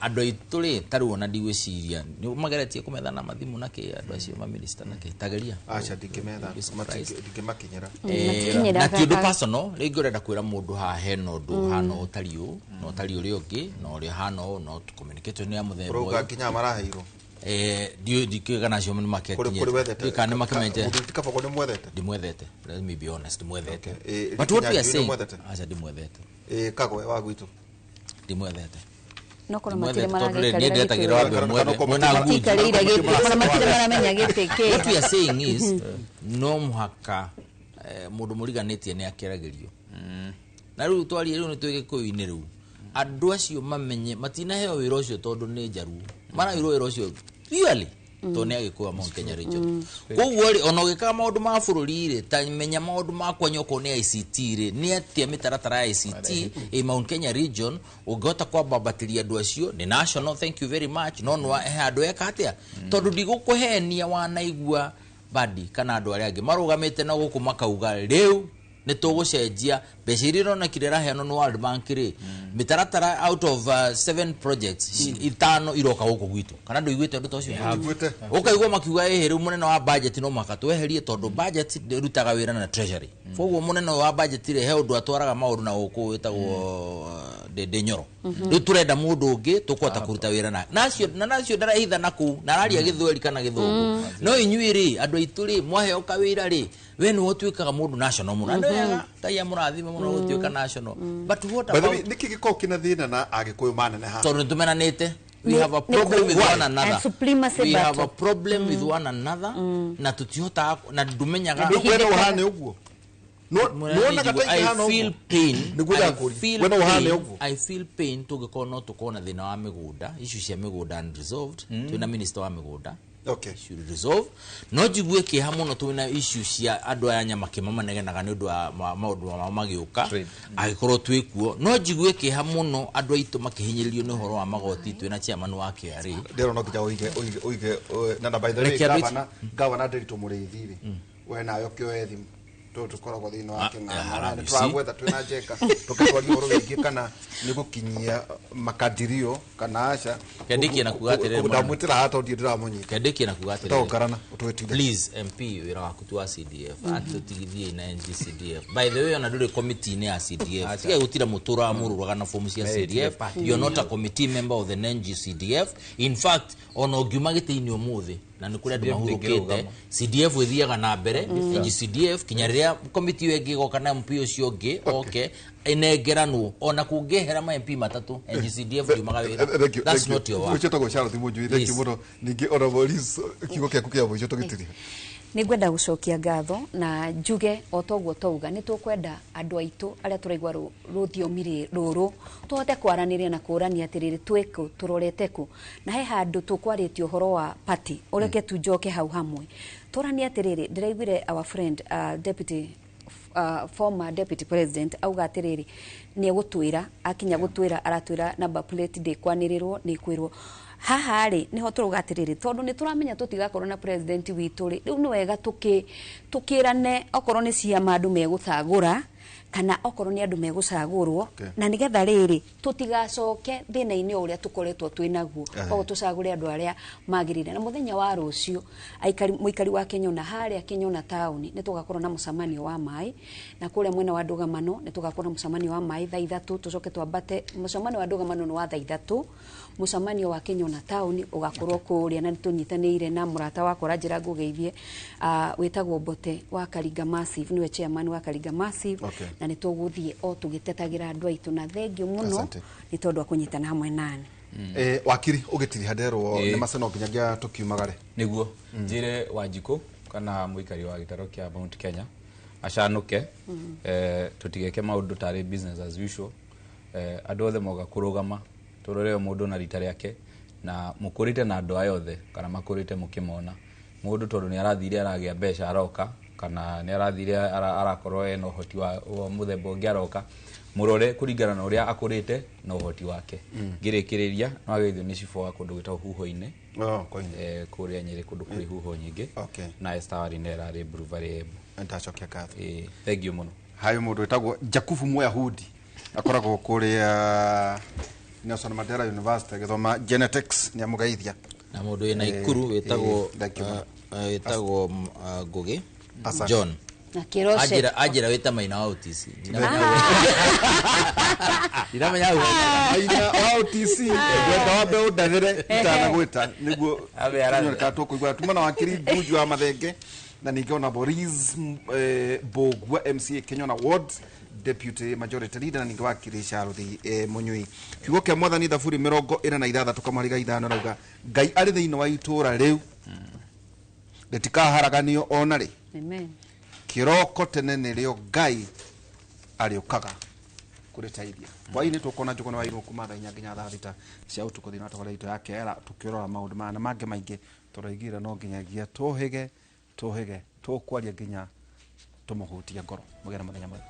B: andũ aitũ rĩ, ta rĩu ona ndigwĩciria nĩ mageretie kũmethana mathimũ na kĩ, andũ acio maminista na kĩ, tageria.
E: Aca, ndingĩmetha.
B: You'd be surprised.
E: Ndingĩmakinyĩra.
B: Na ti ũndũ personal, rĩngĩ ũrenda kwĩra mũndũ haha hena ũndũ hana ũtariĩ ũũ na ũtariĩ ũrĩa ũngĩ na ũrĩa hana ũũ, no communication ya mũthemba
E: Ũrauga
B: ũyũ.
E: Nginya maraheirwo?
B: Ndiũĩ kana acio nĩ
E: Kũrĩ wethete?
B: makekinyĩte, kana nĩ makimenyete.
E: Mũthuri ti Kabogo nĩ mwethete?
B: Ndimwethete, let me be honest, ndimwethete.
E: Okay.
B: But what we are
E: Kinyanjui nĩ
B: saying,
E: mwethete?
B: aca, ndimwethete.
E: Kagwe wa gwitũ?
B: Ndimwethete.
C: No korwo matirĩ
B: Ndimwethete tondũ rĩ, niĩ
C: maragĩikarĩra
B: ndetagĩrĩra
C: gĩtĩ.
B: wambe
E: Kana
B: mwethe
E: okorwo
B: mwena
E: matirĩ
B: ngunji.
C: Matiikarĩire gĩtĩ, ona matirĩ maramenya gĩtĩ kĩ.
B: What we are saying is, no mũhaka mũndũ mũriganĩtie nĩ akĩragĩrio, na rĩu twarie rĩu nĩ twĩ gĩkũyũ-inĩ, rĩu andũ acio mamenye matinaheo wĩra ũcio tondũ nĩ njaruo, maraheirwo wĩra ũcio purely tondũ nĩ agĩkũyũ a Mount Kenya region. Koguo rĩ, ona ũgĩkaga maũndũ ma bũrũri rĩ, ta menya maũndũ ma kwanyu, okorwo nĩ ICT rĩ, nĩ atĩa mĩtaratara ya ICT ĩ Mount Kenya region ũngĩhota kwambambatĩria andũ acio nĩ national. Thank you very much. No no he andũ eka atĩa, tondũ ndigũkũhenia, wanaigua badi kana andũ arĩa angĩ marũgamĩte na gũkũ makauga rĩu nĩ tũgũcenjia mbeca iria ironekire iraheanwo nĩ World Bank rĩ, mĩtaratara out of seven projects, itano iroka gũkũ gwitũ. Kana ndũiguĩte ũndũ ta ũcio?
E: Njiguĩte.
B: Ũkaigua makiuga ĩhĩ, rĩu mũnene wa budget no mũhaka tweherie, tondũ budget ĩrutaga wĩra na treasury. Koguo mũnene wa budget rĩ, he ũndũ atwaraga maũndũ na gũkũ wĩtagwo Ndĩ Nyoro. Rĩu tũrenda mũndũ ũngĩ tũkũhota kũruta wĩra na nacio na nacio, ndarahitha na kũu na araria gĩthweri kana gĩthũngũ. No inyuĩ rĩ, andũ aitũ rĩ, mwaheo kawĩra rĩ, we nĩwe ũtuĩkaga mũndũ national mũno. Andũ ega, Ngai amũrathime mũno gũtuĩka national, but what
E: By the way,
B: about
E: nĩkĩ gĩkoragwo kĩna thĩna na agĩkũyũ maneneha?
B: Tondũ nĩtũmenanĩte. We have a problem with
E: Why?
B: one another.
C: And supremacy
B: We have
C: battle.
B: a problem with one another, na tutihotaga na ndumenyaga.
E: Rĩu we no ũhane ũguo? Nĩwonaga ta
B: I
E: ingĩhana
B: feel
E: ũguo?
B: pain.
E: Nĩguo
B: I
E: ndakũria.
B: feel
E: We no ũhane
B: pain.
E: ũguo?
B: I feel pain tũngĩkorwo no tũkorwo na thĩna wa mĩgũnda, issue cia mĩgũnda unresolved. Twĩna minister wa mĩgũnda, should resolve. No njigue kĩeha mũno twĩna issue cia andũ aya nyamakĩma manegenaga nĩ ũndũ wa maũndũ mao magĩũka.
D: Trade.
B: Angĩkorwo twĩ kuo, no njigue kĩeha mũno andũ aitũ makĩhinyĩrĩrio nĩ ũhoro wa magoti twĩna chairman wa KRA.
E: Ndĩrona no nginya ũige na by the way,
B: Reke andũ
E: gavana Nderitu Mũrĩithi rĩ, we nawe ũkĩoe thimũ tondũ tũkoragwo thĩinĩ wa
B: Ah,
E: kĩng'ang'a
B: ah,
E: nĩ
B: you see?
E: tũragwetha twĩna Njenga tũkĩtwaria ũhoro wĩgiĩ kana nĩ gũkinyia makadirio kana aca.
B: Kĩandĩkie na kuga atĩrĩrĩ, mwana.
E: Ndamwĩtĩra haha tondũ ndirĩ ndĩramũnyita.
B: Kĩandĩkie na kuga atĩrĩrĩ.
E: Tũgarana ũtwĩtire.
B: Please, MP, wĩra waku ti wa CDF, atũtigithie na NGCDF. By the way, ona ndũrĩ committee-inĩ ya CDF. Tiga gũtira mũtũra wa mũrũraga na fomu cia CDF. You are not a committee member of the NGCDF. In fact, ona ũngiuma gĩtĩ-inĩ ũmũthĩ, na nĩ kũrĩ andũ
D: CDF
B: mahurũkĩte,
D: ndĩngĩrũgama.
B: CDF ĩthiaga na mbere, NGCDF, kinya rĩrĩa committee ĩyo ĩngĩ ĩgoka na MP ũcio ũngĩ oke ĩnengeranwo. Ona kũngĩehera ma MP matatũ, NGCDF ndiumaga wĩra.
E: Thank you,
B: That's
E: thank you.
B: not your work.
E: Ũcio tagwo Charlotte Mũnjui, thank you
B: Please.
E: mũno. Ningĩ Honorable Liz, kiugo gĩaku kĩa mũico tũgĩtiria.
C: Nĩ ngwenda gũcokia ngatho na njuge o toguo twauga nĩ tũkwenda andũ aitũ arĩa tũraigua rũthiomi rũrũ tũhote kwaranĩria na kũrania atĩrĩrĩ, twĩkũ tũrorete kũ, na he handũ tũkwarĩtie ũhoro wa party, ũreke tu njoke hau hamwe tũranie atĩrĩrĩ. Ndĩraiguire our friend, deputy former deputy president auga atĩrĩrĩ, nĩ egũtwĩra akinya gũtwĩra, aratwĩra number plate ndĩkwanĩrĩrwo, nĩ kwĩrwo haha rĩ, nĩho tũrauga atĩrĩrĩ, tondũ nĩ tũramenya tũtigakorwo na president witũ rĩ, rĩu nĩ wega tũkĩrane okorwo nĩ ciama andũ megũcagũra. Kana okorwo nĩ andũ megũcagũrwo na nĩgetha rĩrĩ tũtigacoke thĩna-inĩ o ũrĩa tũkoretwo twĩ naguo. Koguo tũcagũre andũ arĩa magĩrĩire. Na mũthenya wa rũciũ mũikari wa Kĩnyona harĩa Kĩnyona taũni nĩ tũgakorwo na mũcemanio wa maĩ, na kũrĩa mwena wa Ndũgamano nĩ tũgakorwo na mũcemanio wa maĩ thaa 3, tũcoke twambate. Mũcemanio wa Ndũgamano nĩ wa thaa 3, mũcemanio wa Kĩnyona taũni ũgakorwo kũrĩa, na nĩtũnyitanĩire na mũrata wakwa ũranjĩra ngũgeithie, wĩtagwo Mbote wa Karinga Massive, nĩwe chairman wa Karinga Massive. Na nĩ tũgũthiĩ o tũgĩtetagĩra andũ aitũ, na thengio mũno nĩ tondũ wa kũnyitana hamwe nani.
E: Wakiri ũgĩtiriha nderwo nĩ maceno nginyagia tũkiumagare.
D: Nĩguo njĩre Wanjikũ kana mũikari wa gĩtaro kĩa Mount Kenya acanũke, tũtigeke maũndũ tarĩ business as usual. Andũ othe moga kũrũgama tũrore o mũndũ na rita rĩake, na mũkũrĩte na andũ aya othe kana makũrĩte mũkĩmona mũndũ tondũ nĩ arathire aragĩa mbeca aroka, kana nĩ arathire arakorwo ena ũhoti wa mũthemba ũngĩ aroka, mũrore kũringana na ũrĩa akũrĩte na ũhoti wake. Ngĩrĩkĩrĩria no ageithio nĩ cibũ wa kũndũ gwĩtagwo Huho-inĩ, kũrĩa Nyĩrĩ kũndũ kũrĩ huho nyingĩ, na Esther Warinera arĩ Blue Valley Embu.
E: Ndacokia ngatho.
D: Thank you mũno.
E: Hayo mũndũ wĩtagwo Jakubu Mũyahudi akoragwo kũrĩa Nelson Mandela University agĩthoma genetics, nĩ amũgeithia.
B: Na mũndũ wĩna Ikuru wĩtagwo wĩtagwo Ngugi John.
C: Na Kĩroce.
B: Anjĩra wĩta Maina wa OTC. Ndiramenya hau.
E: Maina wa OTC ngwenda wambe ũndathĩre itanagwĩta nĩguo tunyore tũkũigua. Tuma na wakiri Ngunju wa Mathenge, na ningĩ ona Boris Mbũgua MCA Kĩnyona Ward Deputy Majority Leader, na ningĩ wakiri Charles Mũnyui. Kiugo kĩa Mwathani Thaburi 46 kamũhari 5 rauga Ngai arĩ thĩinĩ wa itũũra rĩu rĩtikaharaganio ona rĩ.
C: Amen.
E: Kĩroko tene nĩrĩo Ngai arĩũkaga kũrĩteithia. Hwaĩ-inĩ tũkona Njũgũna wa Irũngũ kuma thaa 4 nginya thaa 6 cia ũtukũ thĩinĩ wa tabarĩra itũ ya Kĩera, tũkĩrora maũndũ maya na mangĩ maingĩ. Tũroigire no nginyagia tũhĩge tũkwaria nginya tũmũhutie ngoro. Mũgĩe na mũthenya mwega.